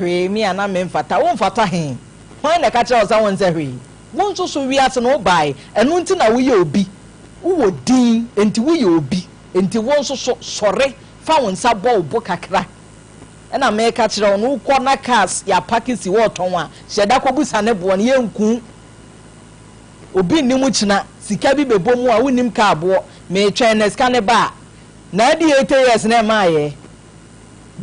Hwee, me a na memfata. Womfata he? Hwan na ɛka kyerɛɛ wo sɛ wonsɛ hwee? Wo nso so wiase no wobae, ɛno nti na woyɛ obi. Wowɔ din, enti woyɛ obi. Enti wo nso so, sɔre fa wo nsa bɔ wo bo kakra. Ɛna meka kyerɛ wo no, wokɔ na cars yɛapake si hɔ retɔn a, hyɛ da kɔbusa ne boɔ no, yɛnku wo. Obi nnim kyena, sika bi bɛbɔ mu a wonnim kaa boɔ. Meretwɛn na sika no ba a, na adi 80 years na ɛmaeɛ.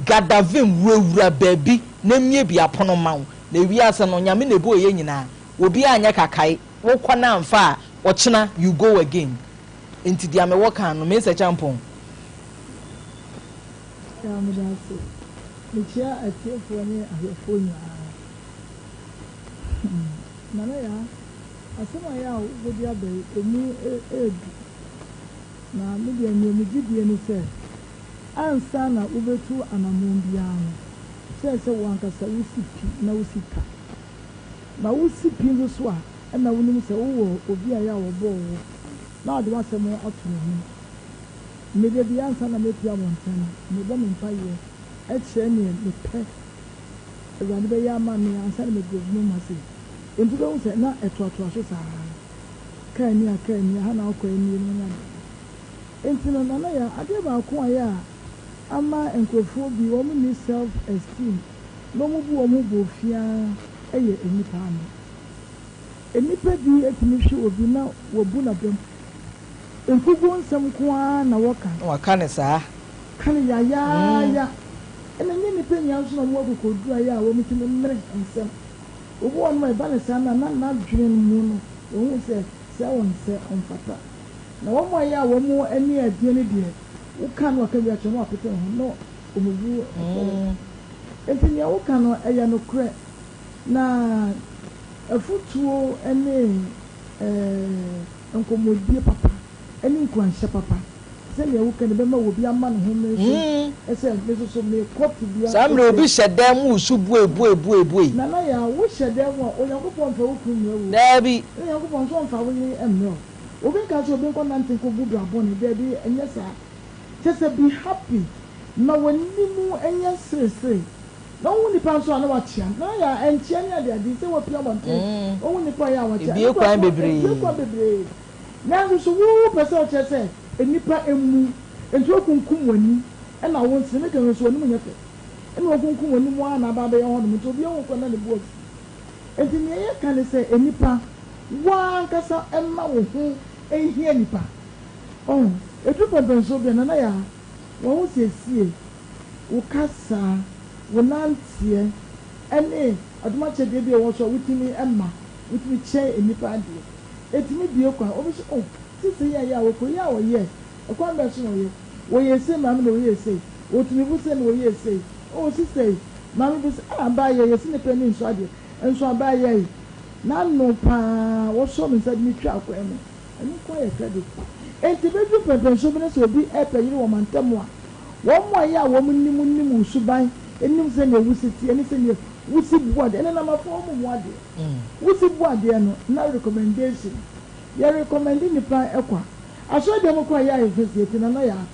Gadavim wurawura baabi na miebie apono ma wo. Na wiase no, Nyame na ɛbɔɔ yɛn nyinaa. Obiara nyɛ kakae. Wokɔ na amfa a, ɔkyena you go again. Nti deɛ mewɔ ka no, Mensah Kyampong. Yeah, meda ase. Mekyia atiefoɔ ne ahwɛfoɔ nyinaa. Nana Yaa, asɛm a yɛ a wode aba yi, ɛmu ɛɛdu. Na me deɛ nea megye die ne sɛ, ansa na wobɛtu anammɔn biara no, kyerɛ sɛ wo ankasa wosi pi na wosi ta. Na wosi pi nso so a, ɛna wonim sɛ wowɔ obi a ɛyɛ a wɔbɔɔ wo na wode w'asɛm ato n'anim. Me da biara ansa na mɛpue abɔnten no, mebɔ me mpaeɛ kyerɛ neɛ mepɛ Awurade bɛyɛ ama me ansa na maduru adwuma mu ha sei. Enti wobɛhu sɛ na ɛtoatoa so saa ara. Kaa ni a kaa ni, ɛha na wokɔ nie nom ne adeade. Enti no Nana Yaa, adeɛ baako a ɛyɛ a ama nkurɔfoɔ bi wɔn nni self esteem na wɔn bu wɔn ho boofiaa yɛ nnipa ano. Nnipa bi tumi hwɛ obi na wɔbu n'abam. Nkuguo nsɛm nko ara na wɔka. Na wɔaka no saa. Ka no yayaaya. Ɛna ɛnyɛ nnipa nyinaa nso na wɔwɔ akokoɔduru a ɛyɛ a wɔtumi mene nsɛm. Obi wɔ hɔnom a ɛba no saa no a na n'adwene mu no wahu sɛ sɛ ɔnsɛ, ɔmfata. Na wɔn a ɛyɛ a wɔn ani yɛ den no deɛ, woka no aka bi akyerɛ no na wapete ne ho na wɔn bo afu wɔn. Enti nea woka no ɛyɛ nokorɛ. Na afotuo ne nkɔmmɔdie papa ne nkuranhyɛ papa sɛdeɛ woka no bɛma obi ama ne ho mmere so sɛ me nso so mekɔ tebea Saa mmerɛ obi hyɛ dan mu resu bue bue bue bue. Nana Yaa, wo hyɛ dan mu a, Onyankopɔn mfa wo kunu mmrɛ wo o. Daabi. Ɛna Onyankopɔn nso ɔmfa wo yere mmrɛ wo. Obi nka sɛ obi nkɔ nante nkɔ bu bra bɔne, daabi ɛnyɛ saa. Kyerɛ sɛ be happy, ma w'anim nyɛ sere sere. Na wohu nipa nso a na wakyea no. Nana Yaa, ɛnkyea ne ade ade sɛ wapue abɔnten, wohu nipa a ɔyɛ a wakyea. Ebue Ɛno koraa kwan so, bebree. ebue kwan bebree. Nanso so wo pɛ sɛ ɔkyerɛ sɛ nnipa mmu? Enti wokunkum w'ani na wo nsene meka nso w'anim nyɛ fɛ. Ɛna wokunkum w'anim ara na aba abɛyɛ hɔnom nti obiara hu koraa na ne bo afu. Enti nea yɛka ne sɛ nnipa, wo ara ankasa mma wo ho nhia nnipa. Ɔho, ɛduru pɛmpɛnsoɔ bi a, Nana Yaa, w'ahosiesie, wo kasa, wo nanteɛ, ɛne adom akyɛdeɛ bi a ɛwɔ so a wotumi ma, wotumi kyɛ nnipa adeɛ. Ɛtumi bue kwan. Obi se, oh, sista yi a ɛyɛ a ɔkɔ yi a ɔyɛ, ɛkwan bɛn so na ɔyɛ? Wɔyɛɛ sei maa me na wɔyɛɛ sei. Ɔtumi fo sei na wɔyɛɛ sei. Oh, sista yi, maame bi se, ah, abaayɛ yi, yɛse nipa ani nsɔ adeɛ, nso abaayɛ yi, n'ano paa, wɔsɔɔ me nsa de me twaa kwan mu. Ɛno nko ara yɛ credit. Enti ɛbɛduru mpɛnpɛnsoɔ bi na sɛ obi repɛ yere wɔ mantam a, wɔn a ɛyɛ a wɔn nim nim wo suban, nim sɛdeɛ wosi teɛ ne sɛdeɛ wosi bu adeɛ. Ɛnɛ namafoɔ wɔn mmu adeɛ. Wosi bu adeɛ no na recommendation. Yɛ recommend nipa kwa. Asɔre dɛm koraa yɛ a yɛhwɛ sɛ yɛte nana yaa.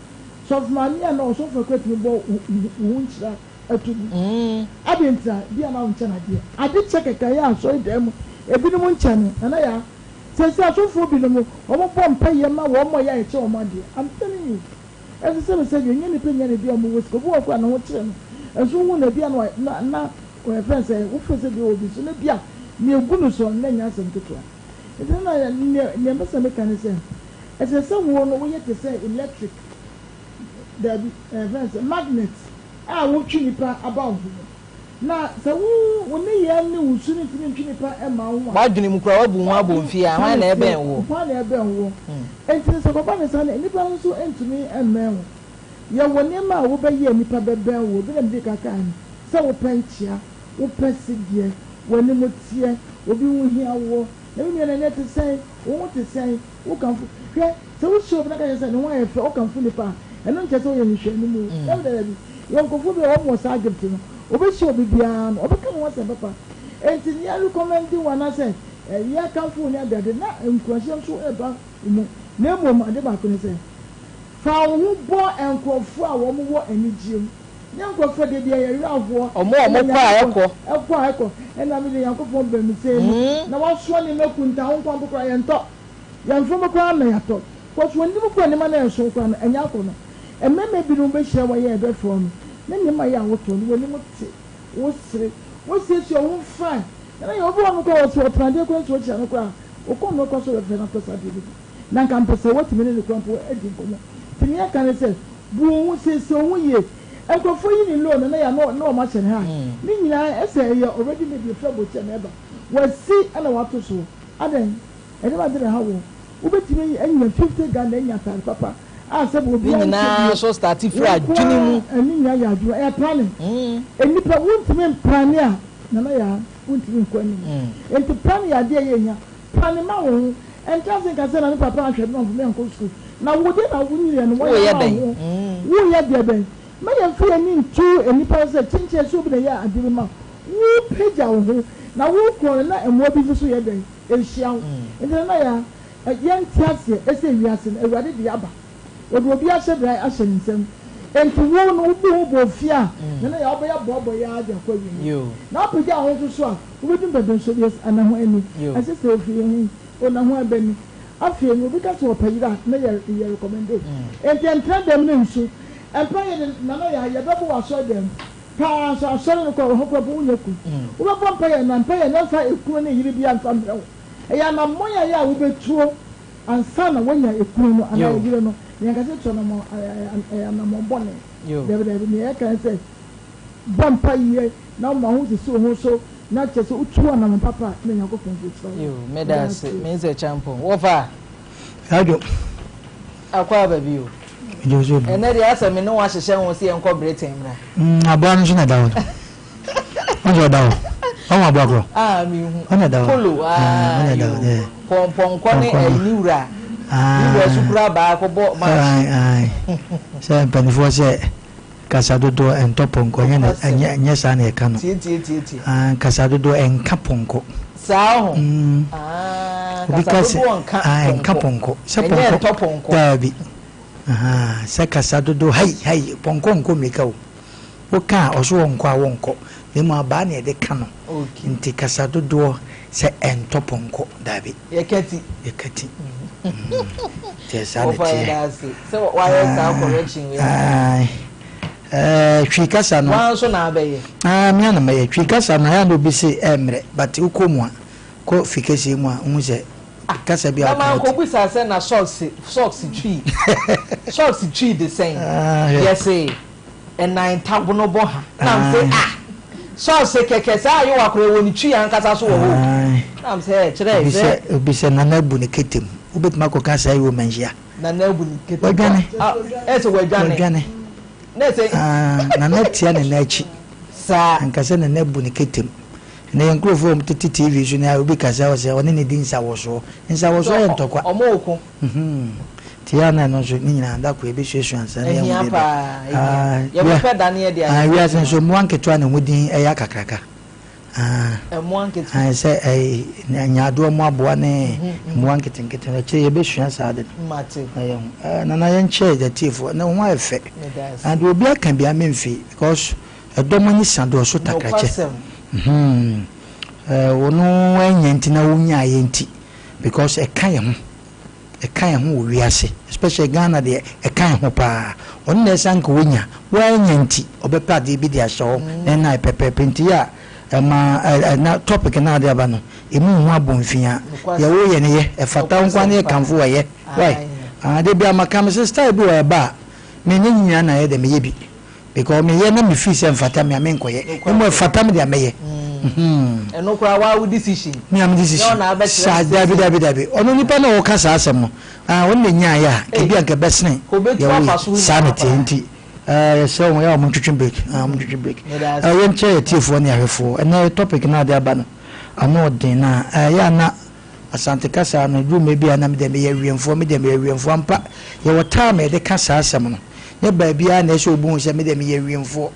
Sɔfo maame anaa ɔsɔfo akura tumi bɔ wo ho nhyira to gu. Adɛn ntira? Bia na wonkyɛ no adeɛ. Ade kyɛ kɛkɛ yɛ asɔre dɛm mu ebinom nkyɛ no. Nana yaa. Seesei asɔfoɔ binom wɔn bɔ mpaeɛ ma wɔn a yɛ a yɛkyɛ wɔn adeɛ. I'm telling you. Ɛsɛ sɛ mesɛ deɛ ɛnyɛ nipa nya na ebia ɔmo wɔ sika. Obi wɔ hɔ koraa ne ho kyere no nso wohu no ebia na na na wɔyɛfrɛ no sɛ wofrɛ sɛ ebia ɔwɔ bi so na ebia nea egu no so no na ɛnyɛ asɛm ketewa. Nti no na nea nea mepɛ sɛ meka ne sɛ ɛsɛ sɛ wo no woyɛ te sɛ electric daabi ɛyɛfrɛ no sɛ magnet a wotwe nipa aba wo ho. Na sɛ wo wo nneyɛɛ ne wo su no ntumi ntwe nnipa mma wo ho a. W'adwene mu koraa woabu ho abomfi a, hwan na ɛbɛn woɔ? Hwan na ɛbɛn woɔ? Enti no sɛ ɛkɔba no saa no, nnipa nso ntumi mmɛn wo. Yɛwɔ nneɛma a wobɛyɛ a nnipa bɛbɛn wo. Bi na medii kan kaeɛ no, sɛ wopɛ nkyea, wopɛ sedeɛ, w'anim teɛ, obi ho hia woɔ. Na me nua no ɛnnɛ te sɛn? Wo ho te sɛn? Wokamfo, hwɛ, sɛ wohyia obi na ka kyerɛ no sɛ ne ho ayɛ fɛ, wokamfo nipa a, ɛno nkyerɛ sɛ woyɛ nhwehwɛanim o. Dabi, dabi. Yɛwɔ nkurɔfoɔ bi a wɔn wɔ saa gift no, wɔbɛhyia obi biara no, wɔbɛka ne ho asɛm papa. Enti nea yɛrecommend wo anaasɛ yɛrekamfo wo ne adeade, na nkuranhyɛ nso reba wo mu. Na mmom ade baako ne sɛ, fa wo ho bɔ nkurɔfoɔ a wɔwɔ anigyeɛ mu. Nyɛ nkurɔfoɔ deɛ deɛ yɛ werɛ ahoɔ. Ɔmo a Ɛna ɔmo kɔ a Nyankopɔn ɛkɔ. ɛkɔ a ɛkɔ. Ɛna me deɛ Nyankopɔn bɛn me sei no. Na wasoa nneɛma kunta wo nkoa mpo koraa yɛntɔ. Yɛn mfom koraa na yɛatɔ. Cause wɔn nim koraa nneɛma no a ɛso koraa no ɛnyɛ akɔnɔ. Mmarima binom bɛhyia wo a yɛ ɛbɛfrɛ wo no na nneɛma yɛ a wotɔ no w'anim te, wosere, wosiesie wo ho fine. Na na yɛ obi wɔ hɔ nom koraa ɔse ɔtena adeɛ koraa nso wohyia no koraa a wo kɔn no koraa sɛ ɔbɛfrɛ no atɔ saa adeɛ no bi. Na nka mpɛ sɛ woatumi ne no koraa mpo adi nkɔmmɔ. Nti nea ɛka ne sɛ bu wo ho, siesie wo ho yie. Nkurɔfoɔ yi ne loan no na yɛ a na wɔn ahyɛ no ha. Ne nyinaa ɛsɛ ɛyɛ already made efiri abɔkyi a na ɛba. Wasi ɛna wato soɔ. Adɛn? Ɛdeɛn ade na ɛha woɔ? Wobɛtumi anya 50 Ghana anya ataade papa a sɛbe Ne obiara nhyɛ nyinaa bie. nso starte Wo firi nko adwene mu. ara ne nyinaa yɛ adwuma. Ɛyɛ planning. Nnipa wontumi mplane a, Nana Yaa, wontumi nkɔ anim. Enti planning yɛ adeɛ a ɛyɛ hia. Plane ma wo ho. Ɛntra ase nka sɛ na me papa anhwɛ me na ɔmfa me ankɔ sukuu. Na wo deɛ na wonyiniiɛ no wɔyɛ Woreyɛ maa dɛn? wo. Woreyɛ deɛ bɛn? Mma yɛmfa yɛn ani nto nnipa so sɛ kyenkyen sɛ obi na ɛyɛ adeɛ bi ma wo. Worepagya wo ho na worekɔ no na mmoa bi nso so yɛ dɛn? Ɛrehyia wo. Enti Nana Yaa, yɛnte aseɛ ɛsɛ wiase no Awurade de aba. Ɔde obi ahyɛbrɛ ahyɛ ne nsam. Enti wo no wobu ho bɔ ofie a, Nana Yaa wobɛyɛ bɔɔbɔyɛ ara de akɔ awieɛ. Na wopagya wo ho nso so a, wobɛdu mpɛmpɛnsoɔ bi ana ho ani. Ɛsɛ sɛ ofie he, ona ho abani. Afei no obi ka sɛ ɔpɛ yere a, na yɛ yɛ recommende. Enti ɛntena dɛm ne nsu. Mpaeɛ de, Nana Yaa, yɛbɛbɔ wɔ asɔre dɛm paa nso asɔre no koraa wɔ hɔ koraa mpo wonyɛ kunu. Wobɛbɔ mpaeɛ na mpaeɛ no ɛmfa ekunu ne yere biara mfa mmerɛ wo. Ɛyɛ anammɔn a ɛyɛ a wobɛtuo ansa na woanya ekunu no anaa yere no. Na yɛnka sɛ tu anammɔn, ɛyɛ anammɔn bɔne. Dabi dabi, nea yɛka ne sɛ bɔ mpaeɛ na woma wo ho sisi wo ho so na kyerɛ sɛ wotu anammɔn papa a na Nyankopɔn nso hyira wo. Yoo, meda ase, Mensah Acheampong. Wɔfa. Adwo. Akɔ aba bio. Ɛnɛ deɛ asɛ me ne wo ahyehyɛ ho sɛ yɛnkɔ Britain mmra. Aboa no nso na ɛda hɔ no. Wɔn sɛ ɔda hɔ. Wɔn aboa korɔ. Ah, mehu. Ɔna ɛda hɔ. Polo, ah, Ɔna ɛda hɔ. yoo. Pɔnkɔ ne ɛyi ne wura. Ne wura so kura baako bɔ match. Ayi, ayi. Sɛ mpanimfoɔ sɛ kasa dodoɔ ɛntɔ pɔnkɔ, ɛnyɛ na ɛnyɛ ɛnyɛ saa na yɛka no. Tie tie tie tie. Ah, kasa dodoɔ ɛnka pɔnkɔ. Saa ho. Ah, Obi kasa ka sɛ dodoɔ nka ah, ɛnka pɔnkɔ. pɔnkɔ. Sɛ Ɛnyɛ pɔnkɔ. ɛntɔ pɔnkɔ. Daabi. Ahaa, sɛ kasa dodoɔ hai hai, pɔnkɔ nkɔ mmirika o. Woka a, ɔso ɔnkɔ a wonkɔ, na mmom abaa na yɛde ka no. Nti kasa dodoɔ sɛ ɛntɔ pɔnkɔ, daabi. Yɛka ti. Yɛka ti. Nti ɛsaa na Wɔfa ɛteɛ. yɛda ase sɛ wayɛ saa correction wei ama yɛn. Ae. Ɛɛ, Twi kasa no. Woa nso na abɛyɛ. Ae, me ara na mɛyɛ. Twi kasa no, ɛyɛ a na obi se ɛmmerɛ, but wokɔ mu a, kɔ fi kɛseɛ mu a, wohu sɛ kasa bi a Na woka wote. mankɔbisa sɛ na socks, socks twi, socks twi de sɛn? Ah, hwɛ. Yɛse. Ɛnan ntabono bɔ ha. Na m se ah! Sɔɔse kɛkɛ saa ayewa koraa ɛwɔ ne twi ankasa so wɔ hɔ o. Na m sɛ ɛɛ kyerɛ Obi sɛ. sɛ obi sɛ Nana abu ne kete mu. Wobɛtumi akɔka saa yi wɔ Manhyia? Nana abu ne kete mu. Wadwane. Ah, ɛsɛ wadwane. Wadwane. Na ɛsɛ. Ah, Nana tia ne nan akyi. Saa. Anka sɛ Nana abu ne kete mu. Ɛnɛ yɛn nkurɔfoɔ a wɔtete TV so ne a obi kasa ɔsɛ ɔne ne di nsawɔsoɔ. Nsawɔsoɔ yɛ ntɔkwa. Ɔmo reko. Nti yɛ a na ɛno nso ne nyinaa da koro yɛbɛsuasua ansa na yɛahu Ɛhia deɛ ɛbɛ. paa, ɛhia. Ah, Yɛbɛpɛ da ne yɛde ayɛ ah, ho wiase adwuma. nso mmoa nketewa na wɔn din ɛyɛ akakraka. Ah, Mmoa nketewa. ah, sɛ ɛyi nyaadoɔ mu aboa ne mmoa nketenkete no akyire yɛbɛsua saa de no. Mate. Na yɛhu. Eh, nana yɛnkyɛ yɛtiefoɔ na ho ayɛ fɛ. Meda ase. Na deɛ obi aka bia memfi because ɛdɔm ani sa dɔɔso takrakyɛ. Nokwasɛm. Mhm. Eh, wɔn anya nti na wonyaeɛ nti because ɛka yɛn ho. Ɛka yɛn ho wɔ wiase especially Ghana deɛ ɛka yɛn ho paa. Ɔno na ɛsɛ anka wanya, wanya nti ɔbɛpɛ adeɛ bi de ahyɛ hɔ na ɛna ayɛ pɛpɛɛpɛ nti yɛ a ɛma ɛ na topic no a ade aba no ɛmu nhu abɔnfia. Deɛ woyɛ no yɛ, ɛfata wo nko ara na yɛ kamfo wo ɛyɛ. Wai? Ah, da biara maka mese style bi wɔ ɛba a me nyɛ ne nyinaa na ɛyɛ dɛ meyɛ bi. Because me yɛ na me feel sɛ nfata me a me nkɔ yɛ. Mmom ɛfata me deɛ mɛyɛ. Ɛno koraa waa wo decision. Me a me decision. Saa dabi dabi dabi. Ɔno nipa na ɔka saa asɛm no. Ah ɔno na nyaayɛ a ebi anka ɛbɛsene. Obetu afa so Saa na ɛteɛ nti eh yɛsrɛ wɔn yɛ a wɔn ntwetwe break. Ah wɔn ntwetwe break. Eh yɛn kyɛ yɛ tiefoɔ ne ahwɛfoɔ. Ɛnɛ topic na ade aba no ano ɔden na eh yɛ a na Asante kasa no ɛduru mmerɛ bi a na me deɛ meyɛ awiɛmfoɔ me deɛ meyɛ awiɛmfoɔ ampa yɛwɔ time a yɛde ka saa asɛm no. Nyɛ baabiara na ɛsɛ obi hu sɛ me deɛ meyɛ wiemfoɔ.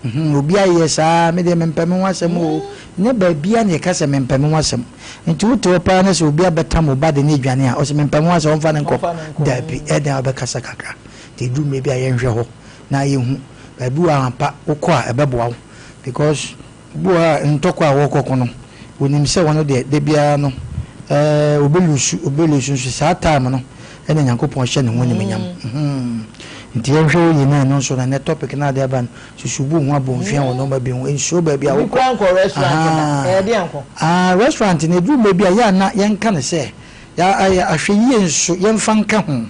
Mhm, obi ayɛ saa, me deɛ mempɛ me ho asɛm o. Nyɛ baabiara na yɛka sɛ mempɛ me ho asɛm. Nti wote hɔ paa na sɛ obi abɛtam wo ba de no redwane a, ɔsɛ mempɛ me ho asɛm, ɔmfa no nkɔ. Dabi, ɛyɛ dɛn a wobɛkasa kakra. Nti ɛduru mmerɛ bi a yɛnhwɛ hɔ na yɛhu. Baabi wɔ hɔ a ampa wokɔ a ɛbɛboa wo because obi wɔ hɔ a ntɔkwa a wɔkɔko no onim sɛ ɔno deɛ da biara no ɛɛ obelusu obelusu nso saa time no ɛna Nyankopɔn hyɛ ne ho animuonyam. Mm. Nti yɛnhwɛ wo yie na ɛno nso na nɛ topic no ade aba no susu bu ho abomfia wɔ nneɛma bi ho nsuro baabi a wokɔ. Obi restaurant na ɛyɛ deɛ nko. Ah restaurant no eduru mmerɛ bi a yɛ a na yɛnka no sɛ yɛ ahwɛ yie nso yɛmfa nka ho.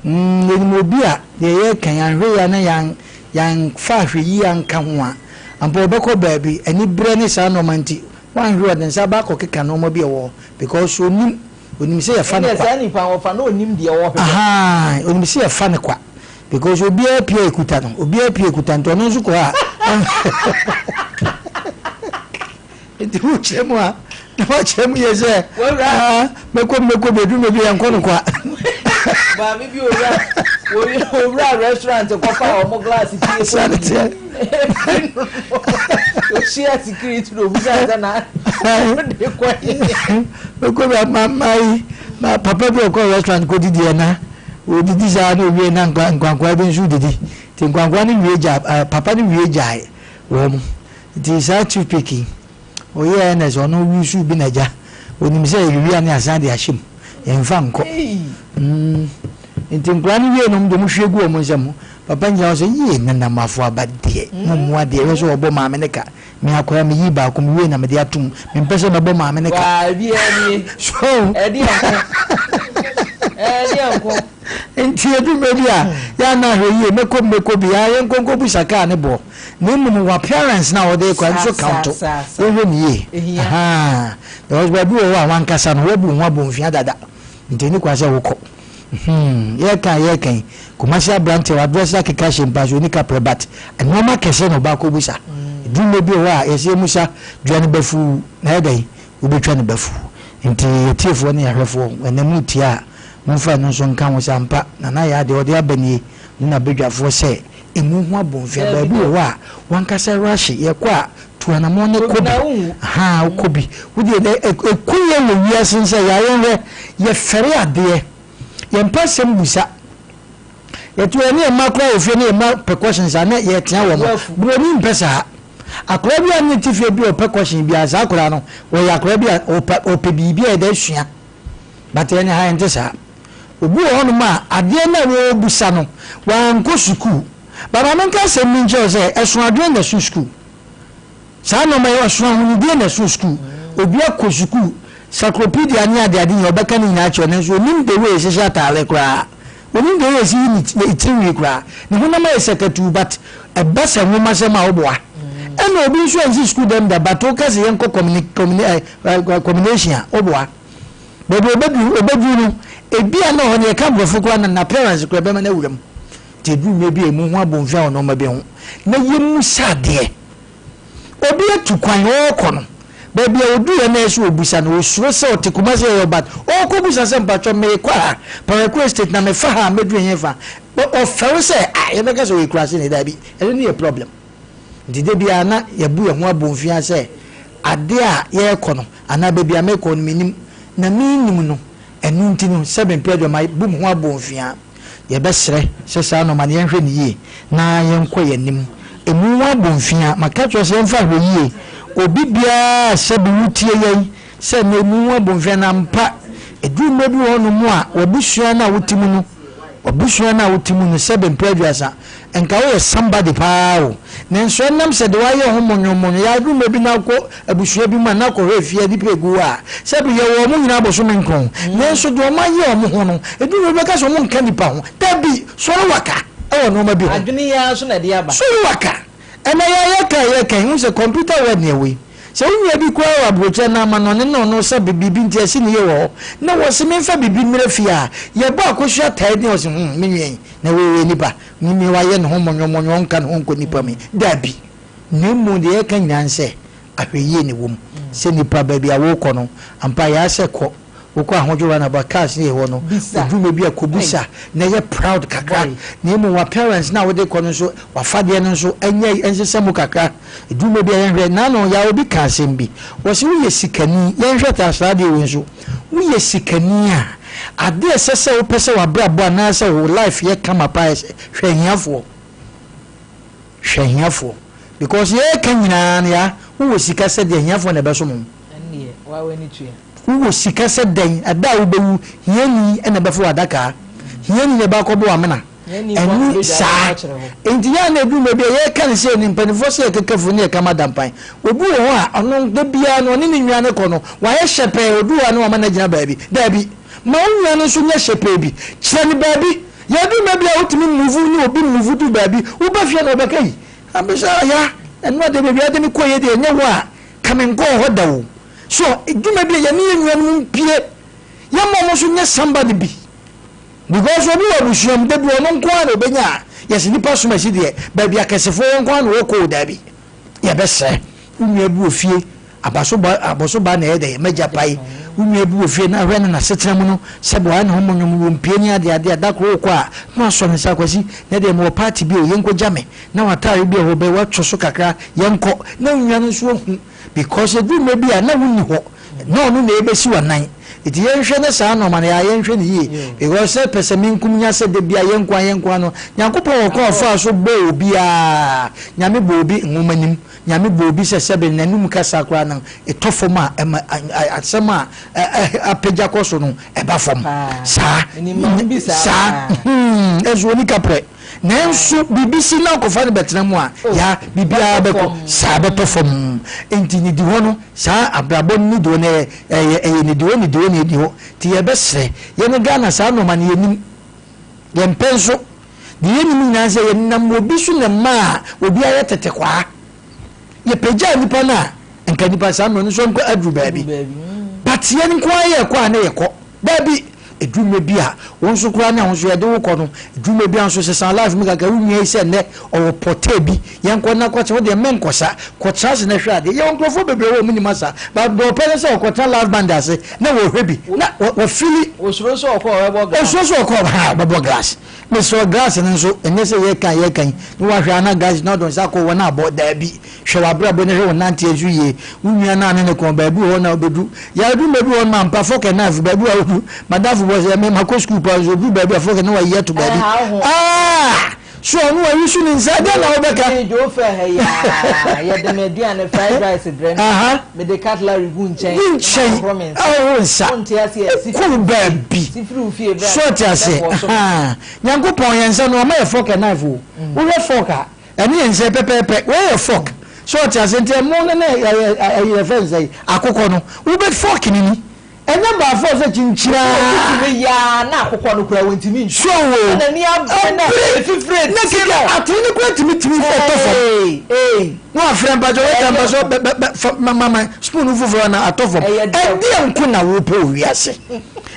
Mm, yɛnim obi a deɛ yɛreka yi, anhwɛ yie a na yɛan, yɛamfa ahwɛyie anka ho a, ampa ɔbɛkɔ baabi, aniberɛ ne saa nnoɔma nti, wanhwɛ ɔde nsa aba akɔkeka nnoɔma bi a ɛwɔ hɔ, because ɔnim, ɔnim sɛ yɛfa no Ɛnneɛ kwa. saa nipa no wɔfa no ɔnim deɛ ɔrehwehwɛ. Ahaa, ɔnim sɛ yɛfa no kwa, because obiara pie a ɛkuta no, obiara pie kuta nti ɔno nso kɔ hɔ a, Nti wokyerɛ mu a na wakyerɛ mu yɛ sɛ mɛkɔ mɛkɔ bi aduru baabi yɛnkɔ no kwa. Maame bi owura owura restaurant kɔfa wɔn glass pie kɔ bi. Ohyia security na obusa sɛ na ɔde kɔ yi. Mɛkɔ bi ma ma yi ma papa bi ɔkɔ restaurant kɔ didi ɛna odidi saa na owie na nkwankwa bi nso didi nti nkwankwa no wie gya papa no wie gyae wɔn. Nti saa toothpick yi ɔyɛɛ na sɛ ɔno use bi na gya onim sɛ yɛwia ne asan de ahyɛ mu yɛnfa nkɔ mm nti nkwadaa no wie no ɔmo de ɔmo hwie gu ɔmo nsam papa nyina hɔ sɛ yie nana mafo aba deɛ mo mmoa deɛ ɛhwɛ sɛ ɔbɔ maame ne ka me akwadaa me yi baako me wie na me de atum me mpɛ sɛ mɛbɔ maame ne ka waa ebi ɛnie so ɛdeɛ nko ɛdeɛ nko. Nti edu mmerɛ bi a yɛ a na ahwɛ yie mɛkɔ bi mɛkɔ bi aa yɛnkɔ nkɔ busa kaa ne boɔ na mmom wɔ appearance no a wɔde rekɔ ɛno nso count yɛnhwɛ no yie ahaa because baabi wɔ hɔ a wankasa no wabu wo ho abomfia dada nti ɛni kwan sɛ wokɔ hmm yɛka a yɛka yi Kumasi aberanteɛ wadrɛse akeka hyɛ mpa so ɔni kaprɛ but nneɛma kɛseɛ na ɔba akɔbusa ɛduru mmerɛ bi wɔ hɔ a yɛsɛ yɛmusa dua no bafuu na ɛyɛ dɛn wobɛtwa no bafuu nti yɛtiefoɔ ne yɛahwɛfoɔ ɛnɛ mu tie a Momfa ɛno nso nka ho sɛ, Ampa, Nana Yaa deɛ ɔde aba nie, ne n'abadwafoɔ sɛ, Emu ho abomfea, baabi wɔ hɔ a, w'ankasa rush, yɛkɔ a, tu anamɔn na kɔ bi, ahaa, wokɔ bi. Wo deɛ, dɛ, ɛku yɛn wɔ wiase no sɛ, yaa yɛnhwɛ, yɛfɛre adeɛ, yɛmpɛ asɛm busa. Yɛto yɛne yɛn mma koraa wɔ fie na yɛn mma pɛ questions a, na yɛtea wɔn. Buroni mpɛ saa. Akwadaa bi a ne te fie bi a ɔpɛ question biara, saa akwadaa no, ɔyɛ akwadaa bi a ɔpɛ, ɔpɛ biribi a yɛde asua. But yɛn ha ɛnte saa. Obi wɔ hɔnom a adeɛ no a wɔrebisa no, wankɔ sukuu. But ma menka asɛm bi nkyerɛ wo sɛ, ɛso adwene na ɛso sukuu. Saa nneɛma yi, ɛso ahonidie na ɛso sukuu. Obi akɔ sukuu, cyclopedia ne adeade nyinaa, ɔbɛka ne nyinaa akyerɛ wo, nanso ɔnnim the way yɛhyehyɛ ataare koraa. Ɔnnim the way yɛsi yi ne tirinwi koraa. Ne honam ayɛ sakatuu but ɛba sɛ nwomasɛm a, woboa. Ɛna obi nso ansi sukuu dɛm da but woka sɛ yɛnkɔ communi, communi, eh, communation a, woboa. Baabi a obeduru obeduru no, ebia na hɔ no yɛka Borɔfo koraa na n'appearance koraa bɛma no awura mu. Nti eduru mmerɛ bi a emu ho abomfia wɔ nnoɔma bi ho na yɛmmisa adeɛ. Obi atu kwan ɔrekɔ no, baabi a oduiɛ no ɛsɛ ɔbisa no, ɔsuro sɛ ɔte Kumasi ɛyɛ but ɔrekɔbisa sɛ mpakyɛ merekɔ ha, Paraku Estate na mefa ha a mɛduru hefa? Ɔfɛre sɛ ah yɛbɛka sɛ ɔyɛ Kuraseni, daabi, ɛno ne yɛ problem. Nti da biara na yɛbu yɛn ho abomfiaa sɛ adeɛ a yɛrekɔ no anaa baabi a merekɔ no mennim, na mennim no, ɛno nti no sɛ mempɛ deɛ mabu me ho abomfiaa. Yɛbɛsrɛ sɛ saa nnoɔma no yɛnhwɛ no yie na yɛnkɔ yɛn anim. Ɛmu ho abomfiaa, maka akyerɛ wo sɛ yɛmfa ahwɛyie, obi biara a sɛbe wotie yɛn sɛ nnɛ ɛmu ho abomfiaa no ampa, ɛduru mmerɛ bi wɔ hɔnom a w'abusua no a wote mu no, W'abusua no a wote mu no, sɛbe mprɛ aduasa, nka woyɛ somebody paa o. Nanso ɛnam sɛ deɛ woayɛ ho mɔnwɔnmɔnwɔn, yɛaduru mmerɛ bi na wokɔ abusua bi mu a na akɔhwɛ efie a nnipa egu hɔ a, sɛbe yɛwɔ wɔn nyinaa bosome nkron, nanso deɛ wɔayɛ wɔn ho no, ɛduru mmerɛ bi bɛka sɛ wɔn nka nnipa ho. Dabi! Sɔre waka wɔ nnoɔma bi ho. Adwene yi ara nso na ɛde aba. Sɔre waka! Ɛnɛ yɛ a yɛka a yɛka yi, wohu sɛ computer world na yɛwɔ yi. Sɛ wo nua bi koraa wɔ aburokyire anaa amanɔne na ɔno sɛ biribi nti ɛse ne yie wɔ hɔ na wɔse memfa biribi mmrɛ fie a, yɛbɔ akosua taa din a ɔse hmm me nua yi na wei ɔyɛ nipa, me nua wayɛ ne ho mɔnwɔmɔnwɔ ɔnka ne ho nkɔ nipa mu yi. Dabi! Na mmom deɛ yɛka nyinaa ne sɛ ahwɛyie na ɛwɔ mu sɛ nipa baabi a worekɔ no ampa yɛ ara sɛ kɔ. Wokɔ ahodwo runabout cars ne hɔ no odwuma bi a kɔbisa na yɛ proud kakra na mmom w'appearance no a wode kɔ no nso w'afadeɛ no nso ɛnyɛ ɛnsesa mu kakra edwuma bi a yɛnhwɛ nano ya obi ka asɛm bi wɔse woyɛ sikani yɛnhwɛ taa saa adeɛ wei nso woyɛ sikani a adeɛ ɛsɛ sɛ wopɛ sɛ w'abrabɔ anaasɛ wo life yɛ kama paa yɛ sɛ hwɛ ahiafoɔ. Hwɛ ahiafoɔ because yɛreka nyinaa no yaa wowɔ sika sɛ deɛ ahiafoɔ na ɛbɛsom wo. Ɛnneɛ waa w'ani tua. Wowɔ sika sɛ dɛn ɛda a wobɛwu hiani na ɛbɛfa w'adakaa, hiani na ɛbɛakɔbɔ w'amena. Ɛno saa nti yɛ a na ɛduru baabi a yɛreka no sei no mpanimfoɔ sɛ yɛkeka funu ne yɛka ma dampan. Obi wɔ hɔ a ɔno da biara no ɔne ne nua no kɔ no wayɛ hyɛpɛɛ ɔduru hɔ a na wama no agyina baabi. Daabi ma wo nua no nso nyɛ hyɛpɛɛ bi kyerɛ no baabi. Yɛduru baabi a wotumi move ne obi move du baabi woba fie na ɔbɛka yi abisa ya ɛno adeɛ baabi a wode me kɔeɛ deɛ ɛnyɛ hɔ a ka menkɔɔ hɔ da o. So dwuma bi a yɛne yɛn nuanom mpie yɛmma wɔn nso nyɛ somebody bi. Because obi wɔ abusua mu dabi ɔno nko ara na ɔbɛnya a yɛse nipa som asi deɛ baabi akɛsefoɔ wɔ nko ara na wɔkɔ o daabi yɛbɛsrɛ wo nua bi wɔ fie abaso ba abɔso ba na ɛyɛ dɛ magya pae wo nua bi wɔ fie na hwɛ no n'asetena mu no sɛbi wayɛ ne ho monyom wɔ mpie ne adeɛ adeɛ a da koro wokɔ a na wasɔ ne nsa Kwasi na deɛ mewɔ party bi o yɛnkɔ gya me na w'ataare bi wɔ hɔ bɛ watwo so kakra yɛnkɔ na wo nua no nso ahu Because ɛduru mmerɛ bi a na wonni hɔ na ɔno na ɛbɛsi w'anan nti yɛnhwɛ ne saa nnoɔma no yɛnhwɛ no yie because sɛ pɛsɛmenkomnya sɛ da bia yɛnkoa yɛnkoa no Nyankopɔn wɔ kwan ɔfaa so bɔɔ obiara Nyame bɔɔ obi nwoma nim Nyame bɔɔ obi sɛ sɛbe n'anum kasa koraa no ɛtɔ fam a ɛma asɛm a apagya kɔ so no ɛba fam saa saa hmm ɛnso ɔni kaprɛ. Nanso biribi si na ɔkɔfa no bɛtena mu a, ya, biribiara bɛkɔ saa, bɛtɔ fam. Enti nidihɔ no, saa abrabɔ no nidihɔ no, ɛyɛ, ɛyɛ, ɛyɛ nidihɔ, nidihɔ na ɛdi hɔ. Nti yɛbɛsrɛ, yɛn Ghana saa nnoɔma no yɛnnim. Yɛmpɛ nso. Deɛ yɛnim nyinaa ne sɛ yɛnam obi so na ɛmaa obi ayɛ tetekwaa. Yɛpagyaa nipa no a, nka nipa saa mmerɛ no nso nkɔ aduru baabi. But yɛn nko ara yɛkɔ a na yɛkɔ. Daabi, ɛduru mmerɛ bi a, wo nso koraa ne a wo nso yɛde wo kɔ no, ɛduru mmerɛ bi a nso sesa life mu kakra, wo nua yi sɛ nnɛ ɔwɔ pɔtɛɛ bi, yɛnkɔ na kɔkyɛ, wo deɛ menkɔsa, kɔtra ase na hwɛ adeɛ. Yɛwɔ nkurɔfoɔ bebree wɔ hɔ a wɔnim asa, but deɛ ɔpɛ ne sɛ ɔkɔtena live band ase na wɔhwɛ bi, na wɔfili. Ɔsuro sɛ ɔkɔ a ɔbɛbɔ glass. Ɔsuro sɛ ɔkɔ a ɔbɛbɔ glass. Mesrɛ wo glass no nso ɛnyɛ sɛ yɛka yɛka yi na wahwɛ a na glass na ɔde nsa akɔ wɔn abɔ daabi hwɛ w'abrabɔ na hwɛ wo nanteɛ nso yie wo nua no a ne ne kɔn baabi wɔ hɔ na ɔbɛdu yɛadu baabi wɔ hɔ no ampa fork and knife baabi wɔ hɔ madamfo bɔ sɛ me makɔ school paa nso ɔduru baabi a fork and na wayi ato baabi ah so ɔno wayi so ne nsa dɛn na wobɛka. Me dwo fɛ ha yi aa yɛde me aduane fried rice brɛ me mede cutlery gu nkyɛn gu nkyɛn ahohoro nsa kɔ baabi so ɔte ase ahaa Nyankopɔn yɛn nsa no ɔma yɛ fork and knife o wohwɛ fork a ɛne yɛn nsa pɛpɛɛpɛ wei yɛ fork so ɔte ase nti ɛmo no ne ɛyɛ ɛyɛ fɛn sɛ akokɔ no wobɛ fork no ni Ɛnyɛ by force sɛ kyinkyini ara. Obi tumi yɛ ara na akokɔ no koraa wɔntumi ntwi. So wo. Na n'ani abere na efifire Na ti keke no. atere no koraa tumi tumi tɔ fam. Ee ee. Na wafrɛ mpakyɛ wɛta mpakyɛ bɛ bɛ bɛ fa ma ma ma spoon foforɔ na atɔ fam. Ɛyɛ dɛ. Ɛdeɛ nko na wopɛ wɔ wiase.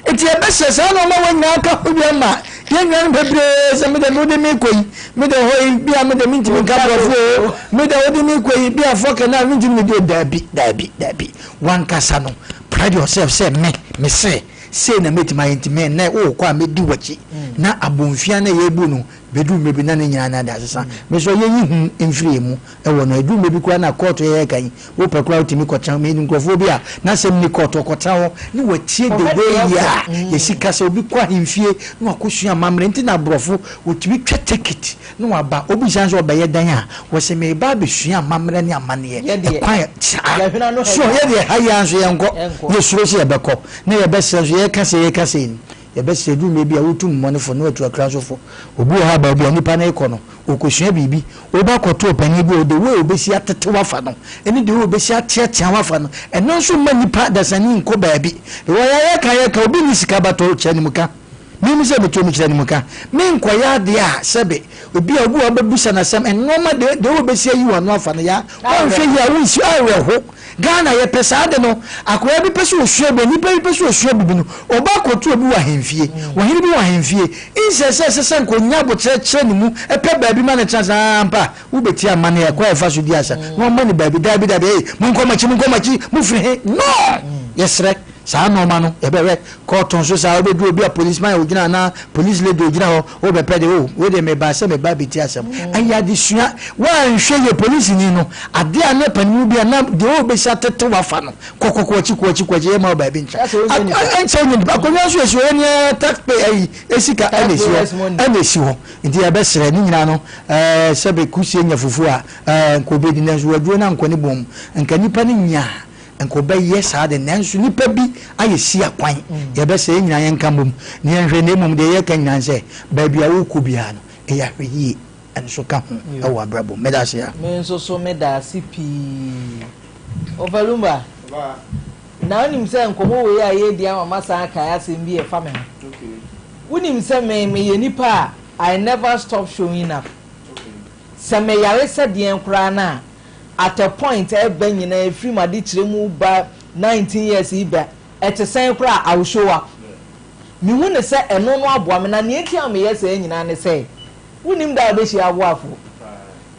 Nti yɛbɛhyɛ saa nneɛma wɔ nyinaa ka ho bi ama yɛn nuanom bebree sɛ me deɛ wode me kɔ yi me deɛ hɔ yi bi a me deɛ mentumi nka borɔfo o me deɛ wode me kɔ yi bi a fɔkɛ na mentumi ne deɛ daabi daabi daabi wankasa no Pride yourself sɛ me, mese sei na mɛtumi ayɛ nti me nnɛ wokɔ a mɛdi w'akyi. Na abomfia no a yɛbu no bɛduru mmerɛ bi na ne nyinaa no ade asesa. Me nso yɛnyi hu mfiri yɛn mu wɔ no. Ɛduru mmerɛ bi koraa na kɔɔto yɛyɛ kan yi, wopɛ koraa wotumi kɔtena hɔ. Menim nkurɔfoɔ bi a n'asɛm nni kɔɔto, ɔkɔtena hɔ na watie the way a yɛsi kasa. Obi kɔ ahemfie na wakɔsua amammerɛ nti na aborɔfo wɔtumi twa ticket Na waba, wobisa no sɛ ɔbɛyɛ dɛn a, ɔse mereba abɛsua amammerɛ ne amanneɛ, ɛkwan a, saa, so yɛdeɛ ha yi ara nso yɛnkɔ, yɛsuro sɛ yɛbɛkɔ, na yɛbɛsrɛ nso, yɛreka sei yɛreka sei no, yɛbɛsrɛ, ɛduru mmerɛ bi a wotu mmɔnefo na watu akra nso fo, obi wɔ hɔ a baabi a nipa no rekɔ no, ɔrekɔsua biribi, woba kɔto ɔpanin bi a, the way ɔbɛsi atete wo afa no, ɛne the way ɔbɛsi ateatea wo afa no, ɛno nso mma nipa dasani nkɔ baabi, because yɛka yɛka, obi nni sika but ɔkyɛ animka. Minim sɛ meto mekyerɛ animka. Menkɔyɛ adeɛ a sɛbe obi a obi wɔ hɔ bɛbusa no asɛm, nnoɔma deɛ deɛ wobɛsi ayi w'ano afa no ya, woanhwɛ yie a wonsi, awerɛho. Ghana yɛpɛ saa ade no, akwadaa bi pɛ sɛ ɔsua bi, nipa bi pɛ sɛ ɔsua bibi no, ɔba akɔto obi wɔ ahemfie, ɔhene bi wɔ ahemfie, nsɛ sɛ ɛsɛ sɛ nka ɔnya aboterɛ kyerɛ ne mu, pɛ baabi ma no tena ase, aa ampa, wobɛtie amanneɛ, ɛkwan a ɛfa so di asa, na wama no baabi, daabi daabi, ei, monkɔ m'akyi, monkɔ m'akyi, mofiri he? No! Yɛsrɛ. Saa nnoɔma no yɛbɛhwɛ kɔɔto nso saa wobɛduru obi a policeman a ogyina anaa police lady ogyina hɔ wobɛpɛ de oh wei deɛ mebaa sɛ meba abɛti asɛm. Ɛyɛ adesua woanhwɛ yie polisini no adeɛ a ne panimu bi a na deɛ ɔbɛsi atete wafa no kɔkɔ kɔ akyi kɔ akyi kɔ akyi yɛma wo baabi ntra ɛnkyɛ wonyɛ nipa akonnwa nso ɛsi hɔ ɛne tax pay ayi esika ɛna esi hɔ ɛna esi hɔ nti yɛbɛsrɛ ne nyinaa no ɛɛ sɛbe kusie nya fufuo a ɛɛ nka obɛdi nanso waduro no ankɔ ne bɔn mu nka nipa no nyaa Nka ɔbɛyɛ saa de, nanso nnipa bi ayɛ si akwan. Yɛbɛsɛ yɛn nyinaa yɛnka mmom na yɛnhwɛ, na mmom deɛ yɛreka nyinaa ne sɛ, baabi a worekɔ biara no, ɛyɛ ahwɛyie nso ka ho wɔ abrabɔ mu. Meda ase a. Me nso so meda ase pii. Ɔfa Lumba, na wonim sɛ nkɔmmɔ wei a yɛredi ama masan akae asɛm bi a ɛfa me ho. Wonim sɛ me meyɛ nipa a I never stop showing up. Sɛ meyare sɛ deɛn koraa no a, At a point ɛba nyinaa ɛfiri m'adekyerɛ mu ba 19 years yi ba ɛte sɛn koraa a I will show up. Mehu no sɛ ɛno no aboa me na nea nti a meyɛ saa nyinaa ne sɛ wonnim da a wobɛhyia aboafoɔ.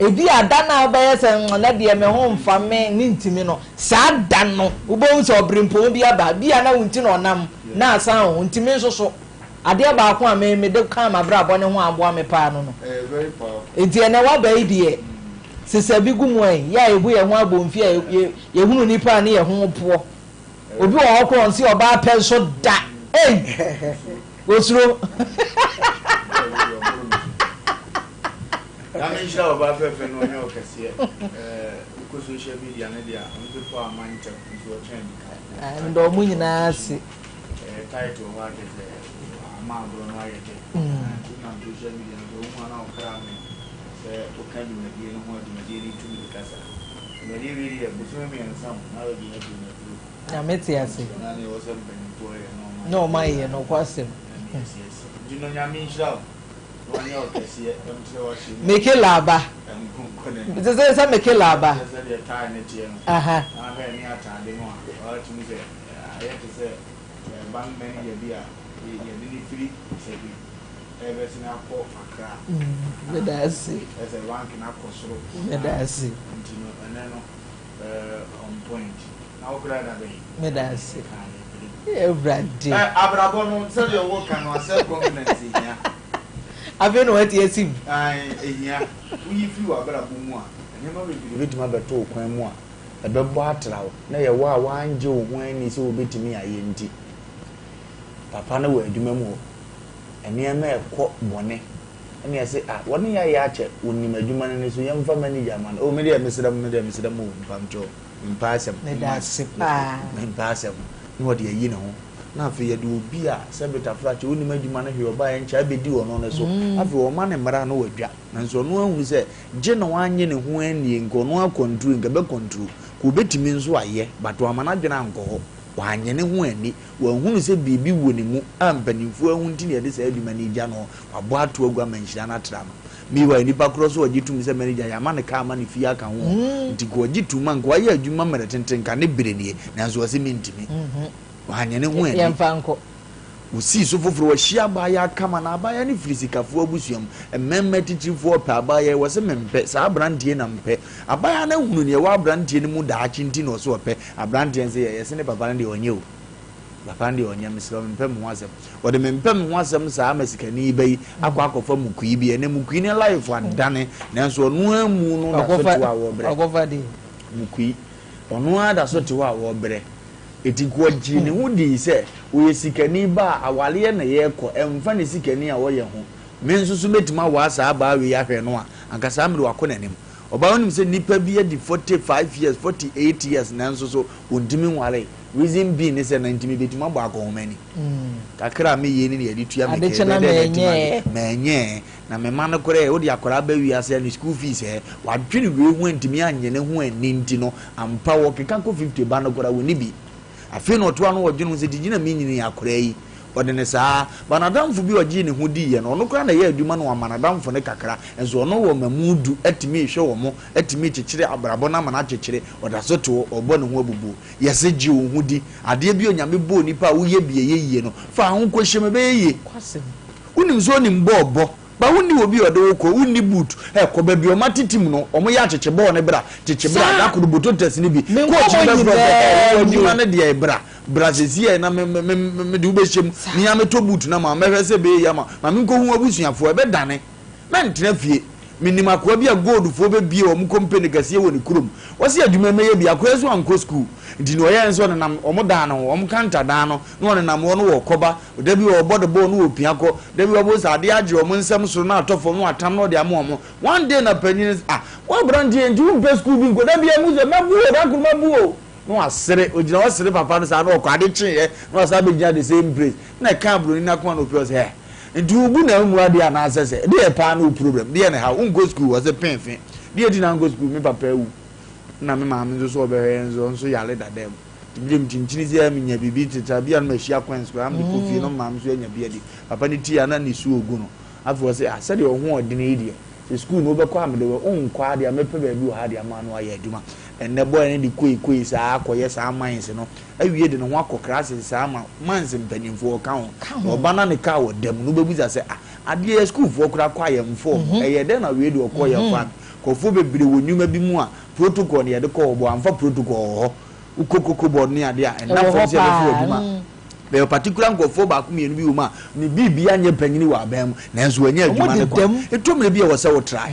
Ebia da no a wobɛyɛ sɛ nnɛ deɛ me ho mfa me mentumi no saa da no wobɛhu sɛ ɔberempɔn bi aba ebia na wo nti na ɔnam na asan o nti me nso so adeɛ baako a me mede kaa m'abrabɔ no ho a aboa me paa no no. Nti ɛnɛ woaba yi deɛ Sesa bi gu mu ɛ, yɛ a yɛbu yɛn ho abomfi a yɛhunu nnipa a ne yɛn ho poɔ. Obi wɔ hɔ koraa ɔnse ɔbaa pɛ nso da. Ei! Osuro. Nyame nhyira ɔbaa fɛfɛ no ɔnyɛ ɔkɛseɛ wokɔ social media no deɛ a ɔno sɛ pɔ ama ntɛm nso ɔkyɛn nika. Meda ɔmo nyinaa ase. Title hɔ akyɛ sɛ ama agorɔ no ayɛ dɛ. Wonam social media no so wohu a na ɔkra me. Sɛ woka dwumadie no ho a, dwumadie no tumi kasa. Dwumadie wei deɛ, bosome mmiɛnsa o, na wadi afiri n'afuru. Nyame te ase. Na neɛ ɛwɔ sɛ mpanimfoɔ yɛ na ɔma Na ɔma yɛ nokwasɛm. Na neɛ ɛsi asi. Nti no Nyame nhyira wo na ɔnyɛ wo kɛseɛ ɛmkyerɛ w'ahyɛ mu. Meke laaba. Ɛnko nkɔ n'anim. Te sɛ sɛ meke laaba. Kyerɛ sɛ deɛ tie no teɛ no. Aha. Na ahwɛ ne ataade no a, watumi sɛ ayɛ te sɛ bank manager bi a yɛde no firi sɛbi. Ɛbɛsen akɔ Accra. Meda ase. Ɛsɛ rank no akɔ soro. Meda ase. Nti no ɛnɛ no on point. Na wo koraa da bɛn? Meda ase. Awurade. Ɛ abrabɔ no sɛdeɛ wo ka no a self confidence hia. Afei na wate asi mu. Ae ehia. Woyi firi w'abrabɔ mu a nneɛma bebree bɛtumi abɛto wo kwan mu a ɛbɛbɔ atra wo na ɛyɛ wo a woangye wo ho anni sɛ wobɛtumi ayɛ nti. Papa no wɔ adwuma mu hɔ. Nneɛma ɛkɔ bɔne ɛna yɛse ah wɔne yɛ ayɛ akyɛ wɔnim adwuma no ni so yɛmfa manager ma no oh medeɛ mesrɛ mo medeɛ mesrɛ mo o mpamkyɛw mempɛ asɛm Meda ase paa. mempɛ asɛm na wɔde ayi ne ho na afei yɛde obi a sɛ betafra kyɛ ɔnim adwuma no hwee ɔbaeɛ nkyɛ abɛdi ɔno no so afei wɔma no mmara no wadwa nanso ɔno ahunu sɛ gye na wannye ne ho annie nka ɔno akɔntro nka bɛkɔntro ka ɔbɛtumi nso ayɛ but wamma n'adwene ankɔ hɔ wannye ne ho anni Wanhunu sɛ biribi wɔ ne mu a mpanimfoɔ ahu nti na yɛde saa adwuma no regya no, wabɔ ato agu ama nhyira no atra no. Meanwhile, nipa korɔ nso ɔgye tom sɛ manager, yɛama no car ma ne fie aka ho, nti nka ɔgye tom a nka wayɛ adwuma mmerɛ tenten, nka ne berɛ nie, nanso ɔse mentumi. Wanyɛ ne ho anni. Yɛmfa nkɔ. Ɔsii so foforɔ, wahyia abaayewa kama, na abaayewa no firi sikafoɔ abusua mu. Mmarima atitirifoɔ repɛ abaayewa yi, wɔse mempɛ, saa aberanteɛ yi na mepɛ. Abaayewa no ahunu deɛ ɛwɔ aberanteɛ no mu daakye nti na ɔse ɔpɛ. Abranteɛ no sɛ yɛ yɛse ne papa no deɛ ɔnyɛ o papa no deɛ ɔnyɛ mesrɛ wo mempɛ me ho asɛm ɔde mempɛ me ho asɛm saa ma sikani ba yi akɔ akɔfa mukui bi ɛnɛ mukui ne life adane nanso ɔno ara mu no da so te hɔ a wɔbrɛ mukui ɔno ara da so te hɔ a wɔbrɛ eti nka ɔgyee ne ho dii sɛ ɔyɛ sikani ba a awareɛ na yɛkɔ ɛmfa ne sikani a ɔyɛ ho me nso so mɛtumi awaa saa abaa wei ahwɛ no a anka saa mmerɛ wakɔ n'anim Ɔbaa wonim sɛ nipa bi adi 45 years, 48 years nanso so ɔntumi nwaree. Reason being ne sɛ na nti mebɛtumi abɔ akɔnhoma ani. Kakra a meyɛ ni na yɛde tua me ka, Adekye na ɛbɛyɛ dɛn na atumi manyɛɛ. ade? Manyɛɛ. Na me mma no koraa ɛ, wode akwadaa ba wiase a ne school fees ɛ, wadwene wei ho antumi annye ne ho anni nti no, ampa wɔkeka kɔ 50 ba no koraa wɔnni bi. Afei na ɔto ano ɔdwene ho sɛ gyigyi na menyini akwadaa yi. Ɔde no saa. But n'adamfo bi a ɔgyee ne ho diiɛ no, ɔno koraa na ɛyɛ adwuma na wama n'adamfo no kakra. Nso ɔno wɔ mmamu du, atumi rehwɛ wɔn, atumi rekyekyere abrabɔ no ama no akyekyere. Ɔda so te hɔ, ɔrebɔ ne ho abubuo. Yɛse gye wo ho di. Adeɛ bi a Onyame bɔɔ nipa a woyɛ bi a ɛyɛ yie no, fa ho kɔhyɛ mu, ɛbɛyɛ yie. Wonim sɛ ɔnim bɔɔl bɔ, but wonni obi a ɔde wo kɔ, wonni boot. Ɛ, kɔ baabi a wɔatetem no, wɔyɛ akyekye bɔɔl no bra, kyekye bra, da koro bototas no bi. Me Coach no nkɔmmɔ bɛfrɛ wo sɛ, nyinaa ɛ, wo nie. adwuma no deɛ, bra. Bra sesiei na me me me mede wo bɛhyɛ mu. Me ara mɛtɔ boot no ama wo, mɛhwɛ sɛ ɛbɛyɛ yie ama wo. Ma menkɔhu w'abusuafoɔ, ɛbɛdane. Mɛntena fie. Menim akoa bi a goldfoɔ bɛbue wɔn kompene kɛseɛ wɔ ne kurom. Ɔse adwuma yi mɛyɛ bi. Akoa yi nso ankɔ sukuu. Nti nea ɔyɛɛ ne sɛ ɔnenam wɔn dan no ho, wɔn kanta dan no, na ɔnenam hɔ na ɔrekɔba. Da bi ɔrebɔ de bɔɔl na ɔrepia kɔ. Da bi ɔbɛhu sɛ adeɛ agye wɔn nsam soro na atɔ fam na watam na ɔde ama wɔn. One day na panyin no se, ah, wo aberanteɛ nti wompɛ sukuu bi nkɔ? Da biara mu sɛ, mɛbu o, da koro mɛbu o. Na wasere, ɔgyina hɔ sere papa no saa na ɔkɔ. Ade kyeeɛ na wasan abɛgyina the same place. Na ɛkaa buroni no akoma na ɔpue ɔse, hɛ, nti wobu na wommu adeɛ anaasɛ sɛ? Deɛ paa ne wo problem? Deɛ na ɛha wo? Wonkɔ sukuu? Ɔse, peefe. Deɛ nti na ankɔ sukuu? Me papa awu na me maame nso so ɔbɛhwɛ yɛn nso, ɔno nso yare dada mu. Nti medeɛ mekyinkyini sɛ menya biribi tete bi a na mahyia coins koraa na mede kɔ fie na me maame nso anya bi adi. Papa no tie a na nisuo regu no. Afei ɔse, ah, sɛdeɛ wo ho ɔdene yi deɛ, sɛ sukuu no wobɛkɔ a mede wo, wonkɔ ara deɛ a mɛpɛ baabi wɔ ha de ama no ayɛ adwuma. Ɛnnɛ boy no de koi koi saa akɔyɛ saa mines no awie de ne ho akɔ classes saa ma mines mpanyinfoɔ ka ho. Ka Na ho. ɔba na ne car wɔ dam no wobɛbusa sɛ, ah, adeɛ yɛ sukuufoɔ koraa kɔ a yɛmfa wɔn, ɛyɛ dɛn na wei deɛ ɔkɔɔ yɛmfaa no? Nkurɔfoɔ bebree wɔ nnwuma bi mu a protocol na yɛde kɔ hɔ, but wɔamfa protocol wɔ hɔ. Wokɔ cocoa board ne adeɛ a, ɛnna Ɛwɔ fam hɔ sɛ yɛbɛfa paa. w'adwuma. Bɛyɛ particular nkurɔfoɔ baako mmienu bi wɔ mu a ne biribia nyɛ panyini wɔ aban mu nanso wanya Wɔn adwuma no kwa. deda mu. Ɛtɔ mmerɛ bi a ɛwɔ sɛ wo try.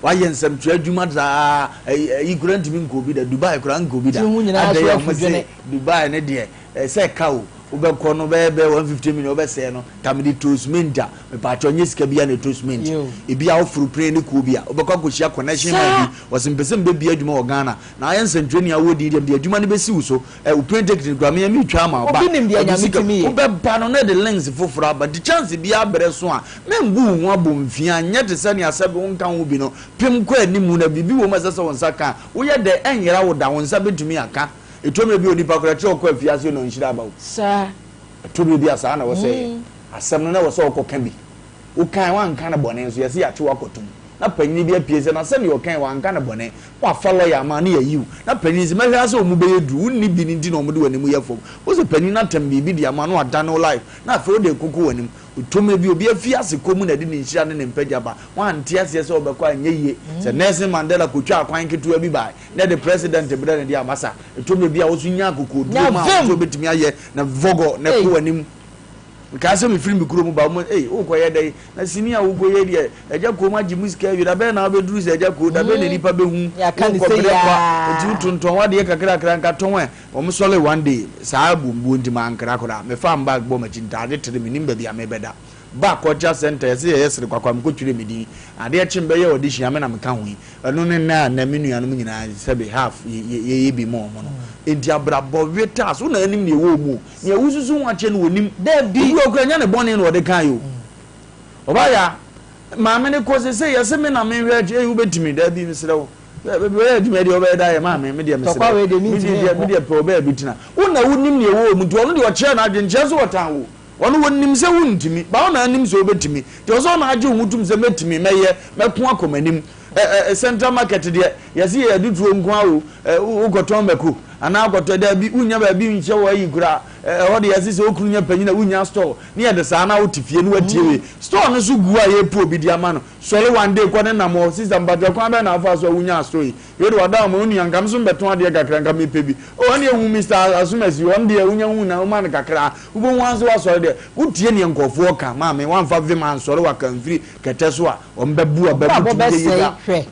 Wayɛ nsɛmtwerɛ adwuma saa ayi koraa ntumi nkɔ obi da, Dubai koraa nkɔ obi da. Tiri ho nyinaa Adɛn so a afu wɔn se dwene. Dubai no deɛ sɛ ɛka o, wobɛkɔ no bɛyɛ bɛyɛ 150 million wobɛsɛe no, ka mede too cement a, mepaakyɛw nyɛ sika biara na ɛtɔ cement. Yo. Ebi a woforo plane no kɔ obi a, wobɛkɔ akɔhyia connection man Saa. bi, ɔse mepɛ sɛ mebɛbue adwuma wɔ Ghana, na ayɛ nsɛntwerɛni a wowɔ din deɛ mede adwuma no bɛsi wo so, Ɛ wo plane ticket no koraa me metwa ama wo ba. Obi nim deɛ Ɔde Nyame sika tumi yɛ. wobɛba no na ɛde links foforɔ aba nti chance biara brɛ so a mengu wo ho abomfia nyɛ te sɛ nea sɛbe wonka ho bi no pem kɔ anim na biribi wɔ mu a ɛsɛ sɛ wo nsa ka a woyɛ dɛ ɛnyera wo da wo nsa bɛtumi aka ɛtɔ mmerɛ bi a onipa koraa kyerɛ ɔkɔ afiase na ɔnhyira aba wo Saa. ɛtɔ mmerɛ bi a saa na ɛwɔ sɛ ɛyɛ asɛm no na ɛwɔ sɛ ɔkɔka bi Wokae, woanka no bɔne nso, yɛse yɛakye wo akɔto mu. Na panyin bi apue sɛ, na sɛdeɛ ɔkae, wanka no bɔne. Na wafa lɔya ama no, na yɛayi wo. Na panyin se, mɛhwɛ ara sɛ wɔn bɛyɛ duru, wonni bi no nti na wɔde w'anim yɛ fam. Wose panyin no atam biribi de ama, na wadane wo life, na afei wode rekoko w'anim. Tumi bi, obi afi ase kɔ mu na ɛde ne nhyira ne ne mpagya ba. Woante aseɛ sɛ wobɛkɔ a, ɛnyɛ yie. Sɛ Nelson Mandela kɔtwaa kwan ketewa bi bae, na ɛde president brɛ no deɛ a, masa. Ɛtɔ mmerɛ bi a, wo nso nya akokoɔduro Nya ma wo nso vim! wobɛtumi ayɛ, na vɔgɔ, na Ei! kɔ w'anim. Mekaa sɛ mefiri me kurom ba, wɔn ei, worekɔyɛ dɛn? Na sini a worekɔyɛ deɛ, agya kurom agye mu sika awie, da bɛn na wobɛduru sɛ agya kuo, da bɛn na nnipa bɛhu, Yɛaka no sei worekɔbrɛ kwa, enti aa. wotontɔn w'adeɛ kakrakra, nka tɔn ɛ. Wɔn sɔre one day, saa abuombuo nti mankra koraa, mefaa me bag bɔɔ m'akyi, ntaade tere, mennim baabi a merebɛda. Ba culture centre, yɛse yɛyɛ sere kwakwa, mekɔtwerɛɛ me din. Adeɛ kye mebɛyɛɛ audition a, me na meka ho yi. Ɛno ne nnɛ a nnɛ me nuanom nyinaa sɛbe half yɛyɛ bi ma wɔn no. Enti abrabɔ wetaas, wo na anim nea ɛwɔ wo mu o. Nea wususu ho akyɛ no onim. Dabi. Obi wɔ hɔ koraa ɛnyɛ ne bɔne na ɔde kae o. Ɔbaa ya, maame no kɔ sesei yɛse me na menhwɛ akyi, ei wobɛtumi, dabi mesrɛ wo. Bɛyɛ adwuma deɛ wobɛyɛ da yɛ maame, me deɛ mesrɛ Tɔkwa wo. wei deɛ Me mentumi deɛ me nkɔ. deɛ pɛ ɔbaa bi tena. Wo na wonim nea ɛwɔ wo mu nti ɔno deɛ ɔkyerɛ n'adwene nkyerɛ sɛ ɔtan wo. Ɔno ɔnim sɛ wontumi, but wo na anim sɛ wobɛtumi. Nti ɔsɛ ɔna agye wo ho tom sɛ mɛtumi, mɛyɛ, mɛko akɔ m'anim. Ɛ ɛ Central market deɛ, yɛse yɛyɛ aduturo nko ara o, ɛ wo wokɔtɔn mako anaa wokɔtɔ, daabi, wonnya baabi nhyɛ wɔ ayi koraa. Ɛ ɛhɔ deɛ yɛse sɛ wo kunu nyɛ panyin a wonnya store, ne yɛde saa na wote fie na woatie wei. Store no so gu a yɛrepu obi de ama no. Sɔre one day kɔ ne nam hɔ, sister mpakyɛw kwan bɛn na wofaa so a wonyaa store yi? Wei de wada wo ma, onua nka me nso mebɛtɔn adeɛ kakra nka mepɛ bi. Oh ɛneɛ hu Mister Asumasi, ɔno deɛ wonya hu no a woma no kakra. Wobɛhu ara sɛ woasɔre deɛ, wotie neɛ nkurɔfoɔ ka, maame woamfa vim ansɔre w'akamfiri kɛtɛ so a, wɔbɛbu aba mu W'abrabɔ tumi yɛ yie bɛsɛe da. hwɛ.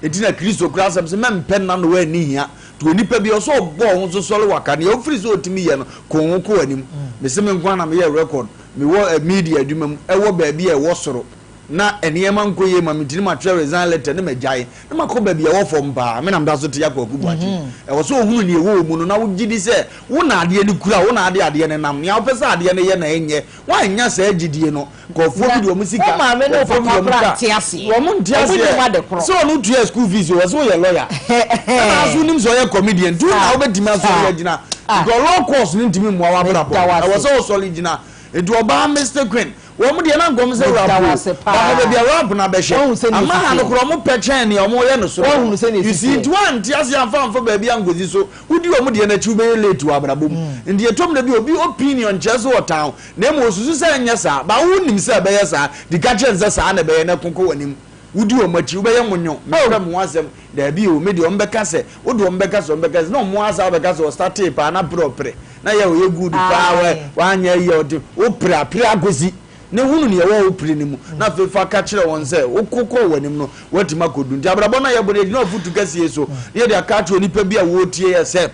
Enti na Kristo kora asɛm sɛ, Mɛmpɛ nna na woanni hia. Nti onipa bi ɔsɛ ɔbɔ wo ho so sɔre waka, nea wofiri sɛ ɔtumi yɛ no, ko wo ho kɔ w'anim. Mese me nko ara na meyɛ record, mewɔ media adwuma mu, ɛwɔ baabi a ɛwɔ soro. na nneɛma nkɔ yie ma me nti na matwerɛ resign letter na magyae na makɔ baabi a ɛwɔ fam paa, me na meda so te Kwaku Boakye. Ɛwɔ sɛ wohunu nea ɛwɔ wo mu no na wogye di sɛ wo na adeɛ no kura, wo na ade adeɛ no nam, nea wopɛ sɛ adeɛ no yɛ na ɛnyɛ. Woannya saa gyidie no, nkurɔfoɔ Na bi de wɔn wo sika, maame ne wo nkurɔfoɔ bi de papa wɔn koraa car, nte aseɛ. wɔn nte Wɔn nim aseɛ ade korɔ. sɛ ɔno tua school fees o, ɔsɛ woyɛ lawyer ɛna aso wonim sɛ ɔyɛ comedian nti wo na Saa, wobɛtumi asɔre saa. agyina Ah. because law course no ntumi mmoa w'abrabɔ, Meda wo ɛwɔ ase. sɛ wosɔre gyina. Nti ɔbaa Mister Queen. Wɔn deɛ na nkɔm sɛ Meda rap wo o. ase Ba hɔ baabi a paa. rap no abɛhyɛ. Woahu sɛnea Ama ɛsi ha no teɛ. koraa wɔn pɛ kyɛn nea wɔn yɛ no soro Woahunu no. sɛnea You ɛsi see, teɛ. nti woante aseɛ amfa amfa baabi ankɔsi so. Wodi wɔn deɛ no akyi wobɛyɛ late wɔ abrabɔ mu. Nti ɛtɔ mmerɛ bi a obi opinion nkyerɛ sɛ ɔtan wo na mmom ɔsusu sɛ ɛnyɛ saa. But wo nim sɛ ɛbɛyɛ saa nti ka kyerɛ no sɛ saa na ɛbɛyɛ na ko kɔ w'anim. Wodi wɔn akyi wobɛyɛ monyo. Mempɛ mo ho asɛm. Daabi o, me deɛ wɔn bɛka sɛ, wo deɛ wɔn bɛka sɛ, wɔn bɛka sɛ, na wɔn ara san bɛka sɛ ɔstartee paa na pere ɔpere. na yɛ ɔyɛ good paa wɛ wanyɛ yɛ ɔde wopere apere akosi ne hunu nea ɛwɔ wo pere no mu na afei fa ka kyerɛ wɔn sɛ wokokɔ w'anim no woatumi akɔdu. Nti abrabɔ no a yɛbɔ no yɛgyina ɔfotu kɛseɛ so na yɛde aka akyerɛ onipa bi a wɔretie yɛ sɛ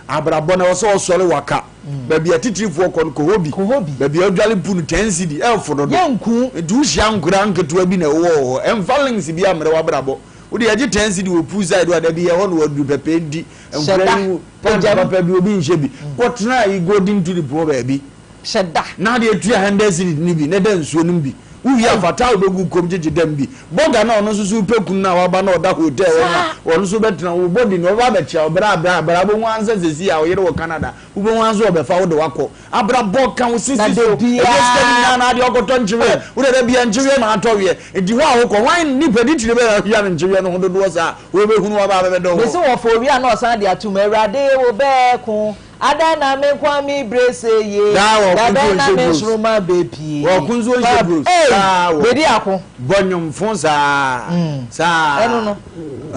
abrabɔ no ɛwɔ sɛ ɔsɔre waka baabi a titirifoɔ kɔ no kɔ hɔ bi baabi a ɔdwale pu no 10 cedi ɛfo dodo nti wohyia nkoraa nketewa bi na ɛwɔ hɔ ɛmfa links bi ammrɛ w'abrabɔ wode yɛgye 10 cedi wɔ pool side hɔ a da bi yɛ hɔ na waduru pɛpɛ nti nkoraa yi pant papa bi obi nhyɛ bi kɔtena yi golden tulip hɔ baabi Hyɛ da. Na adeɛ tua hundred cedis no bi na da nsuo nom bi. Wo wie a fa towel bɛgu kom gyegye dam bi. Bɔga no a ɔno nso so repɛ kunu no a waba na ɔda hotel hɔ no a ɔno nso bɛtena wo body no ɔbɛba abɛkyea wo bra bra bra wobɛhu ara sɛ seesei a ɔyere wɔ Canada wobɛhu ara nso ɔbɛfa wo de wakɔ. Abrabɔ ka wo sisi Na so. da Ɛnyɛ sika no biara. nyinaa na adeɛ ɔkɔtɔ nkyeweɛ. Wo deɛ da biara nkyeweɛ na atɔ weɛ. Nti hɔ a wokɔ hwan nipa titire bɛn na wohia no nkyeweɛ no ho dodoɔ saa a wɔbɛhunu wo aba abɛbɛdɔ Mese hɔ. wɔfa owie a na ɔsan de atom Awurade wo bɛko Adɛn na me nko ara me bere sɛ ye? Daa wɔ Da ɔko bɛn nso na nhyɛ me bros. nsoromma bepue? Wɔ ɔko nso nhyɛ Pap, bros. ei, Daa wɔ bedi ako. Bɔ nnwomfo saa saa. Ɛno no,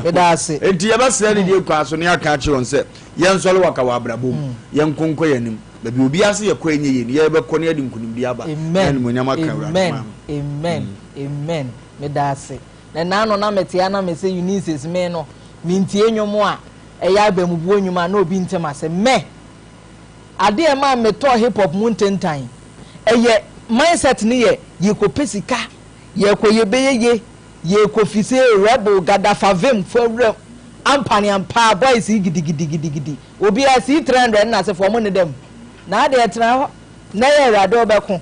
meda ase. Enti yɛbɛsrɛ ne die kwan so na yɛaka akyerɛ wɔn sɛ yɛnsɔre waka wɔ abrabɔ mu, yɛnko nkɔ yɛn anim. Baabi a obiara se yɛkɔ ɛnyɛ yie no, yɛbɛkɔ na yɛde nkonimdie aba na Amen, animuonyam aka Awurade amen, man no. amen, amen. Meda ase. Na nnaano na mete ha na mese Eunice me no, mentie nnwom a ɛyɛ abamubuo nnwuma a na obi nte m'ase. Mɛ, adeɛ a ɛmaa metɔɔ hip hop mu ntentan, ɛyɛ mindset no yɛ yɛkɔpɛ sika, yɛkɔ yɛbɛyɛ ye, yɛkɔ fi sɛ rebel gada fa vim fa wuram, ampa ne ampa boys yi gidigidigidigidi, obiara C300 ne n'asefoɔ ɔmo nneda mu. Na adeɛ tena hɔ na yɛ Awurade wobɛko,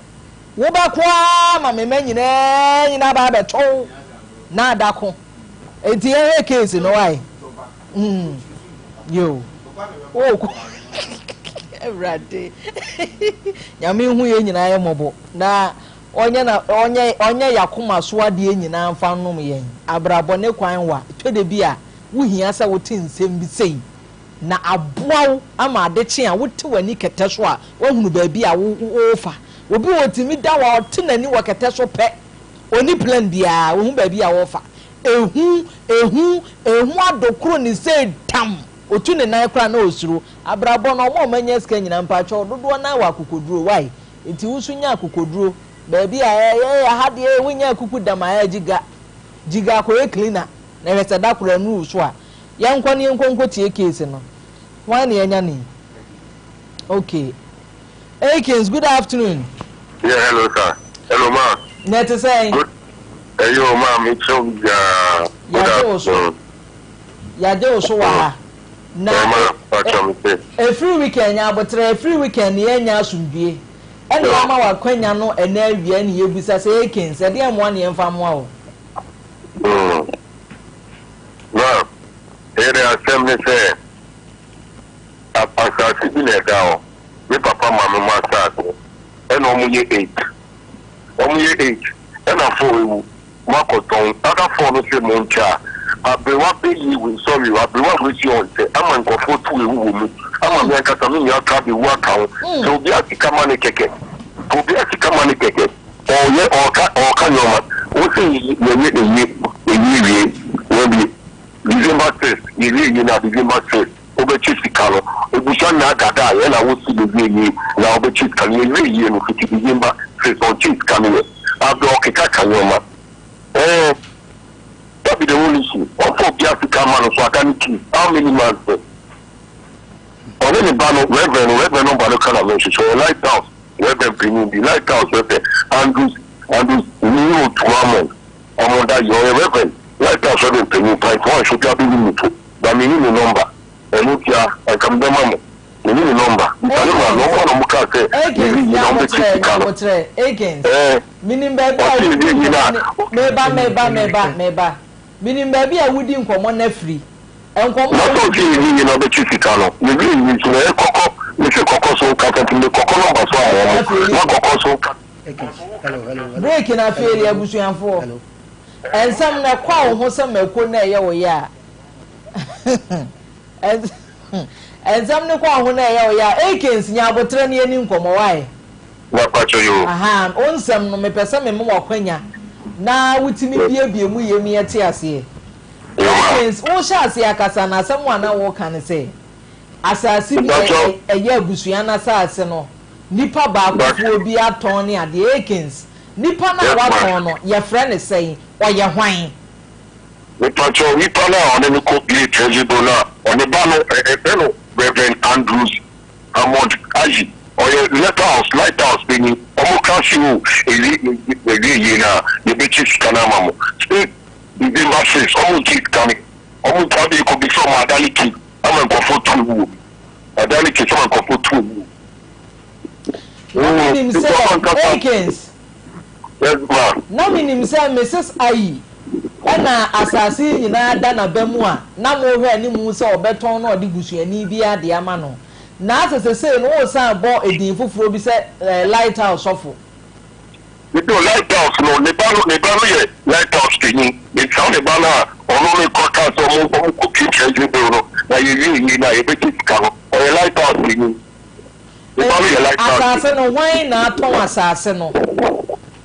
wobɛko ara ma me mma nyinaa nyina aba abɛtɔ wo na adako. Enti yɛhwɛ case no why? Mm. Yo. Oh. Awurade. Nyame hu yɛn nyinaa yɛ mmɔbɔ na ɔnyɛ na ɔnyɛ ɔnyɛ yakoma so adeɛ nyinaa mfa nnom yɛn. Abrabɔ ne kwan wa. Tɔ da bi a wohia sɛ wote nsɛm bi sei na aboa wo ama ade kye a wote w'ani kɛtɛ so a woahunu baabi a wo wofa. Obi wɔ otumi da hɔ a ɔte n'ani wɔ kɛtɛ so pɛ. Ɔnni plan biara, ɔhu baabi a ɔrefa. Ehu, ehu, ehu adokoro ne sei tam! Ɔtu ne nan koraa na ɔsuro. Abrabɔ no, wɔn a wɔanya sika nyinaa, mpakyɛw, dodoɔ no ara wɔ akokoduro. Why? Nti wo nso nya akokoduro. Baabi a ɛɛ, ɛɛ, ɛha deɛ wonya akuku dam a, ɛɛ, gyiga, gyiga kɔyɛ cleaner. Na hwɛ sɛ da koro annuru wo so a. Yɛnkɔ na yɛnkɔ nkɔtie case no. Hwan na yɛanya no yi? Okay. Akins, good afternoon. Yeah, hello sir. Hello ma. Na ɛte sɛn? Good. Ɛyɛ o ma mi kyerɛ obi biara. Good Yagye wo so. afternoon. Yagye wo so wɔ ha. Na Ɛɛ ma e, patwa mi se. efiri weekend nya abotrɛ, efiri weekend ne yɛnya asomdwie. Ɛna Yo. yɛama w'akwanya no ɛnɛ awia ne yɛbisa sɛ Akins, ɛdeɛn mmoa ne yɛmfa mmoa wo? Mm. Ma, ɛyɛ dɛ asɛm ne sɛ. Asase bi na ɛda hɔ, me papa maame mo asase, ɛna ɔmo yɛ eit, ɔmo yɛ eit, ɛna four ewu, mo akɔ tɔn, other four no se mo nkyɛ a, aberewa bɛ yi wei, sorry o, aberewa wei si ɔnsɛ, ama nkorɔfoɔ tu ewu wɔ mu, ama me ankasa me nua koraa bɛ wu aka ho, sɛ obiara sika ma no kɛkɛ, sɛ obiara sika ma no kɛkɛ, ɔɔyɛ, ɔɔka, ɔɔka nnoɔma, wo se yɛyɛ eyi, eyi wie, wawie, December 6, yɛwie yie no a December 6. Wobɛkye sika no ebusua nyinaa dada yɛ na wosi bewie yie na wobɛkye sika no yɛwie yie no fiti December 6 ɔnkyee sika no yɛ afei ɔkeka ka nneɛma ɛɛ that be the whole issue ɔmfa obia sika mma no so ada ne tea how many months sɛ ɔne ne ba no reverend no reverend number no ka na menhwehwɛ ɔyɛ light house reverend panyin bi light house reverend Andrews Andrews ne otuamon ɔmo da yɛ ɔyɛ reverend light house reverend panyin pan fo anhwɛ obia bɛyi ne to. Na menni ne nɔmba, ɛno nti a anka mebɛma mo. Menni ne nɔmba. Bisa ne maame, ɔmo a na ɔmo kaa sɛ Akins, yɛwie yie na ɔmo bɛkye nyabotrɛ, sika no. nyabotrɛ, Akins, Ɛɛ, menim baabi a ɔse wodi yɛwie yie na. nkɔmmɔ no, meba, meba, meba, meba. Menim baabi a wodi nkɔmmɔ no afiri. Nkɔmmɔ Na a sɛ ɔse wodi yɛwie no. yie na ɔbɛkye sika no, yɛwie yie nso na ɛyɛ kɔkɔ, mese kɔkɔ so nkasa nti mede kɔkɔ nɔmba so ama Break na ɔmo, afeeli na o. kɔkɔ so nka. Akins, hello, hello, hello, Break na hello, afeeli hello, abusuafoɔ. hello. Nsɛm no ɛkɔ wo ho sɛ mako na ɛyɛ wo ya a. Nsɛm no kɔ wo ho na ɛyɛ wo ya a. Akins, nya aboterɛ na yɛni nkɔmmɔ, why? Mepakyɛ yoo. Ahaa, wo nsɛm no mepɛ sɛ mema wo akwanya na wotumi biebie mu yie ma yɛte aseɛ. Yoo ma. Akins, wohyɛ aseɛ akasa no, asɛm a na woreka ne sɛ. Asase bi a ɛyɛ abusua no asase no, nipa baakofoɔ bi atɔn ne adeɛ. Akins, nipa no a watɔn no, yɛfrɛ no sɛn? Ɔyɛ hwan? Mepakyɛw, nipa no a ɔne no kɔ bue Treasury Bill no a ɔne ba no, yɛfrɛ no Rev. Andrews Hammond Ayi. Ɔyɛ Lighthouse, Lighthouse panyin. Wɔka se o, ewie yɛwie yie no a, yɛbɛkyɛ sika no ama mo. Since December 6, wɔnkyɛɛ sika no. Wɔn ade kɔbisa wɔn adane ti ama nkurɔfoɔ tu agu wɔ mu. Adane ti ama nkurɔfoɔ tu agu wɔ mu. Na menim sɛ Akins. Yes ma. Na menim sɛ Mrs. Ayi ɛna asase yi nyinaa da n'aba mu a na mohwɛ anim sɛ ɔbɛtɔn na ɔde busuani bi adeɛ ama no. Na asɛ sesei no woresan bɔ edin foforɔ bi sɛ Lighthouse sɔfo. Mese o lighthouse no ne ba no ne ba no yɛ lighthouse panyin nti saa ne ba no a ɔno ne kɔ kaa sɛ ɔmo ɔmo kɔ pie treasury bill no na yɛ wie yie no a yɛbɛgye sika no ɔyɛ lighthouse panyin ne ba no yɛ Nti lighthouse asaase panyin. no hwan na atɔn asaase no?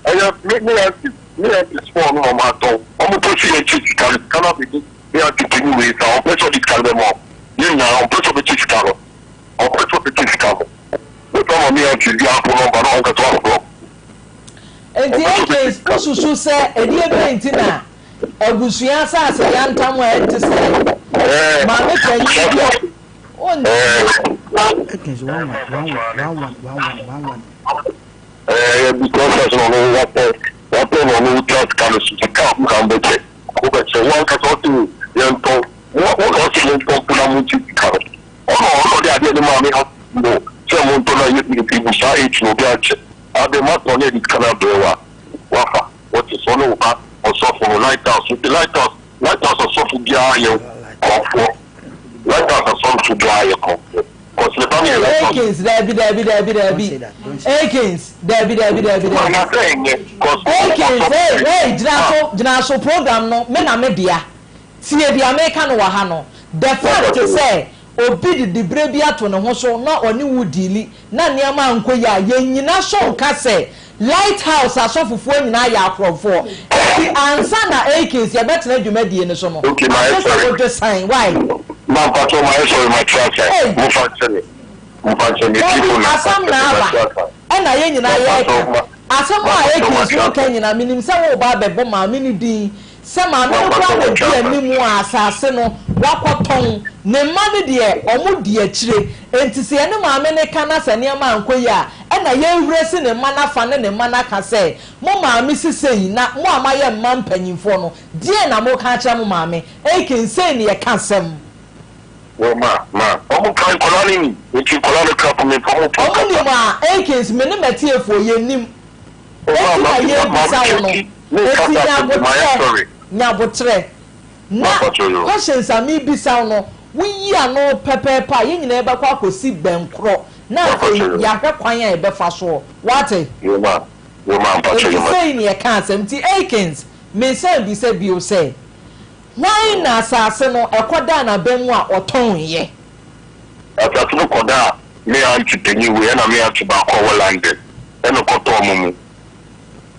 Ɛyɛ me me aunty me aunty small no na ɔmo atɔn ɔmo pɛ sɛ yɛgye sika no sika no abɛdi me aunty panyin wei nsa ɔmpɛ sɛ ɔde sika no bɛma ɔmo yɛn nyinaa ɔmpɛ sɛ ɔbɛgye sika no ɔmpɛ sɛ ɔbɛgye sika no mɛtɔ ama me aunty bi apo nɔmba na ɔnkasa wafrɛ ɔmo. Enti Akins, wususu sɛ ɛdeɛ bɛn nti na abusua asase yantam a ɛnte sɛ maame panyin bi a wonte Akins 1 1 1 1 1 1 1 1 1 1. Abusua asase na ɔno wapɛ wapɛ na ɔno wotwa sika no so sika a woka bɛkyɛ wobɛkyɛ wo ankasa ɔse yɛntɔn wo na ɔse montɔn mpo na monkye sika no ɔno ɔno ɔde adeɛ no maa me no sɛ montɔ na yɛ bi saa 8 na obi akyɛ Ade ma tɔ ne yɛde sika no abrɛ wo a wafa wɔte so ɔne wo ba ɔsɔfo no light house nti light house light house ɔsɔfo biara yɛ kɔnfoɔ light house asɔrefo biara yɛ kɔnfoɔ cause ne ba no yɛ light house. Akins daabi daabi daabi Don't say daabi that. Don't say that. Akins daabi daabi daabi Ma daabi na sɛ ɛnyɛ cause Akins ɔsɔfo hey bi hey gyina ma so gyina so program no me na me dea tie deɛ meka no wɔ ha no the fact sɛ obi de diberɛ bi ato ne ho so na ɔne wo deali na nneɛma ankɔ yie a, yɛnnyina so nka sɛ Lighthouse asɔfofoɔ nyinaa yɛ akorɔmfoɔ. Enti ansa na Akins yɛbɛtena dwumadie no so no, Okay mayɛ agye sɛ sorry. wodwe san. Why? Ma mpakyɛw mayɛ sorry mate asan Ei! mofa nkyɛ me mofa nkyɛ me Dabi, atiefo na fa asɛm nkyɛ na me aba mate asan ɛna yɛn ma nyinaa mpakyɛw yɛreka. ma Asɛm ma a mpakyɛw Akins mate woreka asan nyinaa, menim sɛ woreba abɛbɔ maame no din Sɛ maame ma no koraa mpakyɛw na mate di asan. anim a asase no wakɔtɔn, ne mma no deɛ wɔn di akyire. Enti sɛ yɛne maame no ka na sɛ nneɛma ankɔ yie a, ɛna yɛrewura si ne mma no afa ne ne mma no aka sɛ, mo maame se sei na mo a moayɛ mma mpanyinfoɔ no, deɛn na moreka akyerɛ mo maame? Aiken, sei na yɛka asɛm. Wɔ ma, ma. Wɔn ka nkwadaa no nim, nti nkwadaa no ka po me mfa wɔn po Wɔn kasa. nim a, Aikens, me ne m'atiefoɔ, yɛnnim. Wɔ ma, Enti ma, na ma, ma, yɛrebisa wo no. nti, me Enti nkasa nya ase nti mayɛ aboterɛ, sorry. nya aboterɛ. Ma Na mpakyɛw yoo. questions a merebisa wo no, woyi ano pɛpɛɛpɛ a, yɛn nyinaa yɛbɛkɔ akɔsi bɛnkorɔ, na Ma afei mpakyɛw yoo. yɛahwɛ kwan a yɛbɛfa soɔ. Woate? Yoo ma, yoo ma, mpakyɛw Enti yoo ma. sei na yɛka asɛm. Nti Aikens, mesan bisa bio sɛ, Hwan na asase no ɛkɔdaa n'aba mu a ɔtɔneeɛ? Asase no kɔdaa me aunty panyin wei ɛna me aunty baako a ɔwɔ London ɛna ɔkɔtɔɔ ɔmo mu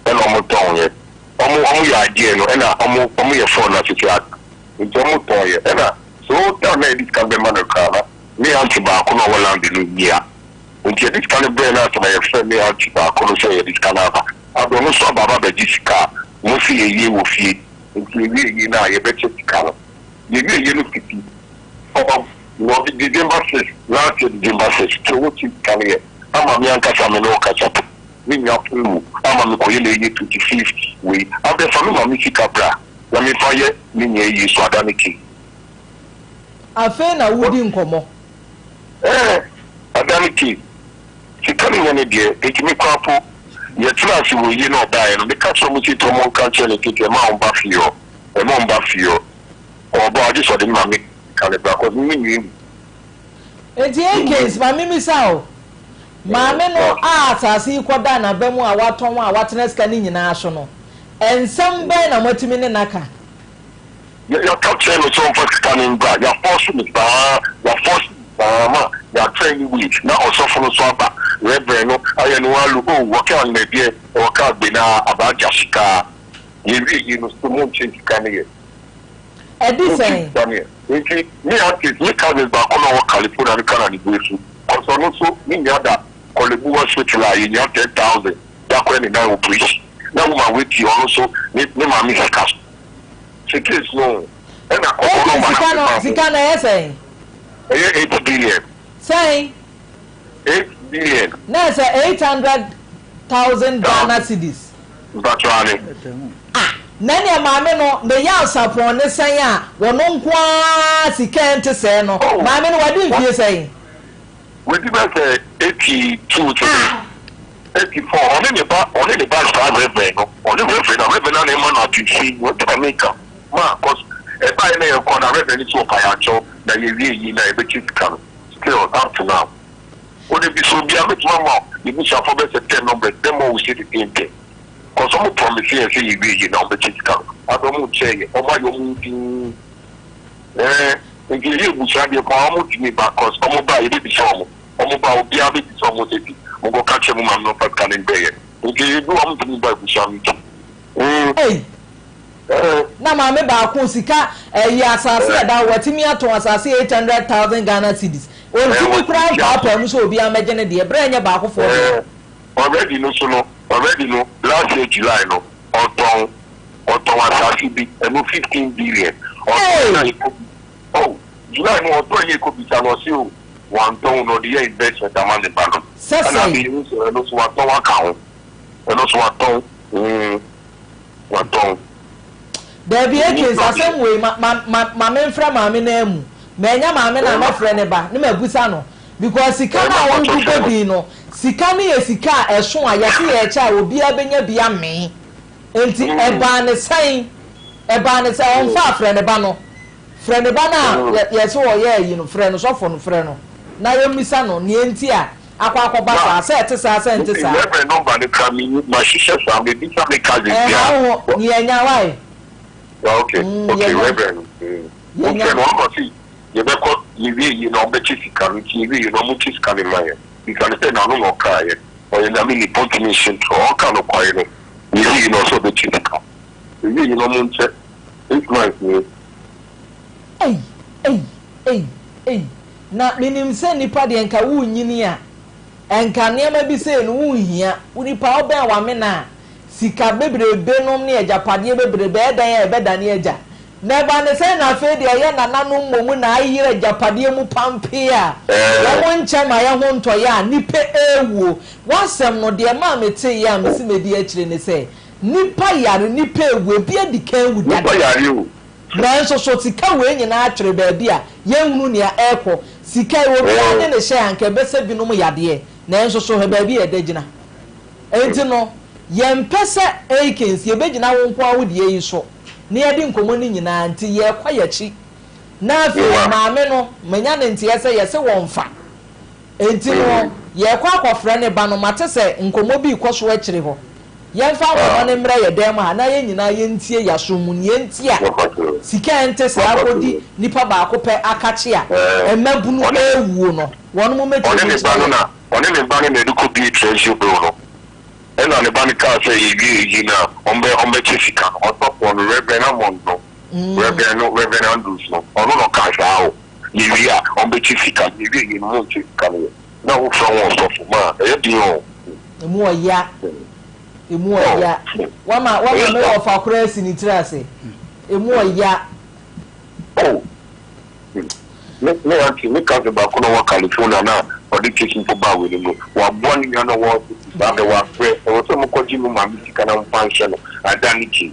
ɛna ɔmo tɔn yɛ. Ɔmo ɔmo yɛ adeɛ no ɛna ɔmo ɔmo yɛ fɔɔ no asese aka nti ɔmo tɔn yɛ ɛna so time na yɛde sika bɛma no koraa na me aunty baako no a ɔwɔ London no wia nti yɛde sika no brɛɛ no ansa na yɛfrɛ me aunty baako no sɛ yɛde sika no aba abɛ ɔno nso aba aba abɛgye sika a mo se yɛyie wɔ fie nti yɛwie yie no a yɛbɛkyɛ sika no yɛwie yie no fiti ɔba wɔ December 6 last year December 6 nti ɔwɔ kyi sika no yɛ ama me ankasa me ne wo kasa po me nua pon mu ama me kɔyɛ n'ayie 25th wei abɛ fa me maame sika bra na me fa yɛ me nua ayie so ada ne ke. Afei na wodi nkɔmmɔ. Ɛɛ ada ne ke sika no nyɛ ne deɛ nti me koraa po yɛ tena ase wɔ ayie na ɔbaeɛ no me ka kyerɛ ɔmo sɛ ɔmo nka nkyerɛ ne tete ɛma ɔmba fie hɔ ɛma ɔmba fie hɔ ɔba a gye sɛ ɔde me maame sika no bra cause me me nua Enti Akins, ma mimmisa wo, maame no a asase yi kɔdaa n'aba mu a watɔn a watena sika no nyinaa so no, nsɛm bɛn na moatumi ne no aka? Yɛka kyerɛɛ no sɛ ɔmfa sika no mbra, yɛafɔɔse no saa, yɛafɔɔse no saa ma yɛatrɛ ne wei na ɔsɔfo no nso aba, Reverend no ayɛ no alu, oh wɔkaa nnɛdeɛ, wɔkaa gbenaa, abaa gya sika, yɛwie yei no so monkyɛ sika no yɛ. Ɛdi sɛn? Daniel, nti me aunties, me cousins baako na ɔwɔ California no ka na ne bo afu cos ɔno nso ne nua da Korle-Bu hospital a yɛhia 10,000 de akɔyɛ ne nan operation na woman wei te ɔno nso ne ne maame sika so. Sɛ case no ɛna kɔkɔ no Okay, ɔma sika no no, ase ma ho. sika no ɛyɛ sɛn? Ɛyɛ 8 billion. Sɛn? 8 billion. Na ɛsɛ 800,000 Ghana cedis. Mpatsɔ ane. Ah, na ɛneɛ maame no ne yaw sapɔn ne sɛn a wɔno nko ara sika ɛnte sɛɛ no, Oh, maame no wadi mfie sɛn? Wadi bɛ sɛ 82 to Ah! 84. Ɔne ne ba, ɔne ne ba saa reverend no, ɔne reverend na reverend na na ɛma no adwemfi wɔte na meka ma cause ɛbaeɛ na yɛkɔ na reverend no sɛ ɔpa yɛ akyɛw na yɛwie yi na yɛbɛkye sika no. Still up to now wode bi so obiara mɛtumi ama yɛbusuafoɔ bɛ sɛ 10 numbers, them all will say the same thing cause ɔmo promise yɛn sɛ yɛwie yi na ɔmo bɛkye sika no ade ɔmo nkyɛn yɛ, ɔmo ayɛ ɔmo din nti yɛyɛ ebusua deɛ kɔn ɔmo tumi ba cause ɔmo ba yɛbɛbisa ɔmo, ɔmo ba obiara bɛbisa ɔmo sɛ bi mo kɔ ka kyerɛ mo maame no ɔfa sika ne mbɛyɛ nti ebi ɔmo tumi ba ebusua no nti. Ei! Na maame baako sika ɛyi asase ɛda hɔ, watumi atɔn asase 800,000 Ghana cedis. Ontumi koraa mpaapaa mu sɛ obiara mmɛgye ne deɛ, berɛ ɛnyɛ baakofoɔ deɛ. Already no so no, already no last year July no ɔtɔn asase bi ɛno 15 billion ɔtɔn na Hey! ekɔ oh July no ɔtɔn yɛ ekɔ bisa no ɔsi o wantɔn na ɔde yɛ investment ama ne ba no Sɛ ɛna sɛn? afei ehu sɛ ɛno so watɔn aka ho, ɛno so watɔn, watɔn. Daabi, Ɛni Akins, sɔ asɛm deɛ. wei ma memfrɛ maame no amu. Manya maame no a mɛfrɛ ne ba ne mabusa no because sika no Ɛma a patɔ wobobɔ fɛ no. din no, sika no yɛ sika a ɛso a yɛse yɛkyɛ a obiara bɛnya bi amee. Enti ɛbaa ne sɛn? Ɛbaa ne sɛ ɔmfa frɛ ne ba no. Frɛ ne ba no a yɛse ɔyɛ ayi no, frɛ no, sɔfo no, frɛ no na yɛmmisa no nea enti a akɔ akɔba saa, sɛ ɛte saa sɛ ɛnte saa. Reverend number no kra me mahyehyɛ saa mebisa me cousin Ɛha bia. wo ho, yɛnya wae. Ah, okay, okay, Yɛnya. Reverend. Yɛnya. Wofrɛ no ɔkɔ se yɛbɛkɔ yɛwie yi na ɔmbɛkye sika no nti yɛwie yi na ɔmo sika no ma yɛ. Bisa no sɛ n'ano na ɔkaeɛ. Ɔyɛ Nyame nipa ntumi nhyɛ ntorɔ. Ɔka no kwae no yɛwie yi na ɔsɛ ɔbɛkye sika. Yɛwie yi na ɔmo nkyɛ 8 months nie. Ei, ei, ei, ei. Na menim sɛ nipa deɛ nka wonyini a, ɛnka nneɛma bi sei no wonhia. Wo nipa wobɛn wamena a, sika bebrebe nom ne agyapadeɛ bebrebe ɛdan a ɛbɛdane agya. Na ɛba ne sɛ na afei deɛ ɛyɛ nananom mmom na ayerɛ agyapadeɛ mu pampee a, wɔn nkyɛn ma yɛ ho ntɔyɛ a nipa ewuo. Wasɛm no deɛ maa me te yɛ a mesi medi akyire ne sɛ, nipa yare, nipa ewu, ebi adi kan wu Nipa dada. yare o. Nanso so sika wei nyinaa twere baabi a yɛnhunu nea ɛrekɔ. Sika yi obiara de ne hyɛ anka ɛbɛsɛ binom yadeɛ. Nanso so hwɛ baabi a yɛda gyina. Enti no, yɛmpɛ sɛ Akins yɛbɛgyina wo nko ara wo deɛ yi so na yɛde nkɔmmɔ no nyinaa nti yɛrekɔ yɛkyi. Na afei maame no, manya ne nteɛ sɛ yɛse wɔmfa. Enti no, yɛrekɔ akɔfrɛ ne ba no, mate sɛ nkɔmmɔ bi rekɔ so akyire hɔ. Yɛmfa nkɔmmɔ no mmerɛ yɛ dan mu ha na yɛn nyinaa yɛntie yɛaso mu nea enti a sika ɛnte saa akɔdi nipa baako pɛ akakye a mmabunu ewuo no, wɔn mo mɛtumi Ɔne ne ba no kyerɛ. Na ɔne ne ba no na ɛde kɔ bie treasury bill no ɛna ne ba no kaa sɛ yɛwie yi na ɔmbɛkyɛ sika no. Ɔsɔfoɔ no, Reverend Hammond no, Reverend no, Reverend Andrews no, ɔno na ɔkaa saa o yɛwie a ɔmbɛkyɛ sika no, yɛwie yi no mo nkyɛ sika no yɛ na wofrɛ ho ɔsɔfo ma ɛyɛ den o. Emu ɔya, emu ɔya. Wama me wɔfa koraa si ne tiri ase. Emu ɔya. Oh. Me auntie, me cousin baako na ɔwɔ California na ɔde case mpo baa wɔ anim no, waboa ne nua na ɔwɔ hospital saa bɛ wabrɛ ɛwɔ sɛ mokɔgye me maame sika na mfa nhyɛ no ada ne case.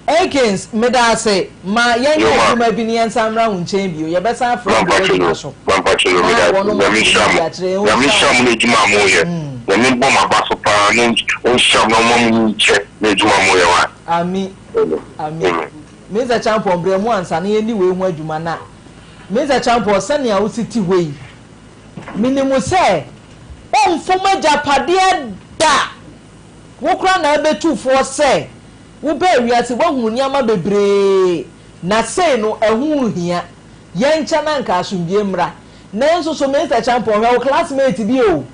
Akins, meda ase ma yɛnyɛ Yo, ma. adwuma bi ne yɛnsan mmra wo nkyɛn bio. Yɛbɛsan afrɛ wo de Mampakyɛ woagyina yo, so. mampakyɛ yo, Na meda ase. wɔnom Nyame akyerɛ nhyira bi mo. akyerɛ yɛn. Nyame Ɔnhyira nhyira wo. mo n'adwuma a moyɛ. Nyame bɔ mo aba so paa na ɔnhyira mo na ɔma mo nkyɛ n'adwuma a moyɛ wa. Ami, Amen. ami. Amen. Mr. Champon, brɛ mu ansa na yɛnni wei ho adwuma na Mr. Champon, sɛnea wosi te hɔ yi, minimu sɛ ɔmfom agyapadeɛ da. Wo koraa na abɛtufoɔ sɛ wobɛɛ wiase woahunu nneɛma bebree na sei no ɛho nhia. Yɛnkyɛ na nka asomdwie mmra. Nanso so Mr. Champon, hwɛ wo classmate bi o.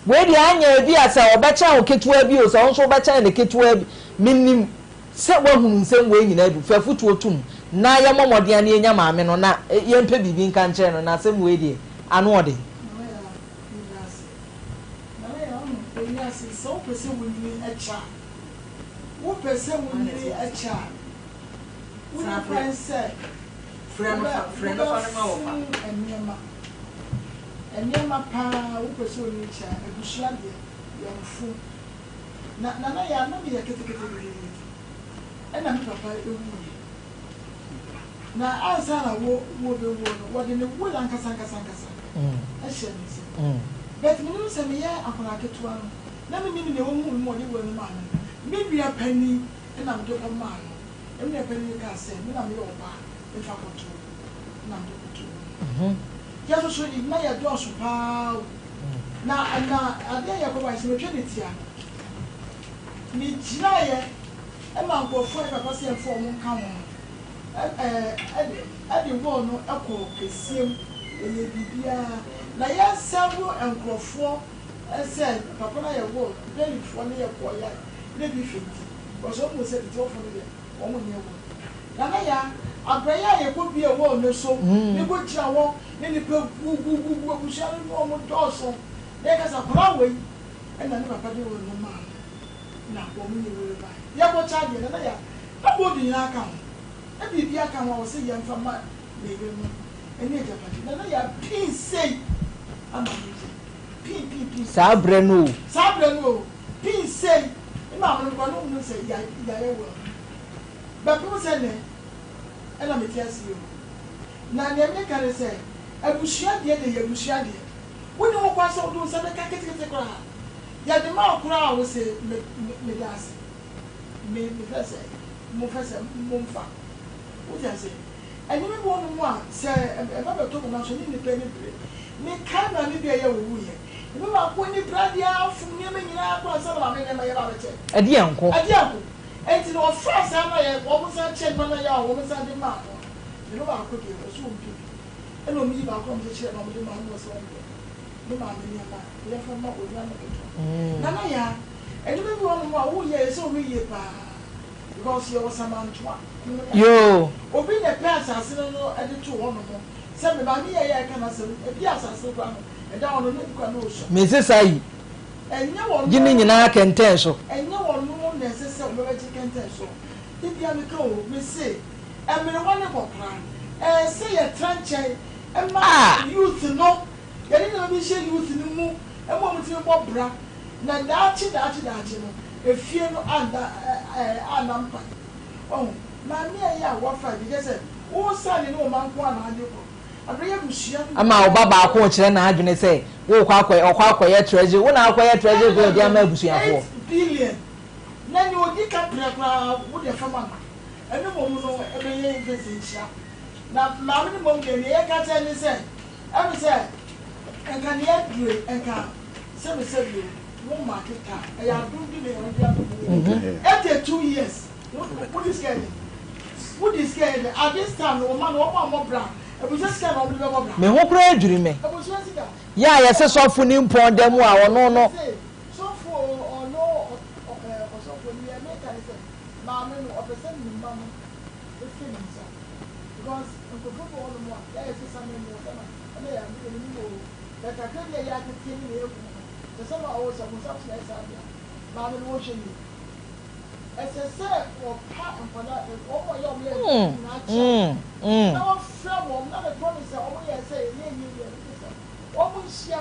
Wei deɛ anyɛ ebi a sɛ ɔbɛkyɛn wo ketewa bi o, sɛ wo nso wobɛkyɛn no ketewa bi. Menim sɛ woahunu nsɛm wei nyinaa bi. Fa afotuo tom na yɛmmɔ mmɔden ara na yɛnya maame no na yɛmpɛ biribi nka nkyerɛ no na asɛm wei deɛ ano ɔden. Nana Yaa, meda ase. Nana Yaa, wohu, ewiase, sɛ wopɛ sɛ wonyini kyɛ a, wopɛ sɛ wonyini kyɛ a, wonni kwan sɛ wobɛfom nneɛma. Nneɛma paa wopɛ sɛ onyini kyɛ a, abusua deɛ, yɛmfom. Na Nana Yaa, na meyɛ keteketekete ɛna me papa wuiɛ. Na ansa na wo wɔbɛwuo no, wɔde ne will ankasa ankasa ankasa hyɛɛ me nsam. But menim sɛ meyɛ akwadaa ketewa no, na mennim nea ɔhuu me ma ɔde will no maa me no. Me nua panin na mede kɔmaa no. Na me nua panin no kaa sɛ, me na meyɛ ɔbaa, memfa kɔto hɔ. Na mede kɔtoo hɔ. Yɛn nso so, na yɛdɔɔso pa ara o. Na na adeɛ a yɛkɔbaeɛ, sɛ metwa ne ti a, megyinaeɛ ma nkurɔfoɔ a yɛ papa sɛ yɛmfa wɔn nka ho no, ɛ, de wall no kɔɔ kɛseɛ mu, yɛyɛɛ biribiara. Na yɛsɛvo nkurɔfoɔ sɛ papa no ayɛ wall, mpanimfoɔ no yɛkɔeɛ a, na ebi hwɛ nti, because wɔn hu sɛ tete hɔfoɔ no deɛ, wɔn nyɛ wall. Nana Yaa, abrɛ yi a yɛkɔ bue wall no so, ne kɔ gyina hɔ, ne nnipa gugugugu abusua no ne wɔn dɔɔso, na yɛka sɛ akwadaa wei na ne papa de wall no maa no, na wɔn yɛ wei baeɛ. Yɛkɔ kyɛ adeɛ, Nana Yaa, na board nyinaa ka ho, na biribiara ka ho a wɔsɛ yɛmfa ma ne yere no ne agyapadeɛ. Nana Yaa, pii sei ama me gye, pii pii pii. Saa berɛ no o. Saa berɛ no o, pii sei, me maame no koraa na ɔnnim sɛ yɛayɛ will no. Bɛpem sɛ nnɛ na mete ase yi o. Na nea meka ne sɛ, abusua deɛ deɛ yɛ abusua deɛ. Wonni ho kwan sɛ wode wo nsa bɛka ketekete koraa. Yɛde ma wo koraa a wose me me meda ase. Me mefɛ sɛ mofɛ sɛ momfa. Wote aseɛ? Nneɛma bi wɔ hɔnom a sɛ ɛba bɛtɔ mo nan so ɛne nnipa ani bere. Mekae maame bi a ɛyɛ a ɔwuiɛ. Ne ba baako ani bere adeɛ ara fom nneɛma nyinaa koraa ansa na maame nneɛma yɛba abɛkyɛ. Ɛdeɛn nko? Ɛdeɛn nko? Enti na ɔfaa saa na yɛ wɔn san kyɛɛ no ma na yɛ a wɔn san de maa no no, ne ba baako deɛ ɔse ɔmpɛ bi. Ɛna wɔn yi baako a wɔn kyekyerɛ na wɔn de maa no na ɔse ɔmpɛ ne maame nneɛma a yɛmfa mma onua no ketewa. Nana Yaa, nneɛma bi wɔ hɔnom a woyɛ ɛsɛ sɛ wohwɛ yie paa because yɛwɔ samantoa nom ne adeɛ. Yoo. Obi na ɛpɛ asase no no de too hɔnom sɛ me maame yɛeɛ a ɛka n'asɛm, ebi a asase no koraa no ɛda hɔ no na ebi koraa na ɔsua. Mese saa yi. Ɛnyɛ wɔn. Gye ne nyinaa kɛntɛn so. Ɛnyɛ wɔn na ɛsɛ sɛ wɔbɛgye kɛntɛn so. Da biara meka o, mese mmerewa ne nkɔkora, ɛyɛ sɛ yɛtra nkyɛn ma youth no, yɛde nneɛma bi hyɛ youth no mu ma wɔtumi bɔ bra, na daakye daakye daakye no, efie no anda ɛɛ anna mpan. Wahu? Maame a ɛyɛ a wafa bi, kyerɛ sɛ wosan ne ne wo mma nko ara na ade kɔ. Ama wo ba baako rekyerɛ n'adwene sɛ worekɔ akɔyɛ, ɔkɔ akɔyɛ treasury, wo na akɔyɛ treasury bill de ama abusuafoɔ. Eight billion na nea odi ka prɛ koraa wo deɛ fa ma no ɛno mmom no ɛbɛyɛ mfɛnsɛ nhyira na maame no mmom deɛ nea yɛka kyerɛ ne sɛ ɛme sɛ nka nea adure nka sɛbe sɛbe o wo ma keta ɛyɛ adom bi na yɛde adom wo 82 years Wo di sika yɛ dɛn? Wo di sika yɛ dɛn? At this time no wo ma no wɔn a wɔbɔ bra abusua sika na wɔn de bɛbɔ bra. Me ho koraa dwiri me. Abusua sika. Yɛ a yɛse sɔfo ni mpɔn da mu a ɔno no. Mese sɔfo o ɔno ɔsɔfo nea meka ne sɛ maame no ɔpɛ sɛ ne mma no firi ne nsa because nkurɔfoɔ bi wɔ hɔnom a yɛ a yɛse sama mu o sama ɛna yɛ a medeɛ menim o but kakra bi a yɛ atete ne nea yɛahu no sɛ sama o sɛ ɔbonsam so na ɛyɛ saa deɛ a maame no wɔnhwɛ yie. Ɛsɛ sɛ wɔpa nkwadaa a wɔn a wɔyɛ wɔn yɛ nyinaa kyɛw na wɔfrɛ wɔn na me promise sɛ wɔn yɛ sɛ yɛnyɛ nyɛ yɛ no sɛ wɔn nhyia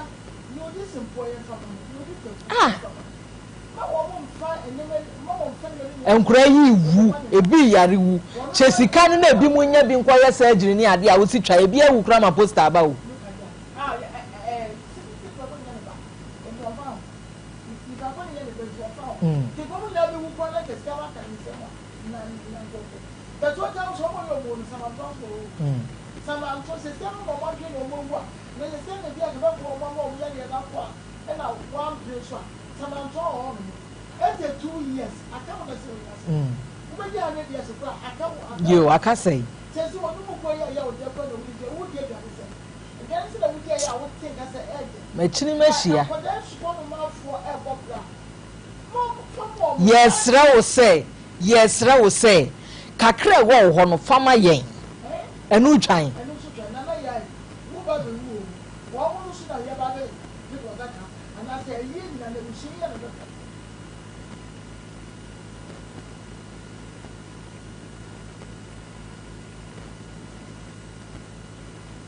nea odi sempoɔ yɛn fa ma no nea odi kwaku yɛn fa ma no ma wɔn mfa nneɛma ma wɔn mfa nneɛma no nyinaa. Nkwadaa yi wu, ebi yare wu. Kyɛ sika no na ebi mo nya bi nkɔyɛ surgery ne adeɛ a wosi twa ebi awu koraa ma poster aba o. Yoo, aka sɛn? Makyini mahyia. Yɛresrɛ wo sɛ, yɛresrɛ wo sɛ, kakra a ɛwɔ wo hɔ no, fa ma yɛn. Ɛno twan.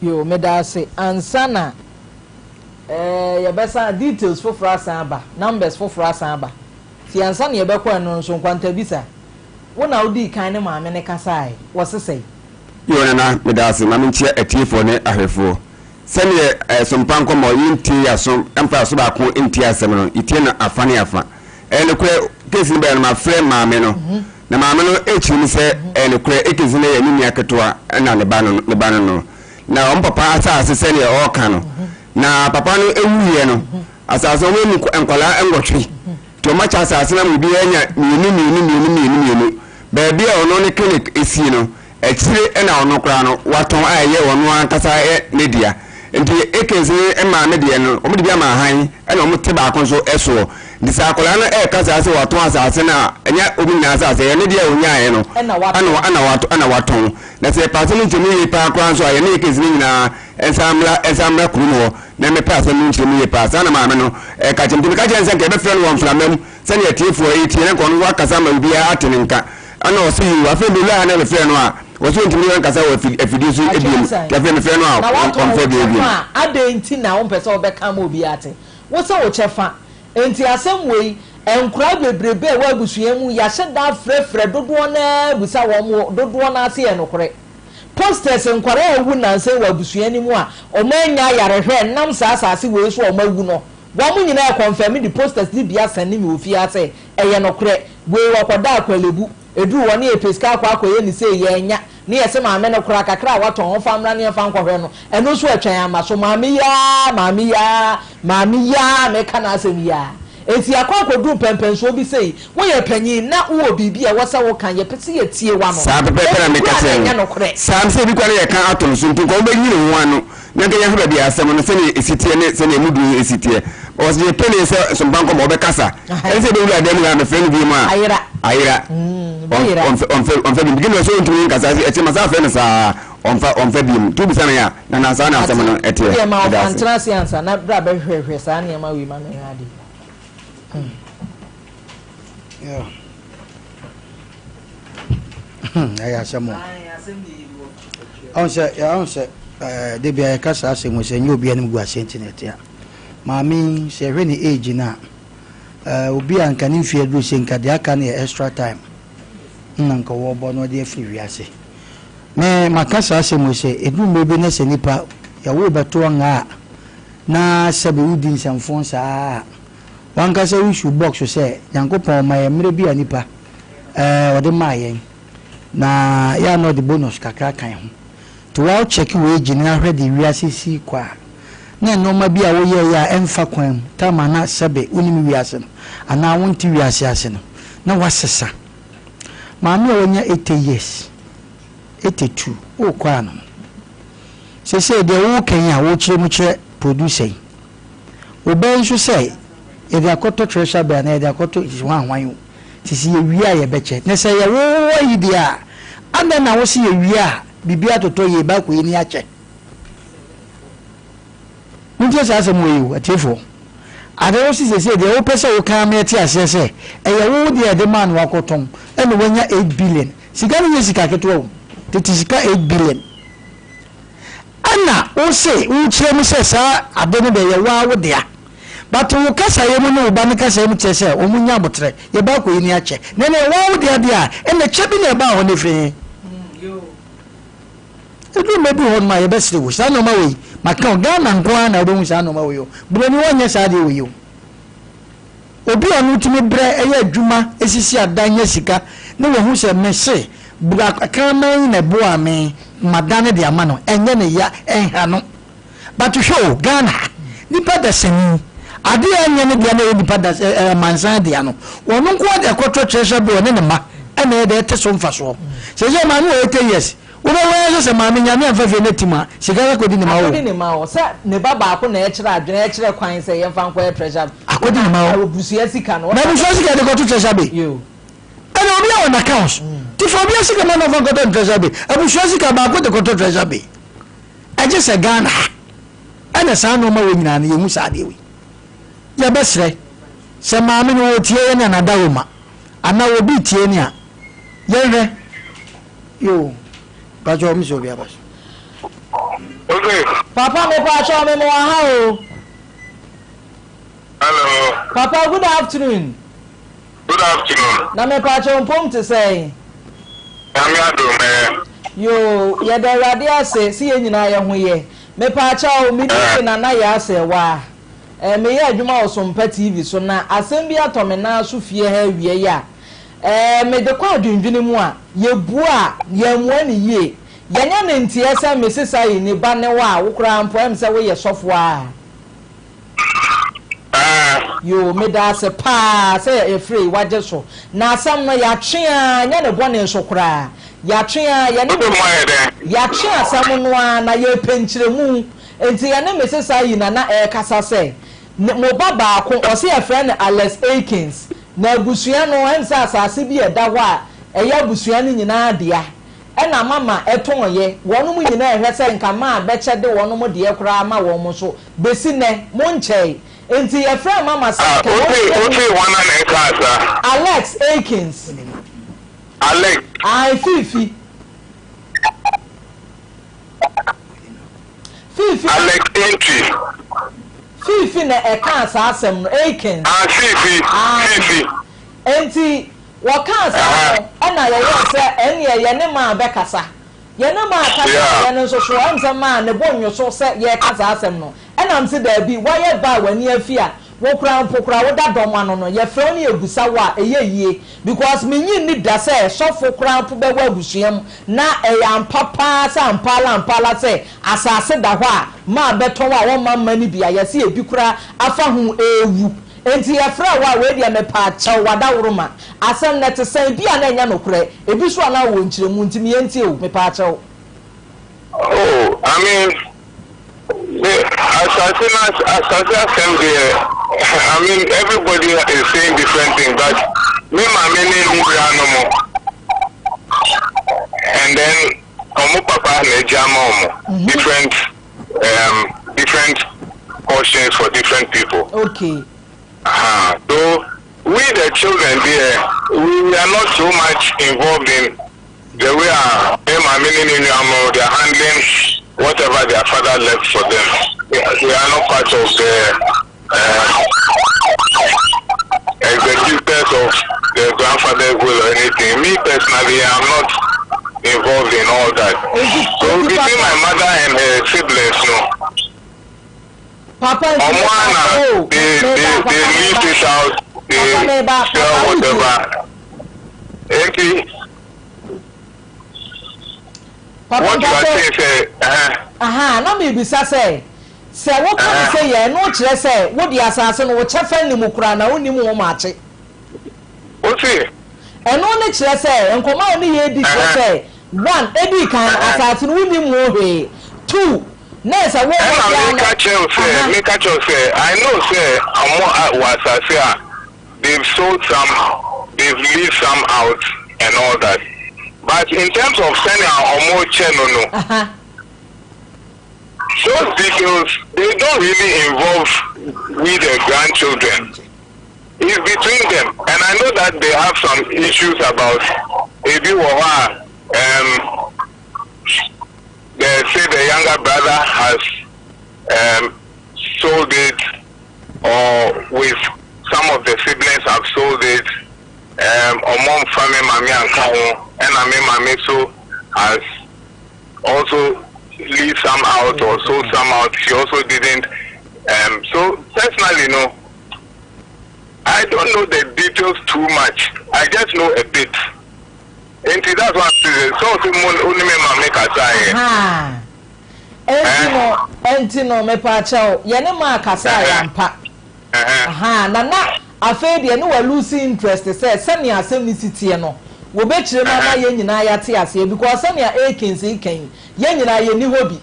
Yoo medaase ansa na eh yɛbɛsan details foforɔ asan aba numbers foforɔ asan aba nti ansa na yɛbɛkɔ ɛno nso nkwantabisa wo na wodii kan ne maame no kasaeɛ wɔse sɛn? Yoo Nana medaase ma menkyia atiefoɔ ne ahwɛfoɔ sɛdeɛ eh sompa nkɔmmɔ yɛntie yaso mfa yaso baako ntie asɛm no yɛtie no afa ne afa ɛyɛ nokorɛ case no baeɛ no mafrɛ maame no Na maame no kyerɛ mu sɛ ɛyɛ nokorɛ, Ekins no yɛ ne nua ketewa na ne ba no ne ba no no. Na wɔn papa asase sɛdeɛ ɔreka no, na papa no wuiɛ no, asase no wɔn mu nkwadaa nwɔtwe, nti wɔn akyɛ asase no ama obiara anya mmienu mmienu mmienu mmienu mmienu. Baabi a ɔno ne clinic sie no, akyire na ɔno koraa no watɔn a ɛyɛ ɔno ankasa ne dea. Nti Akins ne maame deɛ no, wɔde bi ama ahan ɛna wɔte baako nso soɔ. Nti sɛ akwadaa no ɛreka saa sɛ watɔn asase no a, ɛnyɛ wɔn nyinaa asase, ɛyɛ ne deɛ a ɔnyaeɛ no ɛna ɛna watɔn. Na sɛ yɛpɛ asɛm no nkyerɛmu yie paa koraa nso a, yɛne Akins no nyinaa nsan mmra nsan mmra kurom hɔ na mmɛpɛ asɛm no nkyerɛmu yie paa. Saa na maame no ɛreka kyerɛ me. Nti meka kyerɛɛ no sɛ nka yɛbɛfrɛ no wɔ mframa mu sɛdeɛ atiefoɔ retie na nka ɔno nso akasa ama obiara ate ne nka. Ɛna ɔse yiw, afei me wura na mefrɛ no a, ɔse ɔntumi ne yɛnkasa wɔ afidie so biom, nti afei mefrɛ no a Na woatɔn ɔmfrɛ wo bio kyɛfa biom. a, adɛn nti na wompɛ sɛ wobɛka ama obiara ate? Wo sɛ wo kyɛfa. Enti asɛm wei, nkoraa bebrebe a ɛwɔ abusua mu, yɛahyɛ da afrɛfrɛ dodoɔ no ara bisa wɔn, dodoɔ no ara se ɛyɛ nokorɛ. Posters, Nkwadaa a awu nnansa yi wɔ abusua no mu a wɔannya ayarehwɛ ɛnam saa asase wei so a wɔawu no, wɔn nyinaa rekɔnfɛme de posters no bi asɛnde me wɔ fie ha sɛ ɛyɛ nokorɛ. Wei wɔkɔdaa Korle-Bu, ɛduruu hɔ no yɛpɛ sika akɔ akɔyɛ no sei, yɛannya, ne yɛse maame no koraa kakra a watɔn ɔmfa mmra ne yɛmfa nkɔhwɛ no, ɛno nso ɛtwɛn ama so, maame yi ara, maame yi ara, maame yi ara a meka n'asɛm yi ara. Enti yɛakɔ akɔduru mpɛnpɛnsoɔ bi sei, woyɛ panyin na wowɔ biribi a ɛwɔ sɛ woka, yɛpɛ sɛ yɛtie w'ano, Saa pɛpɛɛpɛ na ebi meka koraa na kyerɛɛ ɛnyɛ no. nokorɛ. Saa, sɛ ebi koraa na yɛka ato no so nti, nka ɔbɛyi ne ho ano. Na nka yɛnhwɛ baabi a asɛm no sɛnea esi teɛ ne sɛnea emu duru si teɛ. Ɔse yɛ penee sɛ sompa nkɔm a ɔbɛkasa. Ɛne sɛ yɛbɛwura dan mu ha mefrɛ no bio mu a Ayera. Ayera. Bɛyera. Ɔmfɛ ɔmfɛ ɔmfɛ biom. Gino sɛ ɔntumi nkasa ase ɛkyɛ ma saa frɛ no saa ɔmfa ɔmfa biom. Nti wobisa me a na na saa na asɛm no Ate. ɛteɛ. Wodeɛ ma Meda ɔfa ase. ntena ase ansa na bra bɛhwehwɛ saa nneɛma wei ma menhwɛ adeɛ. Hmm. Yeah. Ɛyɛ asɛm o. Ɔn sɛ ɔn sɛ ɛɛ de bia yɛka saa asɛm sɛ nyɛ obi anim gu aseɛ nti na ɛte a. Maame yi sɛ ɛhwɛ ne age no a ɛɛ obi a nka ne mfeɛ aduru sɛ nka deɛ aka no yɛ extra time na nka wɔbɔ na ɔde afiri wiase. Me maka saa asɛm sɛ ɛduru mmerɛ bi na sɛ nipa yɛwo bɛto ɔnga a na sɛbe wodi nsɛmfo saa a Wankasa wo shoe box sɛ Nyankopɔn ɔma yɛn mmerɛ bi a nipa eh ɔde maa yɛn na yɛ a na ɔde bonus kakra kan ho nti wa wo check wei gyene ahwɛ de wiase si kɔ a na nnoɔma bi a wo yɛɛyɛ a ɛnfa kwan mu time a na sɛbe wonim wiase no anaa wonte wiase ase no na wasesa maame a wanya 80 years 82 wokɔ ano no sesei deɛ woka yi a wokyerɛ mu kyerɛ producer yi Wobɛn nso sɛ yɛde akɔtɔ treasure bill anaa yɛde akɔtɔ hwan hwan o, nti sɛ yɛwie a yɛbɛkyɛ. Na sɛ ɛyɛ wo ayi deɛ a, adɛn na wo se yɛwie a biribi atotɔ yie ba akɔyi ne akyɛ? Montie saa asɛm wei o, atiefoɔ. Ade wo se seesei deɛ wopɛ sɛ woka ama yɛte aseɛ sɛ ɛyɛ wo deɛ yɛde maa no wakɔtɔn ɛna wanya 8 billion. Sika no nyɛ sika ketewa o, tete sika 8 billion. Ɛna wo se wo kyerɛ mu sɛ saa ade no deɛ yɛ woa wo dea but wo kasaeɛ mu ne wo ba no kasaeɛ mu kyerɛ sɛ wɔn nya aboterɛ yɛ ba akɔyi ni akyɛ na ɛna yɛ woa wo dea deɛ a ɛna kyɛ bi na ɛbaa hɔ no ɛfiri he? Ɛduru mmerɛ bi hɔ nom a yɛbɛsere wo saa nnoɔma wei maka o Ghana nko ara na wobɛhu saa nnoɔma wei o Buroni wɔnyɛ saa adeɛ wei o. Obi a ɔno tumi brɛ yɛ adwuma sisi adan nya sika na wahu sɛ mese bra kraman yi na ɛboaa me madane de ama no ɛnyɛ ne ya ɛnha no but hwɛ o Ghana ha nipa dasani adeɛ a ɛnyɛ ne dea na ɛyɛ nipa das ɛɛ amansan dea no ɔno nko ara de ɛkɔtɔ treasure bill ɔne ne mma ɛna ɛyɛ dɛ ɛte so mfasoɔ sɛ sɛ maame wɔ 80 years. Wobɛhu ara nso sɛ maame Nyame amfa fie no atim a, sika no akɔdi ne ma o. Akɔdi ne ma o. Sɛ ne ba baako na ɛkyerɛ adwene, ɛkyerɛ kwan sɛ yɛmfa nkɔyɛ treasure. Akɔdi ne ma o. Abusua sika no. Na abusua sika yɛde kɔto treasure bay. Yo. Ɛna obiara wɔ n'accounts. Nti fa obiara sika ma no ɔmfa nkɔtɔ ne treasure bay. Abusua sika baako de kɔtɔ treasure bay. Ɛgye sɛ Ghana ha ɛna saa nnoɔma wei nyinaa no yɛhu saa adeɛ wei. Yɛbɛsrɛ sɛ maame no ɔretie yɛn anaa Dawoma anaa obi retie ne a, yɛnhwɛ. Yoo, mpakyɛw me sɛ obi aba so. Okay. Papa me pakyɛw me mo wɔ ha o. Hello. Papa good afternoon. Good afternoon. Na me pakyɛw mpom te sɛn? Nyame adom ɛyɛ. Yoo, yɛda Awurade ase se yɛn nyinaa yɛ ho yɛ. Me pakyɛw, me din de Nana Yaa Serwaa. Eh, meyɛ adwuma wɔ Sompa TV so na asɛm bi atɔ me nan so fie ha awia yi a, eh, mede kɔ adwendwene mu a, yɛbua a, yɛammua no yie. Yɛanya no nteɛ sɛ Mrs. Ayini ba ne wo a, wo koraa mpo ɛm sɛ woyɛ sɔfo a. Yoo, medaase paa sɛ yɛfrɛ yi wagye so. Na asɛm no, yɛatwe ara, nyɛ ne bɔne so koraa. Yɛatwe ara, yɛne Yɛatwe asɛm no ara na yɛrepɛ nkyerɛmu. Enti yɛne Mrs. Ayi na na ɛrekasa sɛ, ne, mo ba baako, ɔse yɛfrɛ no Alex Aikins, na abusua no, ɛm sɛ asase bi a ɛda hɔ a ɛyɛ abusua no nyinaa dea, ɛna mama ɛtɔnyɛ, wɔnom nyinaa ɛhwɛ sɛ nka maa bɛkyɛ de wɔnom deɛ koraa ama wɔn nso, besi nnɛ, monkyɛe. Enti yɛfrɛɛ mama sɛ Ah, nka wote, wɔnkyerɛ mu. wote hwan a na ɛkaa saa? Alex Aikins. Alex. Ae, Fiifi. Fiifi. Alex Entry. Fiifi na ɛkaa saa asɛm no, Akins. Ah, Fiifi, Ah. Fiifi. Enti wɔkaa saa no, ɛna yɛyɛɛ sɛ ɛnneɛ yɛne maa bɛkasa. Yɛne maa kasa Yeah. yɛn nso so, ɛm sɛ maa ne bo nnwo so sɛ yɛreka saa asɛm no. Ɛna mese daabi, woayɛ ba a w'ani afi a, wo koraa mpo koraa woda dɔm ano no, yɛfrɛ wo ne yɛbusa wo a, ɛyɛ yie. Because mennye nni da sɛ sɔfo koraa mpo bɛwɔ abusua mu na ɛyɛ ampa paa sɛ ampa ara ampa ara sɛ asase da hɔ a maa bɛtɔn a wɔmma mma no bi a yɛse ebi koraa afa ho rewu. Enti yɛfrɛ wo a wei deɛ mepaakyɛw w'adaworoma asɛm no ɛte sɛn? Ebi a na ɛnyɛ nokorɛ, ebi nso a na wowɔ nkyerɛmu nti me yɛntie o, mepaakyɛw. Oh, I mean, me asase na asase asɛm deɛ, I mean everybody is saying different thing but me maame ne me wura no mo and then ɔmo papa na agya ama ɔmo mhm. different different portions for different people. Okay. Uh-huh. So we the children there, we are not so much involved in The way a me maame ne ne nua mo they are handling whatever their father left for them. We are not part of the uh, executors of the grandfather's will or anything. Me personally, I'm not involved in all that. So between my mother and her siblings, no. Papa nti Ọmọ me ana oh, they me they ba they papa me leave ba it out they papa me ba sell papa wotie whatever. Enti papa what you are mpakyɛw saying sɛ ɛhɛn aha na mebisa sɛ sɛ woka no ɛhɛn sɛ yɛ ɛno kyerɛ sɛ wode asase no wo kyɛfa nni mu koraa na wonnim wo maakye Ose. Ɛno ne kyerɛ sɛ nkɔmmɔ a wo ne yɛn redi kyerɛ Ɛhɛn sɛ one edii kan no ɛhɛn asase no wonnim ho hwee two na ɛsɛ wo Ɛna mmɔden ano meka kyerɛ wo sɛ aha meka kyerɛ wo sɛ I know sɛ ɔmo a wɔ asase a they've sold some they've leased some out and all that but in terms of sɛnea ɔmo kyɛ no no aha those details they don't really involve we the grandchildren. It's between them and I know that they have some issues about ebi wɔ hɔ a um, they say the younger brother has um, sold it or with some of the siblings have sold it um, ɔmo nfa me maame anka ho ɛna me maame so has also leave some out or sold some out she also didn't um, so personally no I don't know the details too much I just know a bit nti that's why I'm saying sɛ ɔsɛ mo wo ne me maame kasa yɛ. Ahaa enti no enti no mepaakyɛw yɛne maa kasa yɛ ampa ahaa na na afei deɛ ne wa lose interest sɛ sɛnea asɛm no si teɛ no. Wɔbɛkyerɛ mu ama yɛn nyinaa yɛate aseɛ because sɛnea Akins reka yi, yɛn nyinaa yɛnni hɔ bi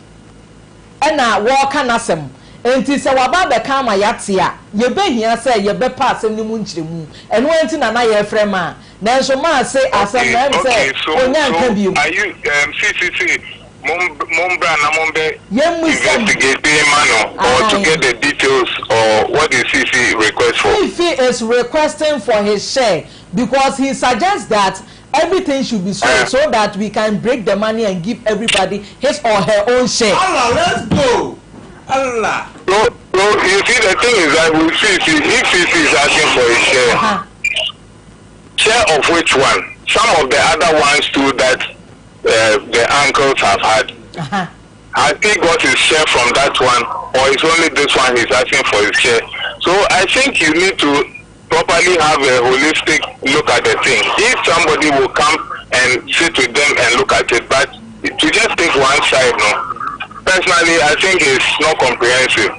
ɛna wɔreka n'asɛm. Enti sɛ waba abɛka ama yɛate a, yɛbɛhia sɛ yɛbɛpɛ asɛm no mu nkyerɛmu. Ɛno ara nti na na yɛrefrɛ Maa. Nanso Maa se asɛm no, Okay, ɛm sɛ okay, so, ɔnnya so nka biom. are you, um, see, see, see, mom, mombra na mombɛ Yɛmmisa mu. investigate ma no or to Aane. get the details or what is CC request for? Fifi is requesting for his share because he suggests that everything should be sold Eh. so that we can break the money and give everybody his or her own share. Allah, let's go. Allah. So, so you see, the thing is that with CC, if CC is asking for a share, share of which one? Some of the other ones too that the uncles have had. Has he got his share from that one, or is only this one he's asking for his share? So I think you need to properly have a holistic look at the thing. If somebody will come and sit with them and look at it, but to just take one side, no. Personally, I think it's not comprehensive.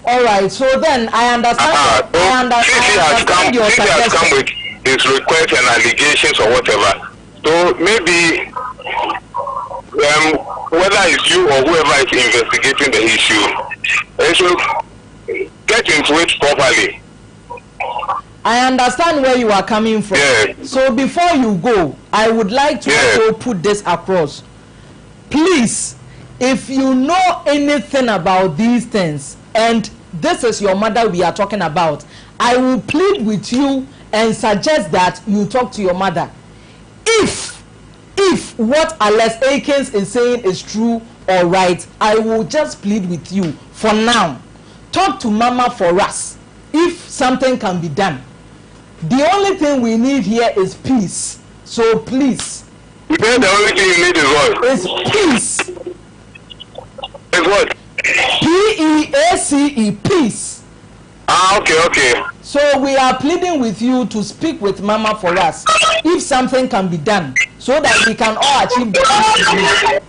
All right. So then I understand. So I, under, CC I has come, understand your CC has come suggestion. with his requests and allegations or whatever. So maybe whether it's you or whoever is investigating the issue, they should get into it properly. I understand where you are coming from. Yeah. So before you go, I would like to Yeah. also put this across. Please, if you know anything about these things, and this is your mother we are talking about, I will plead with you and suggest that you talk to your mother. If what Alex Akins is saying is true or right, I will just plead with you for now. Talk to Mama for us if something can be done. The only thing we need here is peace. So please, You said the only thing you need is what? is peace. Is what? P-E-A-C-E, peace. Ah, okay, okay. So we are pleading with you to speak with Mama for us if something can be done so that we can all achieve the peace we need.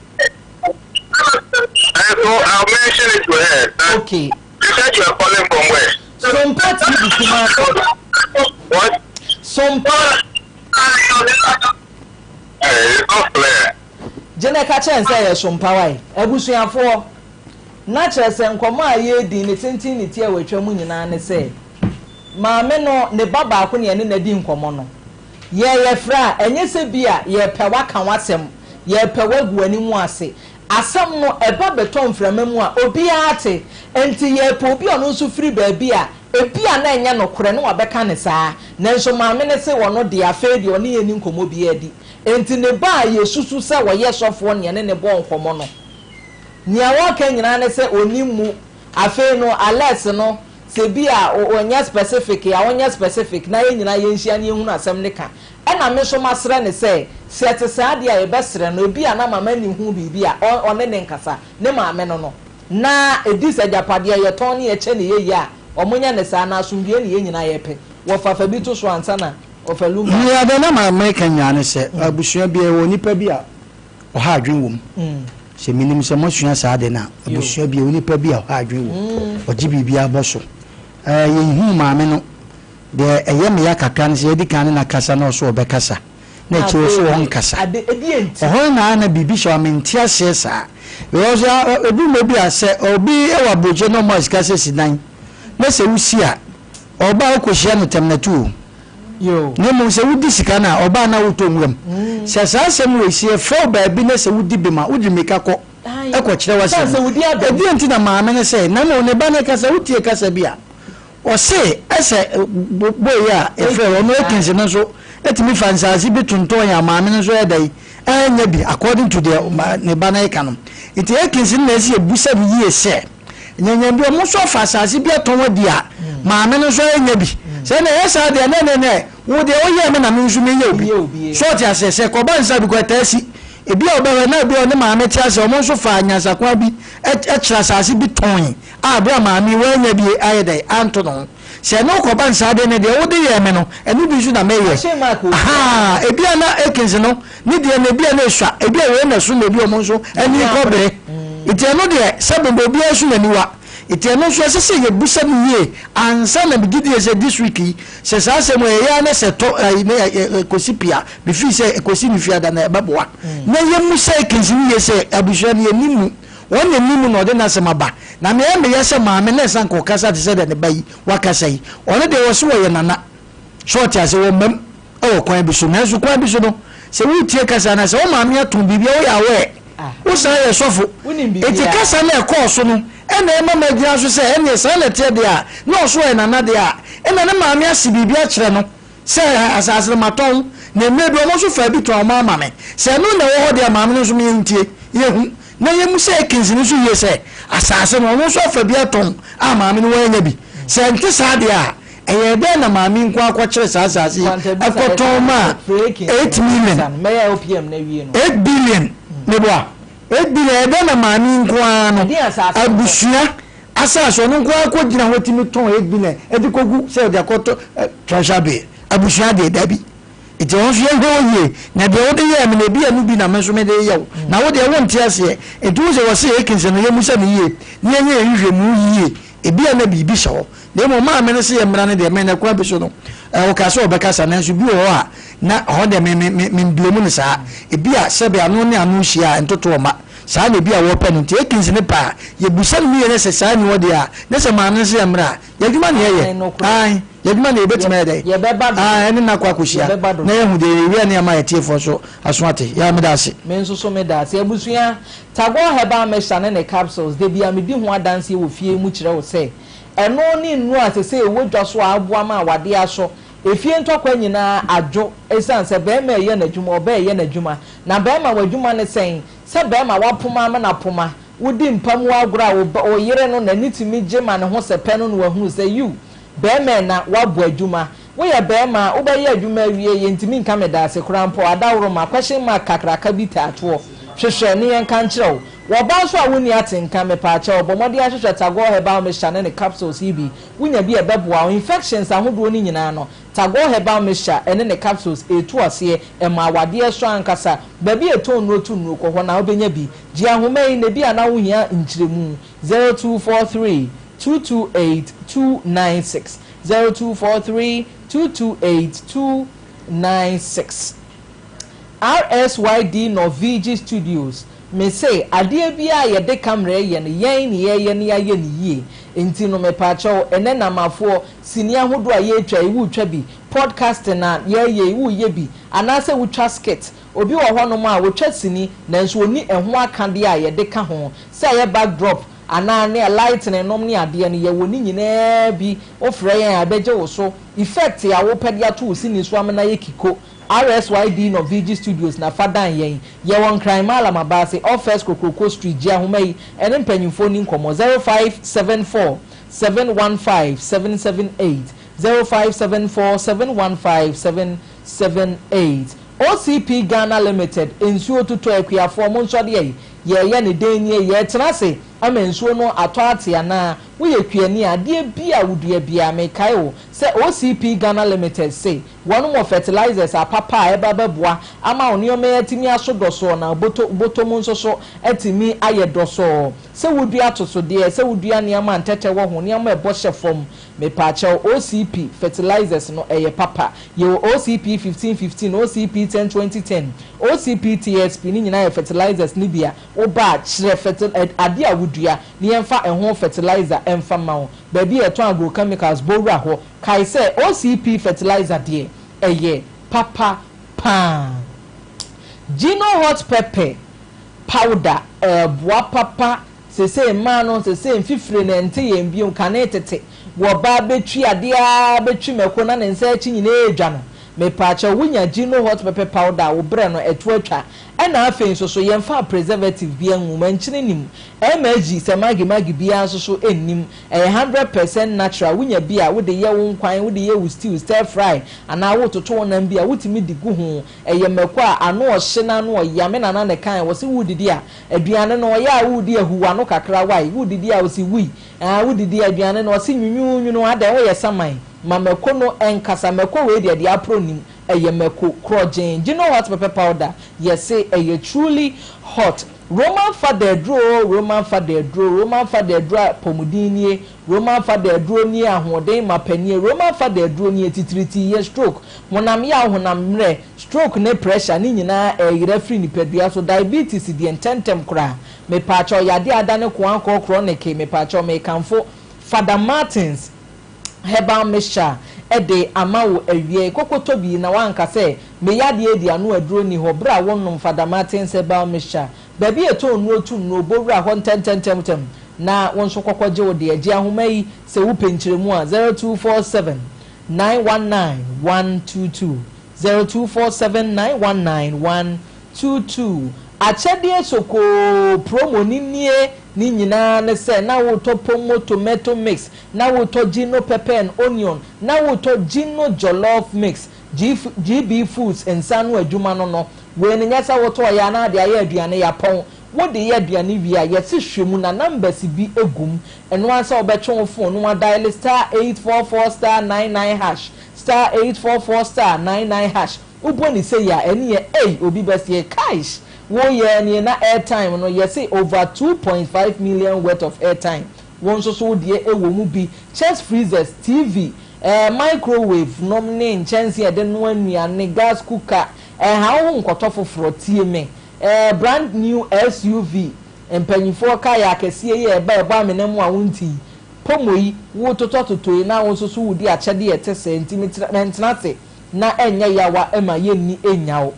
And so I'll mention it to her. Okay. You said you are calling from where? Sompa TV Kumasi. What? Sompa. It's not clear. Gyene ka kyerɛ sɛ yɛ sompa wae. Abusuafoɔ, na kyerɛ sɛ nkɔmmɔ a yɛredi ne tenten ne ti a wɔatwa mu nyinaa ne sɛ maame no ne ba baako ne ɛne n'adi nkɔmmɔ no, yɛyɛ frɛ a ɛnyɛ sɛ bi a yɛpɛ waka w'asɛm, yɛpɛ wagu w'anim ase. Asɛm no ɛba bɛtɔ mframa mu a obiara te, nti yɛpɛ obi a ɔno nso firi baabi a ebi a na ɛnyɛ nokorɛ ne wabɛka ne saa. Nanso maame ne se wɔno deɛ afei deɛ ɔne yɛn ni nkɔmmɔ bi adi. Nti ne ba a yɛsusu sɛ wɔyɛ sɔfoɔ ne ɛne ne bɔ nkɔmmɔ no, nea wɔka nyinaa ne sɛ onim mu. Afei no Alex no sɛ bi a ɔnyɛ specific a ɔnyɛ specific na yɛn nyinaa yɛnhyia ne yɛhunu asɛm ne ka. Ɛna me nso masrɛ ne sɛ sɛ ɛte saa deɛ a yɛbɛsrɛ no ebi a na mama ne hu biribi a ɔne ne nkasa ne maame no na edi sɛ agyapadeɛ yɛtɔn ne yɛkyɛ ne yɛyie a ɔmo nyɛ ne saa na asomdue ne yɛn nyinaa yɛpɛ. Wɔfa fa bi to so ansa na ɔfa lumba. Nea de na ma meka nyinaa ne sɛ abusua bi ɛwɔ nipa bi a ɔha adwen wɔ mu. Sɛ menim sɛ moasua saa de no a, abusua bi ɛwɔ nipa bi a ɔha adwen wɔ mu. Ɔgye biribi abɔ so. Yɛnhu maame no deɛ ɛyɛ me ya kakra ne sɛ yɛdi kan ne nakasa na ɔso ɔbɛkasa na akyire ɔso ɔnkasa. Ɔhɔ na na biribi hyɛ ɔme nte aseɛ saa. Because ebi mmerɛ bi a sɛ obi ɛwɔ aburokyi na ɔmo a sika sɛ si dan na sɛ wosi a ɔba a wokɔhyia no tɛm na tu o. Na mmom sɛ wodi sika no a ɔbaa na wotɔ nwuram. Sɛ saa asɛm wɔ si ɛfrɛ wo baabi na sɛ wodi bi ma wode mmirika kɔ ɛkɔkyerɛ w'asɛm. Ebi nti na maame no sɛ na mmom ne ba no kasa wotie kasa bi a ɔse ɛsɛ boy a ɛfrɛ ɔno Akins no nso ɛtumi fa nsaase bi tontɔn yɛ a maame no nso ɛda yi ɛnyɛ bi according to deɛ ne ba no ɛka no. Nti Akins no na ɛsɛ yɛbusa no yie sɛ nyanya bi ɔmo nso afa asase bi atɔn adi a maame no nso ɛnyɛ bi. Sɛ na ɛyɛ saa deɛ ne ne wo deɛ woyɛ me na me nso meyɛ obi. So ɔte aseɛ sɛ kɔba nsa bi kɔ ɛtaa si ebi a ɔbɛhwɛ na ebi a ɔne maame te ase ɔmo nso fa nyansakwan bi ɛkyerɛ asase bi tɔn a bere a maame wɔanya bi ayɛ dɛ anto no ho. Sɛ ɛno kɔba nsa de ne deɛ wode yɛ me no ɛno bi nso na mɛyɛ. Aha ebi a na Akins no ne deɛ na ebi a na esua ebi a wei na so na ebi ɔmo nso ani kɔbere. Nti ɛno deɛ sɛ bɛbɛ obiara so n'aniwa. Nti ɛno nso ɛsɛ sɛ yɛbusa no yie ansa na megye die sɛ this week yi sɛ saa asɛm yi ɛyɛ a na sɛ ɛtɔ ayi na ɛkɔsi pia mefii sɛ ɛkɔsi ne fiada na ɛbɛboa na yɛmmusa Akins no yie sɛ abusua no yɛnni mu wɔn na ɛni mu na ɔde n'asɛm aba na nea ɛyɛ meya sɛ maame na ɛsan kɔ kasa te sɛ deɛ ne ba yi wakasa yi ɔno deɛ wɔse wɔyɛ nana so ɔte ase wɔ mmam wɔ kwan bi so. Nanso kwan bi so no, sɛ woretie kasa no a, sɛ wo maame atɔn biribi a, woyɛ aware. Wosan yɛ sɔfo. Enti kasa no a ɛkɔɔ so no na ɛma magyina so sɛ ɛnneɛ saa na ɛteɛ deɛ a, na ɔso ɔyɛ nana deɛ a, ɛnna ne maame ase biribi akyerɛ no sɛ asase no matɔn, na mmerɛ bi wɔn nso faa bi tɔn wɔn ama me. Sɛ ɛno na ɛwɔ hɔ deɛ a, maame no nso yɛntie, yɛhu, na yɛmmu sɛ Akins no nso yie sɛ asase no ɔno nso afa bi atɔn a maame no wannya bi. Sɛ ɛnte saa deɛ a, Ɛyɛɛ dɛn na maame yi nko ara kɔkyeree saa asase yi kɔtɔn maa 8 million, 8 billion, meboa, 8 billion, ɛyɛ dɛn na maame yi nko ara no abusua asase ɔno nko ara kɔgyina hɔ tumi tɔn 8 billion de kɔgu sɛ ɔde akɔtɔ treasure bill, abusua deɛ dabi. Nti wo nso yɛnhwɛ wo yie, na deɛ wode yɛɛ me no ebi a ɛno bi na me nso mede reyɛ wo, na wo deɛ wonte aseɛ. Nti wohu sɛ wɔse Akins no yɛmmisa no yie na yɛnyɛ yɛn nhwehwɛmu yie, ebi a na biribi hyɛ hɔ. Na mmom maame no se yɛmmra no deɛ, me no kwan bi so no, ɔkaa sɛ ɔbɛkasa, nanso bi wɔ hɔ a na ɛhɔ deɛ me me me memblame no saa. Ebi a sɛbe ano ne ano hyia a ntotoɔ mma. Saa na ebi a wɔpɛ no. Nti Akins no pɛ a, yɛbisa no yie na sɛ saa nni hɔ deɛ a, na sɛ maame no se yɛmmra a, yɛn adwuma na yɛyɛ. Aane, yɛn adwuma na yɛbɛtumi ayɛ dɛn? Aane, ɛne no akɔ akɔhyia na yɛahu deɛ yɛwie a na yɛama yɛn atiefoɔ nso aso ate. Yaa, meda ase. Me nso so meda ase. Abusua, Tagore Herbal Mixture ne ne capsules, da biara medi ho adanseɛ wɔ fie yi mu kyerɛ wo sɛ, ɛno ne nnuro a seesei ɛwɔ dwa so a aboa ma awadeɛ asɔ. Efie ntɔkwa nyinaa adwo ɛsiane sɛ barima reyɛ n'adwuma, ɔbaa reyɛ n'adwuma. Na barima w'adwuma ne sɛn? Sɛ barima w'apoma amena poma, wodi mpa mu agorɔ a wo ba, wo yere no n'ani tumi gye ma ne ho sɛpɛ no na wahunu sɛ yiw, barima ɛna, woabɔ adwuma. Woyɛ barima a, wobɛyɛ adwuma awie, yɛntumi nka medaase koraa mpo, adaworoma, question mark kakraka bi taa toɔ. Hwehwɛ ne yɛnka nkyerɛ wo. Wɔ ɔbaa nso a wonni atenka, mepaakyɛw, bɔ mmɔden ahwehwɛ Tagore Herbal Mixture ne ne capsules yi bi. Wonya bi a ɛbɛboa wo. Infections ahodoɔ no nyinaa no, Tagore Herbal Mixture ne ne capsules ɛretu aseɛ, ɛma awadeɛ sɔ ankasa. Baabi a ɛtɔn nnuro to nnuro, kɔ hɔ na wobɛnya bi. Gye ahoma yi na ebia na wohia nkyerɛmu, 0243 228 296, 0243 228 296. RSYD Norvigi Studios, Mese adeɛ biara a yɛde camera yɛ no yɛn ne yɛyɛ na yɛayɛ no yie nti no mepaakyɛw ɛnɛ Namafoɔ sini ahodoɔ a yɛretwa yi woretwa bi, podcasting a yɛreyɛ yi woreyɛ bi anaasɛ wotwa skit. Obi wɔ hɔnom a ɔtwa sini nanso ɔnni ɛho akadeɛ a yɛde ka ho sɛ ɛyɛ backdrop anaa ne lightning nom ne adeɛ no yɛwɔ ne nyinaa bi wofrɛ yɛn a yɛbɛgye wo so effect a wopɛ de ato wo sini so amena yɛ kiko RSYD Norvigi Studios na fa dan yɛn. Yɛwɔ Nkran Mallam Abaase, off First Kokroko Street, gye ahoma yi ɛne mpanyinfoɔ ni nkɔmmɔ 0574 715 778, 0574 715 778. OCP Ghana Limited, nsuo totɔ akuafoɔ mo nsɔ deɛ yɛyɛ ne den nie, yɛtena ase ama nsuo no atɔ ate anaa woyɛ kuani a adeɛ bi a wodua biara mekae wo sɛ OCP Ghana Limited se wɔn wɔ fertilizers apapa a ɛba bɛboa ama wo nneɛma atumi aso dɔsɔɔ na boto bɔtɔ mu nso so atumi ayɛ dɔsɔɔ sɛ wodua atosodeɛ sɛ wodua nneɛma ntɛtɛ wɔ ho nneɛma ɛbɔ hyɛ fam mepaakyɛw OCP fertilizers no ɛyɛ papa yɛwɔ OCP 1515 OCP 10 20 10 OCP TSP ne nyinaa yɛ fertilizers ne bi a woba a kyerɛ fertil adeɛ a wodua ne yɛmfa ɛho fertilizer ɛmfa ma wo baabi a yɛtɔn agrochemicals bowura hɔ kae sɛ OCP fertilizer deɛ ɛyɛ papa paa. Gino Hot Pepper Powder ɛɛboa papa sese mmaa no sese mfifire na nte yɛn bio kane tete wɔba bɛtwi adeɛ a bɛtwi mako na ne nsa akyi nyinaa edwa no mepaakyɛw wonya Gino Hot Pepper Powder a wobrɛ no ɛto atwa ɛna afei nso so yɛmfa preservative bi angu mankyene nim MSG sɛ magi magi biara nso so nnim ɛyɛ 100% natural wonya bi a wode yɛ wo nkwan wode yɛ wo stew stir fry anaa wototo wo nam bi a wotumi de gu ho ɛyɛ mako a ano ɔhye na ano ɔya me nana ne kan wɔ se wodidi a aduane no ɔyɛ a wodi ahuwa no kakra wae wodidi a ɔsi wui ah wodidi aduane no ɔsi nwunwunwunu adan woyɛ saman ma mako no ɛnkasa mako wei deɛ deɛ aporo nim ɛyɛ mako korɔgyen Gino Hot Pepper Powder yɛse ɛyɛ truly hot. Roman fada aduro oo, Roman fada aduro, Roman fada aduro apɔmuden nie, Roman fada aduro nie ahoɔden mapa nie, Roman fada aduro nie titiritii yɛ stroke, honam yaw, honam mmerɛ, stroke ne pressure ne nyinaa ɛreyera firi nipadua so, diabetes deɛ ntɛntɛm koraa, mepaakyɛw yadeɛ a adane koankɔ chronic, mepaakyɛw mekamfo Fada Martins herbal mixture de ama wo awiei, kɔkɔtɔ bi na woanka sɛ me yadeɛ yi deɛ ano aduro nni hɔ berɛ a wonnom Fada Martins herbal mixture. Baabi a yɛtɔn nnuro tu nnuro, bɔ wura hɔ ntɛntɛntɛmtɛm na wo nso kɔkɔgye wo deɛ. Gye ahoma yi sɛ wopɛ nkyerɛmu a, 0247 919 122, 0247 919 122. Akyɛdeɛ sokoo promo no nie, ne nyinaa ne sɛ na wotɔ pomo tomato mix, na wotɔ Gino pepper and onion, na wotɔ Gino jollof mix, GB Foods nsa ano adwuma no no. Wei no nyɛ sɛ wotɔɔ yɛ a na ade ayɛ aduane, yɛapɔn. Wode yɛ aduane wie a, yɛse hwɛ mu na numbers bi gu mu. Ɛno ara sɛ wobɛtwe wo phone na woadiale *844 *99 hash, *844 *99 hash. Wobɔ no sei a, ɛneɛ ei, obi bɛseɛ, kaish! Woyɛɛ nie na airtime no, yɛse over 2.5 million worth of airtime. Wo nso so wo deɛ wɔ mu bi. Chest freezers, TV, eh, microwave nom ne nkyɛnsee a yɛde noa nnuane, gas cooker, ɛnha wo ho nkɔtɔ foforɔ. Tie me, eh, brand new SUV, mpanyinfoɔ car yɛ akɛseɛ yi a ɛba ɛbɔ amena mu a wonte yi, pomo yi, wototɔtotɔ yi na wo nso so wodi akyɛdeɛ a ɛte sɛɛ nti metra, mentena ase na ɛnyɛ yawa ma yɛnni nnyaw.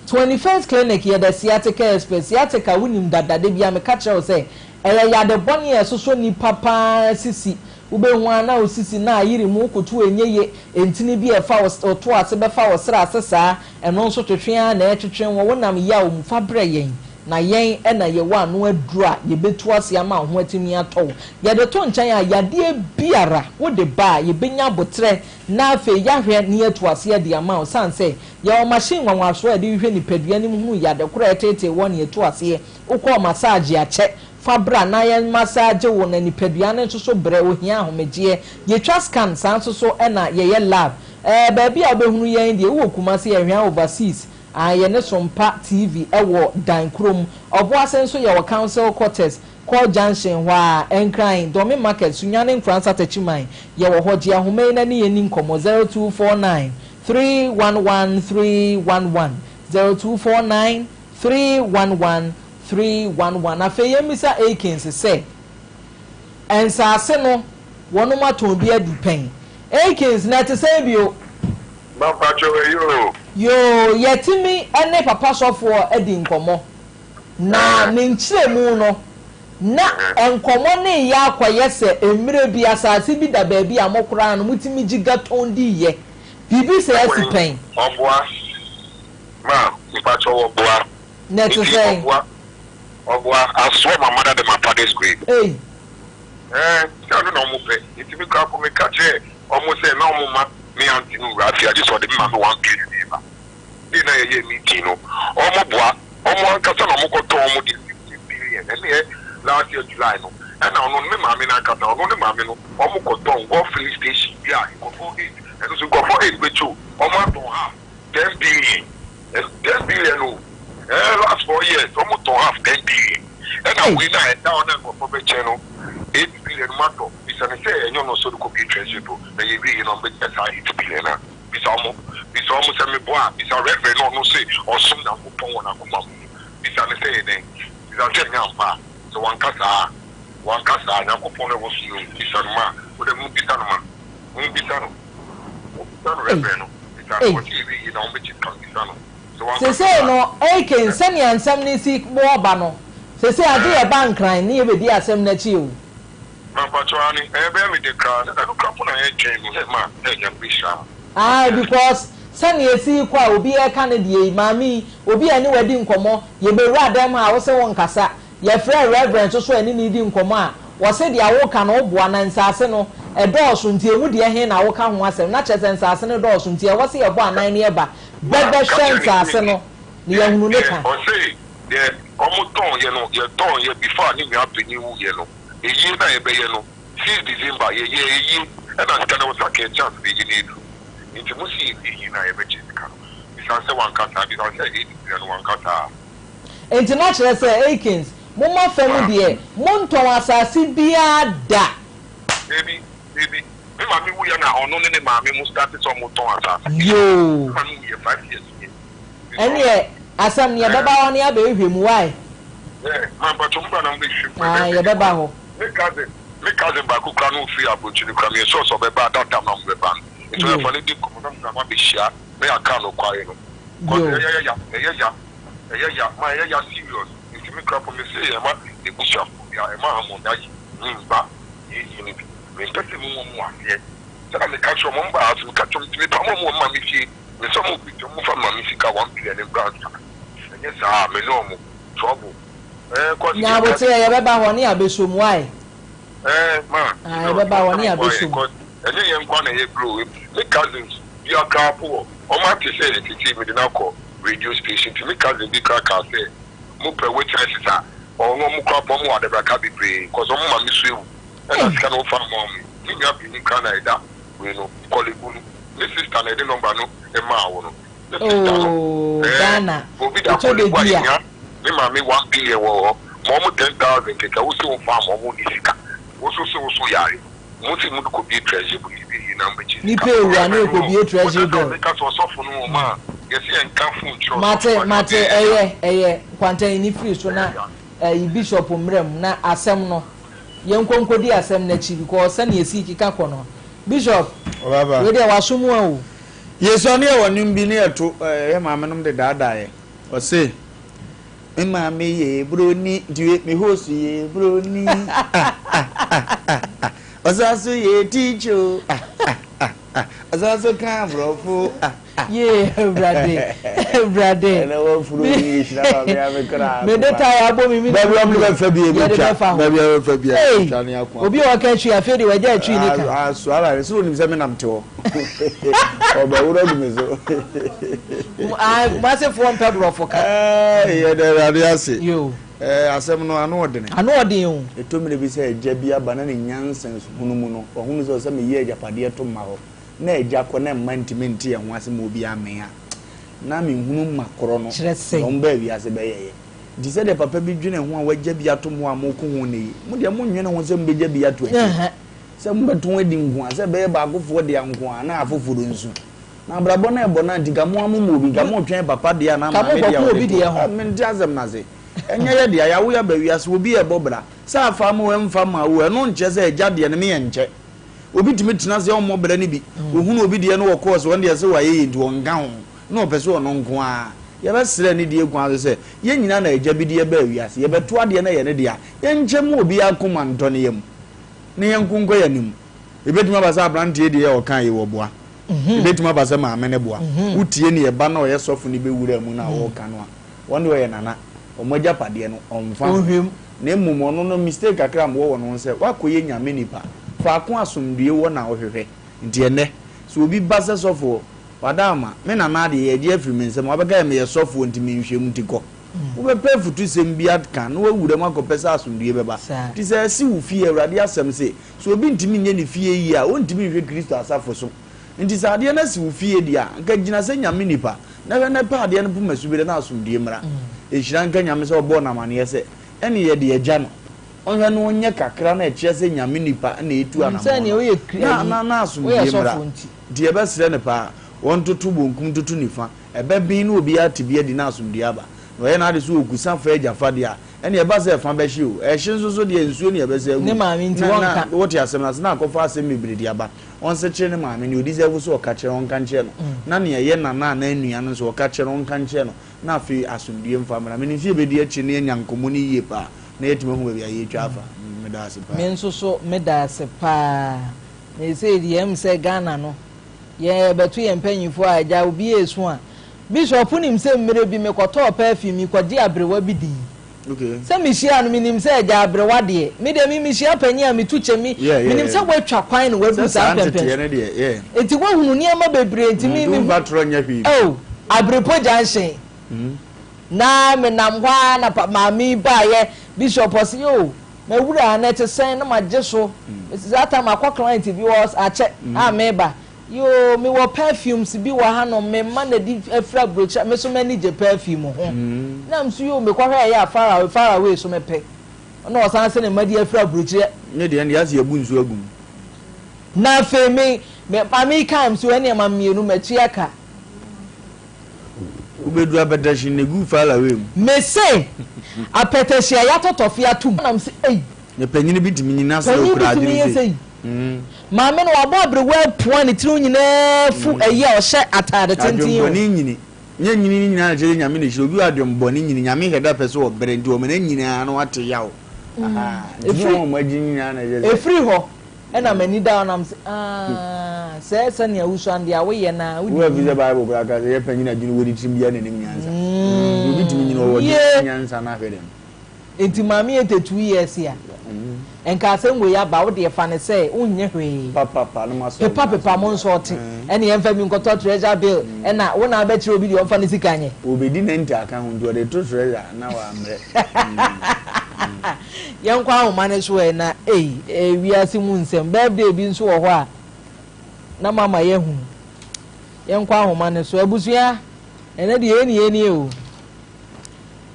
21st Clinic yɛ the sciatica expert. Sciatica wonim dada, da biara meka kyerɛ wo sɛ ɛyɛ yade bɔne a ɛsosɔ nnipa pa ara sisi. Wobɛhu ara na wo sisi no ayere mu, wokoto a ɛnyɛ ye, ntini bi a ɛfa wo to ase bɛfa wo srɛ ase saa, ɛno nso twetwe ara na ɛretwetwe wo, wonam yaw mu, fa brɛ yɛn na yɛn na yɛwɔ ano aduru a yɛbɛtu ase ama wo ho atumi atɔ wo. Yɛde to nkyɛn a, yadeɛ biara wode ba a, yɛbɛnya aboterɛ na afei yɛahwɛ na yɛatu aseɛ de ama wo, sane sɛ Yɛwɔ machine nwanwasoɔ a yɛde hwehwɛ nipadua no mu hunu yade korɔ a ɛteetee woɔ na yɛtu aseɛ. Wokɔɔ massage a kyɛ, fa bra na yɛn massage wo na nipadua no nso so brɛ, ohia ahomegyeɛ. Yɛtwa scan saa nso so na yɛyɛ lab. Ɛɛ baabi a wobɛhunu yɛn deɛ wowɔ Kumasi Ɛhwea Overseas aah yɛne Sompa TV wɔ dan koro mu. Ɔboase nso yɛwɔ Council Quarters, Kor Junction hɔ ara, Nkran, Dɔme Market, Sunyani Nkoransa Takyiman yɛwɔ hɔ. Gye ahoma yi na ne yɛn nni nkɔmmɔ 0249 311 311 0249 311 311 Afei yɛmmisa Akins sɛ, Nsaase no wɔnom atɔn bi adu pɛn? Akins, na ɛte sɛn bio? Mampakyɛw ɛyɛ oo. Yoo, yɛatumi ne papa sɔfoɔ adi nkɔmmɔ, na ne nkyerɛmu no, na nkɔmmɔ no reyɛ akɔyɛ sɛ mmerɛ bi asase bi da baabi a mo koraa no motumi gye gatɔn di yɛ biribi sɛɛ asi pɛn. Ɔboa ma mpakyɛw ɔboa. Na ɛte Nti sɛn? ɔboa ɔboa I swear my mother the my father's grave. Ei. Ɛɛ sɛ ɔno na ɔmo pɛ nti me koraa mpo me ka kyerɛɛ ɔmo sɛ na ɔmo mma me aunty no nwura afie agye sɛ ɔde me maame 1 billion ɛba. Day na yɛyɛɛ meeting no ɔmo boa ɔmo ankasa na ɔmo kɔ tɔn ɔmo deɛ 15 billion ɛne ɛ last year July no ɛna ɔno me maame no ankasa ɔno ne maame no ɔmo kɔ tɔn Gulf filling station bi a nkorɔfoɔ 8 ɛno nso nkorɔfoɔ 8 bɛkyi o ɔmo atɔn half 10 billion 10 billion o ɛɛ last 4 years ɔmo tɔn half 10 billion ɛna Ei. wei na ɛda hɔ na nkorɔfoɔ bɛkyɛ no 8 billion mo atɔ bisa ne sɛ ɛnyɛ ɔno nso de kɔ bi treasury do na yɛwie yi na ɔmo bɛkyɛ saa 8 billion a bisa ɔmo bisa ɔmo sɛ meboa a bisa reverend na ɔno se ɔsom Nyankopɔn wɔ n'akoma mu no bisa ne sɛ yɛ dɛn bisa sɛ ɛnyɛ ampa a sɛ wanka saa a wanka saa a Nyankopɔn no ɛwɔ so no bisa no ma wode mo bisa no ma mo bisa no mo bisa no Ei. reverend no bisa no Ei. ɔse yɛwie yi na ɔmo bɛkyi sika no bisa no sɛ wanka Seesei saa no, Aiken, sɛnea nsɛm no si bɔ ba no, seesei agye yɛ ba Nkran ne yɛbɛdi asɛm no akyi o. Mampakyɛw ane ɛyɛ bɛyɛ me de kra ɛno kra po na yɛtwɛn no hɛ ma hɛ Nyame bɛhyira mo. Ae because sɛnea esi rekɔ a obi reka ne deɛ yi, maame yi, obi a ɛne wo adi nkɔmmɔ, yɛbɛwura dɛm ha a, wose wonkasa. Yɛfrɛɛ Reverend nso so a ɛne no redi nkɔmmɔ a, ɔse deɛ woka no woboa na nsaase no, ɛdɔɔso nti emu deɛ he na woka ho asɛm? Na kyerɛ sɛ nsaase no dɔɔso nti ɛwɔ se yɛbɔ anan na yɛba Ma ka bɛbɛhwɛ kyerɛ ne nsaase sɛ no na deɛ yɛahunu ne deɛ ka. ɔse deɛ ɔmo tɔn yɛ no yɛtɔn yɛ before a ne nua panin wu yɛ no eyie na yɛbɛyɛ no 6 December yɛyɛ eyie ɛna sika no ɛwɔ sɛ akɛyɛ chance na eyie no aduru nti mo se yɛwie yie na yɛbɛkyɛ sika no bisan sɛ wanka saa bisan sɛ 8 billion no wanka saa. Enti na kyerɛ sɛ Akins, momma fam deɛ, montɔn asase biara da. Dabi, dabi. Me maame wuiɛ na ɔno ne ne maame mo starte sɛ ɔmo tɔn asase. Yoo. Me maame wuiɛ 5 years nie. Ɛneɛ asɛm no yɛbɛba hɔ na yɛabɛhwehwɛ mu wai? Yeah, ma mpakyɛw mo bra na mo bɛhwehwɛ mu. Ae, yɛbɛba hɔ. Me cousin, me cousin baako koraa na ɔfiri abrokyi no koraa, meyɛ sure sɛ ɔbɛba that time na ɔmo bɛba no. Nti Yoo. ɔyɛ fa no di nkɔmmɔ na mo nyinaa mo abɛhyia na yɛaka nokware no. Cause Yoo. ɛyɛ ya, ɛyɛ ya, ɛyɛ ya, ma ɛyɛ ya serious. Nti me koraa mpo me se ɛma abusuafoɔ biara, ɛma Amondayi mba yɛyie no bi. Mempɛ sɛ mehu wɔn wɔ aseɛ. Sɛdeɛ meka kyerɛ wɔn, wɔn baa ha so, meka kyerɛ wɔn, nti mepam wɔn wɔ me maame fie. Mese wɔn kɔ nti wɔmfa me maame sika 1 billion mbra ansa. Ɛnyɛ saa a, me ne wɔn, trouble. Ɛɛ, cause Nya yɛka aboterɛ, yɛbɛba hɔ ne yɛabɛsɔ mu wai? Ɛɛ, ma, Ae, serious, yɛbɛba hɔ ne momfa mmoa yɛabɛsɔ yɛn, mu. cause ɛnyɛ yɛn nkoa na ɛyɛ brɛ o. Me cousins bi koraa po wɔ, wɔn ate sɛ seesei mede no akɔ radio station, nti me cousin bi koraa kaa sɛ, mopɛ witnesses a, ɔno wɔn koraa po wɔn wɔ adabraka bebree, cause wɔn maame nso awu. Ɛna sika no wɔfa mma wɔn yi, me nua panyin koraa na ɛda wei no, Korle Bu no, me sister na ɛde number no maa wo no, me sister no, Oh, ɛɛ, Ghana, obi da ɛtɔ da Korle Bu a bi a. yɛhia me maame 1 billion wɔ hɔ, ma wɔn 10,000 kɛkɛ, wo se wo fa ama wɔn nni sika, wo nso se wo so yare, mo se mo de kɔ bie treasury book bi yi na mo bɛgye sika. Nipa ewu a na ɛkɔbie treasury Wo bill. meka sɛ ɔsɔfo no wɔ mu a, yɛse yɛnka phone kyerɛ ɔsɔfo Mate, a, mate, ɛyɛ ya. ɛyɛ, ɛyɛ, Kwantɛn ni firi so na Ɛyɛ ya. ɛyi Bishop mmerɛ mu na asɛm no, yɛnkɔ nkɔdi asɛm no akyi because sɛnea ɛsi keka kɔ no. Bishop, Ɔbaba. wei deɛ waso mu a o. Yɛsua ne yɛwɔ nnwom bi ne yɛto ɛyɛ maame nom de daadaa yɛ. Ɔse, me maame yɛ broni, nti wei me host yɛ broni. Ah ah ah ah ah. Ɔsan so yɛ teacher o. Ah ah ah ah. Ɔsan so ka aborɔfo. Ah ah. Yee, Awurade, Awurade. Ɛnɛ wafuro yi yɛhyira maame ame koraa. Mede tae abɔ me mene Baabi a wɔde bɛfa bi yɛde yɛbɛtwa. bɛfa hɔ. Baabi a wɔbɛfa bi Ei, yɛbɛtwa ne ako. obi a ɔka atwi afei deɛ wagya atwi ne ka. Aso ara sɛ onim sɛ menam te hɔ. Ɔbɛworɔ gu me so. Ah, Kumasefoɔ mpɛ borɔfo ka. Ɛɛ, yɛda Awurade ase. Yo. Ɛɛ, asɛm no ano ɔdene. Ano ɔden o. Ɛtɔ mmerɛ bi sɛ agya bi aba na ne nyansa hunu mu no, wahunu sɛ ɔsɛ meyɛ agyapadeɛ to mma hɔ, na agya kɔ na mma ntumi nte yɛn ho ase ma obi amee a, na menhunu mma korɔ no Kyerɛ sɛn? deɛ wɔn baa wiase bɛyɛeɛ. Nti sɛdeɛ papa bi dwene ho a wagya bi atom hɔ a moko ho nnɛ yi, mo deɛ monnwene ho sɛ mobɛgya bi ato akyire, Ɛhɛ. sɛ mobɛtɔn adi nko a, sɛ ɛbɛyɛ baakofoɔ dea nko a, na afoforɔ nsu. Na abrabɔ no ɛbɔ no a, nti nka mo ara mommɔ obi, nka motwɛn papa deɛ anaa Nka maame deɛ a mokɔko ɔde obi to deɛ hɔ. ho. Ah, mente asɛm no ase. Ɛnyɛ yɛ dea, yɛawo yɛ aba wiase, obi ɛbɔ bra. Sɛ afa ama o, ɛmfa mma o, ɛno nkyerɛ sɛ agya deɛ no meyɛ nkyɛ. Obi tumi tena ase a ɔmmɔ bra no bi. Ɔhunu obi deɛ no wɔ course, ɔno deɛ sɛ wayɛ yie nti ɔnka ho, na ɔpɛ sɛ ɔno nko ara. Yɛbɛsrɛ anidie kwan so sɛ, yɛn nyinaa na agya bi de yɛn baa wiase, yɛbɛto adeɛ no yɛ ne dea, yɛnkyɛ mma obiara akoma ntɔ ne yam, na yɛnko nkɔ yɛn anim. Ɛbɛtumi aba sɛ aberanteɛ deɛ a ɔkaa yi wɔboa. Ɛbɛtumi aba sɛ maame no boa. Wotie neɛ ba no a ɔyɛ sɔfo no bɛwuraa mu no a ɔreka no a, wɔn deɛ ɔyɛ nana, wɔn agyapadeɛ no ɔmfa ho. Ɔnhwɛ mu. Na mmom ɔno no mistake kakra a mewɔ wɔ ne ho sɛ woakɔyɛ Nyame nipa, faako a asomdwoeɛ wɔ na wohwehwɛ. Nti ɛnnɛ sɛ obi ba sɛ sɔfoɔ, wada ama, me nana adeɛ yɛgye afiri me nsam, wabɛka sɛ meyɛ sɔfoɔ nti menhwɛ mu nti kɔ. Wobɛpɛ afutusɛm bi aka na woawura mu akɔpɛ sɛ asomdwoeɛ bɛba. Nti sɛ asi wo fie, Awurade asɛm se, sɛ obi ntumi nyɛ ne fie yie a, ɔntumi nhwɛ Kristo asafo so. Nti sɛ adeɛ no asi wo fie deɛ a, anka gyina sɛ Nyame nipa, na hwɛ na pɛ adeɛ no poma subire na asomdwoeɛ mmra. Nhyira nka Nyame sɛ ɔbɔɔ no amaneɛ sɛ, ɛne yɛde agya no. Ɔnhwɛ na ɔnyɛ kakra na ɛkyerɛ sɛ Nyame nipa na ɛretu Sɛ anamɔn nea no, woyɛ kri na ayi, na na woyɛ asomdwoeɛ mmra. sɔfo nti. Nti yɛbɛsrɛ no paa, ɔntoto bonkum ntoto nifa, ɛbɛben na obiara ate bi adi na asomdwoeɛ aba. Na ɔyɛ n'ade sɛ ɔkusa fa agya fa deɛ a, ɛnneɛ ɛba sɛ ɛfa bɛhye o, ɛhye nso so deɛ nsuo na ɛbɛsa agu Ne mu. maame nti Na na wɔnka. wote asɛm no ase, na akɔfa asɛm bebree de aba. Ɔnsekyere ne maame, nea ɔdi sɛ sɛ ɔka kyerɛ no, ɔnka nkyerɛ no, na nea ɛyɛ nana anaa nua no nso ɔka kyerɛ no, ɔnka nkyerɛ no, na afei asomdwoeɛ mfa mmra. Menim sɛ yɛbɛdi akyire na yɛanya nkɔmmɔ no yie paa, na yɛatumi ahu baabi a yɛretwa afa. Meda ase paa. Me nso so meda ase paa. Na ɛsei deɛ ɛm sɛ Ghana no yɛ bɛto yɛn mpanyinfoɔ a agya obi esu a Bishop nim sɛ mmerɛ bi mekɔtɔɔ perfume mekɔgye aberewa bi dii. Okay. Sɛ mehyia no menim sɛ agya aberewa deɛ me deɛ me mehyia panyin a metu kyɛ me menim sɛ woatwa kwan na Sɛ woaduru saa saa nteteɛ mpɛmpɛn no deɛ, yeah. nti woahunu nneɛma bebree nti me Nti me womfa torɔ nyɛ hwee bi. Oh, Abiripo junction na menam hɔ ara na pa maame yi baeɛ Bishop ɔse yo mawura na ɛte sɛn na magye so saa time akɔ client bi hɔ akyɛ a meba. Yoo, mewɔ perfumes bi wɔ hanom, me mma na di afiri aburokyire, me nso m'ani gye perfume ho. Na nso yoo, mekɔhwɛ ɛyɛ a far away, far away so mepɛ. Ɛna ɔsan sɛ ne mma di afiri aburokyire. Ne deɛ no deɛ asɛ yɛabu nsuo agu mu. Na afei me, me, maame yi kaa me sɛ ɛneɛ ma mmienu matua ka. Wobɛduru apɛtɛhye na ɛgu far away mu. Mese, apɛtɛhye a yɛatɔ tɔfe atom. Ɛna mese, ei. Na panyini bi tumi nyini asɛ Panyin bi okura tumi adwene yɛ sei. sei. Maame no wabɔ aberewa apua ne tiri ho nyinaa fu ayi a ɔhyɛ ataade tenten o. Adwembɔne nyini. Nyɛ nyini no nyinaa na ɛkyerɛ sɛ Nyame na ɛhyira. Obi wɔ adwembɔne nyini. Nyame hwɛ da pɛ sɛ ɔbrɛ nti ɔma no anyini ara na wate yaw. Ahaa. Nti nyɛ Ɛfiri wɔn a wɔagye nyinaa na ɛkyerɛ sɛ. ɛfiri hɔ ɛna m'ani da hɔ na mese aah sɛɛ sɛnea wosua no deɛ woyɛ no ara wode Wo afi nyini. sɛ Bible koraa ka sɛ yɛ panyin adwene wɔ ne tirim biara na ɛnim nyansa. Nti obi tumi nyini ɔwɔ Yie. nyansa no ahwɛ dɛm. Enti maame 82 years a nka asɛm wei aba wo deɛ fa no sɛ wonyɛ hwee pepa pepa mo nsɔɔte ɛne yɛmfa bi nkɔtɔ treasure bill ɛna wo na abɛkyerɛ obi deɛ ɔmfa ne sika nyɛ. Ɔbɛdi ninety aka ho nti ɔde to treasure na wammrɛ. Yɛnkɔ ahoma no so ɛ na ei wiase mu nsɛm birthday bi nso wɔ hɔ a na mama yɛahunu. Yɛnkɔ ahoma no so abusua ɛnɛ deɛ yɛn nie nie o.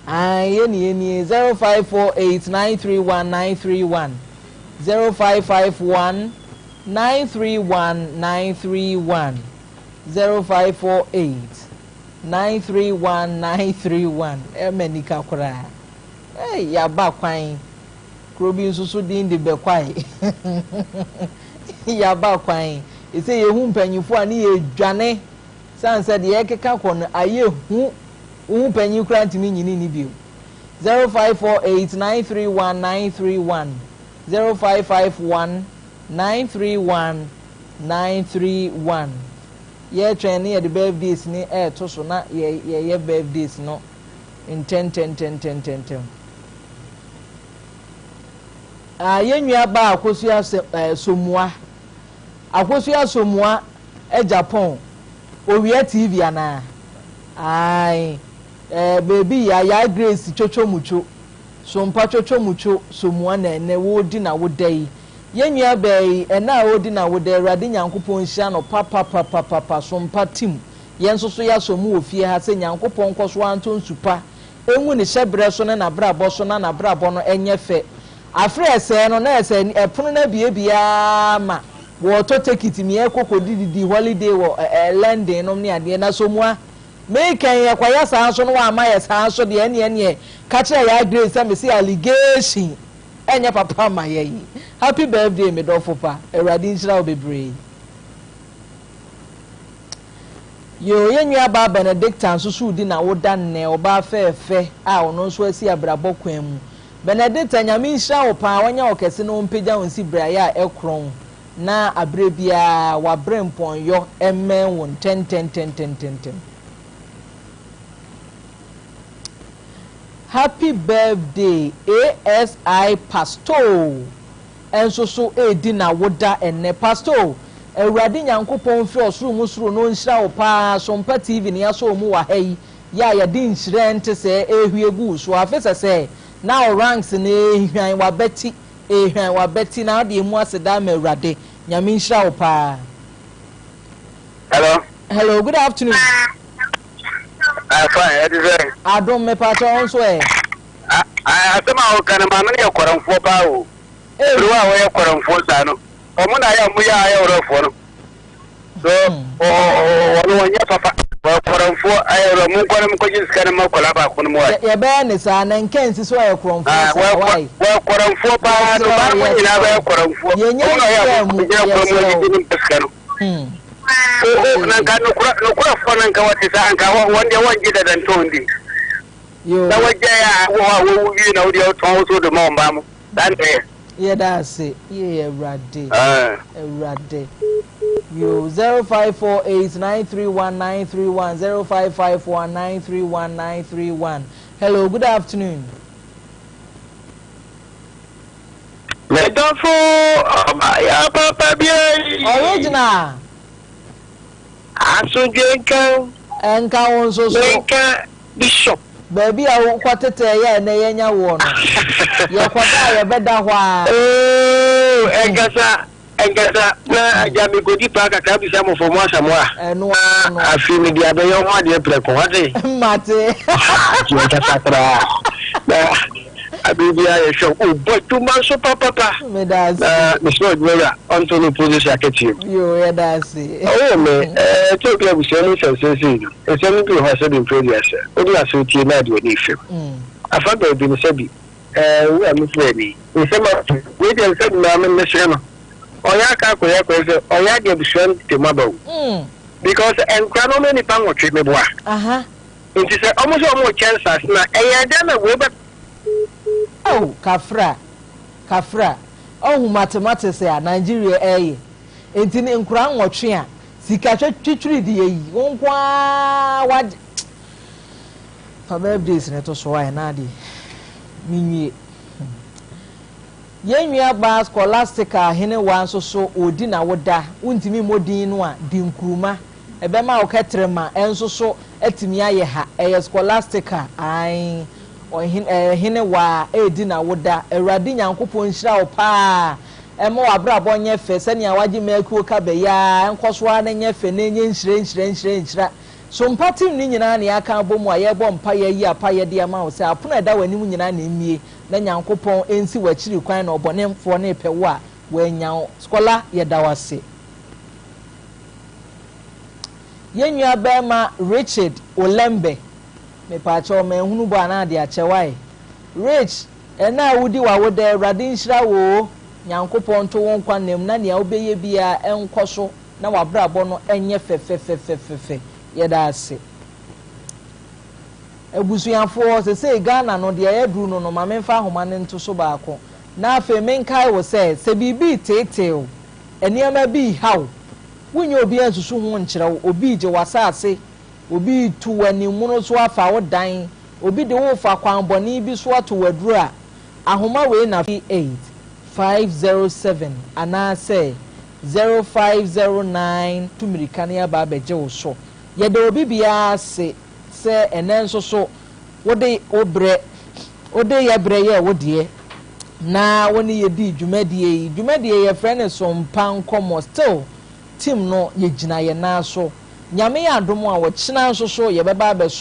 Ae yɛ nie nie 0548 931 931 0551 931 931 0548 931 931 Ɛma nika koraa Ei yaba kwan Kuro bi nso so din de Bɛkwae Yaba kwan Ɛsɛ yɛhu mpanyinfoɔ a ne yɛdwane Sane sɛ deɛ ɛkeka kɔ no ayɛ hu Wo ho panyin koraa ntumi nyini nni bio. 0548 931 931 0551 931 931 Yɛretwɛn ne yɛde birthdays no reto so na yɛyɛ birthdays no ntɛntɛntɛntɛntɛntɛm. Ah, yɛn nua baa Akosua eh, Somua. Akosua Somua Japan Owia TV anaa? Ae eh baby ya ya Grace twotwo mutwo Sompa twotwo mutwo Somua na ɛnɛ wodi na woda yi Yɛn nua baa yi ɛnɛ a ɔredi na woda Awurade Nyankopɔn nhyira no papapapapapa Sompa team yɛn nso so yɛasɔ mu wɔ fie ha sɛ Nyankopɔn nkɔ so ara ntɔ nsu pa ngu ne hyɛbrɛ so ne n'abrabɔ so na n'abrabɔ no nyɛ fɛ Afre ɛsɛɛ no na ɛsɛ ɛpono no abuebue ara ma wɔɔtɔ tekiti mea ɛkɔ kɔdi didi holiday wɔ ɛɛ London nom ne adeɛ na Somua meekɛn yɛkɔyɛ saa nso na wamma yɛ saa nso deɛ ɛneɛ neɛ ka kyerɛ Yaa Grace sɛ mese allegation ɛnyɛ papa mma yɛ yi Happy birthday me dɔfo pa Awurade nhyira wo bebree. Yoo yɛn nua baa Benedicta nso so redi n'awoda nnɛ ɔbaa fɛɛfɛ a ɔno nso asi abrabɔ kwan mu Benedicta Nyame nhyira wo paa ɔnyɛ wo kɛse na ɔmpagya wo nsi brayɛ a ɛkorɔn na aberɛ biara wabrempɔnyɔ mmɛn wo ntɛntɛntɛntɛntɛm. Happy birthday ASI Pastoo nso so redi n'awoda ɛnnɛ Pastoo Awurade Nyankopɔn mfiri ɔsoro mu soro na ɔnhyira wo paa Sompa TV na yɛasɔ wo mu wɔ ha yi yɛ a yɛde nhyira nte sɛɛ rehwie gu wo so afe sɛsɛɛ na wo ranks no rehwan w'abati rehwan w'abati na wode emu aseda ama Awurade Nyame nhyira wo paa. Hello. Hello, good afternoon. Ah, fine, ɛte sɛ. Adom, mepaakyɛ wo nso ɛ. Ah, ah, asɛm a woka no maame no yɛ kɔrɔmfoɔ paa o. Bere a wɔyɛ kɔrɔmfoɔ saa no, wɔn na ayɛ a wɔyɛ ayɛ no. So wɔn wɔnyɛ papa wɔyɛ ayɛ wura mu nkɔ no mu kɔgye sika no ma akwadaa baako no mu ayi. Yɛbɛyɛ ne saa na nka nsi so ɔyɛ korɔmfoɔ saa why. Wɔyɛ korɔmfoɔ paa no baako nyinaa bɛyɛ korɔmfoɔ. Yɛnyɛ nsira mu yɛsrɛ wo. Sika no. O na nka nokorɛfoɔ no nka wɔte saa nka wɔn deɛ wɔngye dada ntɔn di. Na wɔgyae a wɔ hɔ a wɔwu wie na wodeɛ wotɔn wo so de ma wɔn ba mo saa na ɛyɛ. Yɛda ase yie Awurade Awurade yoo 0548 931 931 0551 931 931 hello good afternoon. Me dɔfo ɔbaa papa bi ei. Original. Asomdwoe nka wo. Ɛnka wo nso so. Menka Bishop. Baabi a wokɔ tetɛɛ yɛ a ɛnnɛ yɛanya woɔ no, yɛkɔda a yɛbɛda hɔ ara. Oh, ɛnkasa. Ɛnkasa na agya mekɔdi paa kakra bisa mo fɔ mo Asamoah. Ɛno ara no. Afei mede abɛyɛ wo ho adeɛ prɛko, wate? Mate. Nti ɛnkasa koraa. Na abere biara yɛhwɛ wo. Wobɔ adwuma nso papapa. Meda ase. Na mesrɛ adwuma wura ɔnto no position akatua mu. Yoo, yɛda ase. Ɔwoo me, ɛɛ, ɛtɔ bi abusua mu nsɛm seesei no, nsɛm no bi wɔ hɔ a sɛbi mprɛ aduasa, wode w'aso tie na ade w'ani fam. Afa baabi no sɛbi, ɛɛ, owura me frɛ ni, nsɛm a, wei deɛ sɛbi maame no mesrɛ no, ɔyɛ aka akɔyɛ akɔyɛ sɛ ɔyɛ ade abusua no tete mu aba o. Because nkora no ɔmo yɛ nipa nwɔtwe, meboa. Nti sɛ ɔmo sɛ ɔmo rekyɛ nsase no a, ɛyɛ dɛn na wei bɛ. Ao Kafra, Kafra, ɔhu mathematics a Nigeria ɛɛyɛ. Nti no nkora nwɔtwe a, sika hwɛ twitwiri deɛ yi, wo nko ara wagye. Fa birthdays no to so ae na adeɛ, menwie. Yɛn nua baa Scholastica Ahenewa nso so ɔredi n'awoda, wontumi mmɔ din no a, di nkuruma. Ɛbɛma wo kɛtrɛma nso so atumi ayɛ ha. Ɛyɛ Scholastica, ae, ɔhen, ɛɛ, Henewaa redi n'awoda. Awurade Nyankopɔn nhyira wo paa. Ɛmma w'abrabɔ nyɛ fɛ sɛnea wagye Mercuo ka bɛ yi ara. Ɛnkɔ so ara na ɛnyɛ fɛ na ɛnyɛ nhyira, nhyira, nhyira, nhyira. So mpatem no nyinaa na yɛaka abɔ mu a yɛrebɔ mpaeɛ ayi apaeɛ de ama wo sɛ apono a ɛda w'anim nyinaa na ɛmmue na Nyankopɔn nsi w'akyiri kwan na ɔbɔnefoɔ no repɛ wo a, wannya wo. Scholar, yɛda wo ase. Yɛn nua barima Richard Olembe, mepaakyɛw manhunu bɔ anaa de akyɛ wai? Rich, ɛnnɛ a wodi w'awoda yi Awurade nhyira wo oo, Nyankopɔn nto wo nkwa nna mu na nea wobɛyɛ biara ɛnkɔ so na w'abrabɔ no nyɛ fɛfɛfɛfɛfɛ. Yɛda ase. Abusuafoɔ, sesei Ghana no deɛ yɛaduru no no ma memfa ahoma no nto so baako na afei menkae wo sɛ, sɛ biribi reteetee wo, nneɛma bi reha wo, wonyɛ obiara nsusu ho nkyerɛ wo, obi regye w'asase, obi retu w'animono so afa wo dan, obi de wo refa kwan bɔne bi so ato wo aduro a, ahoma wei na 8507 anaasɛ 0509 tu mmirika na yɛaba abɛgye wo so. Yɛda obi biara ase sɛ ɛnnɛ nso so wode wo berɛ, wode yɛ berɛ yɛɛ wo deɛ na wo ne yɛ dii dwumadie yi. Dwumadie yi yɛfrɛ no Sompa Nkɔmmɔ. Still team no yɛgyina yɛn nan so. Nyame yɛ adom a ɔkyena nso so yɛbɛba abɛso.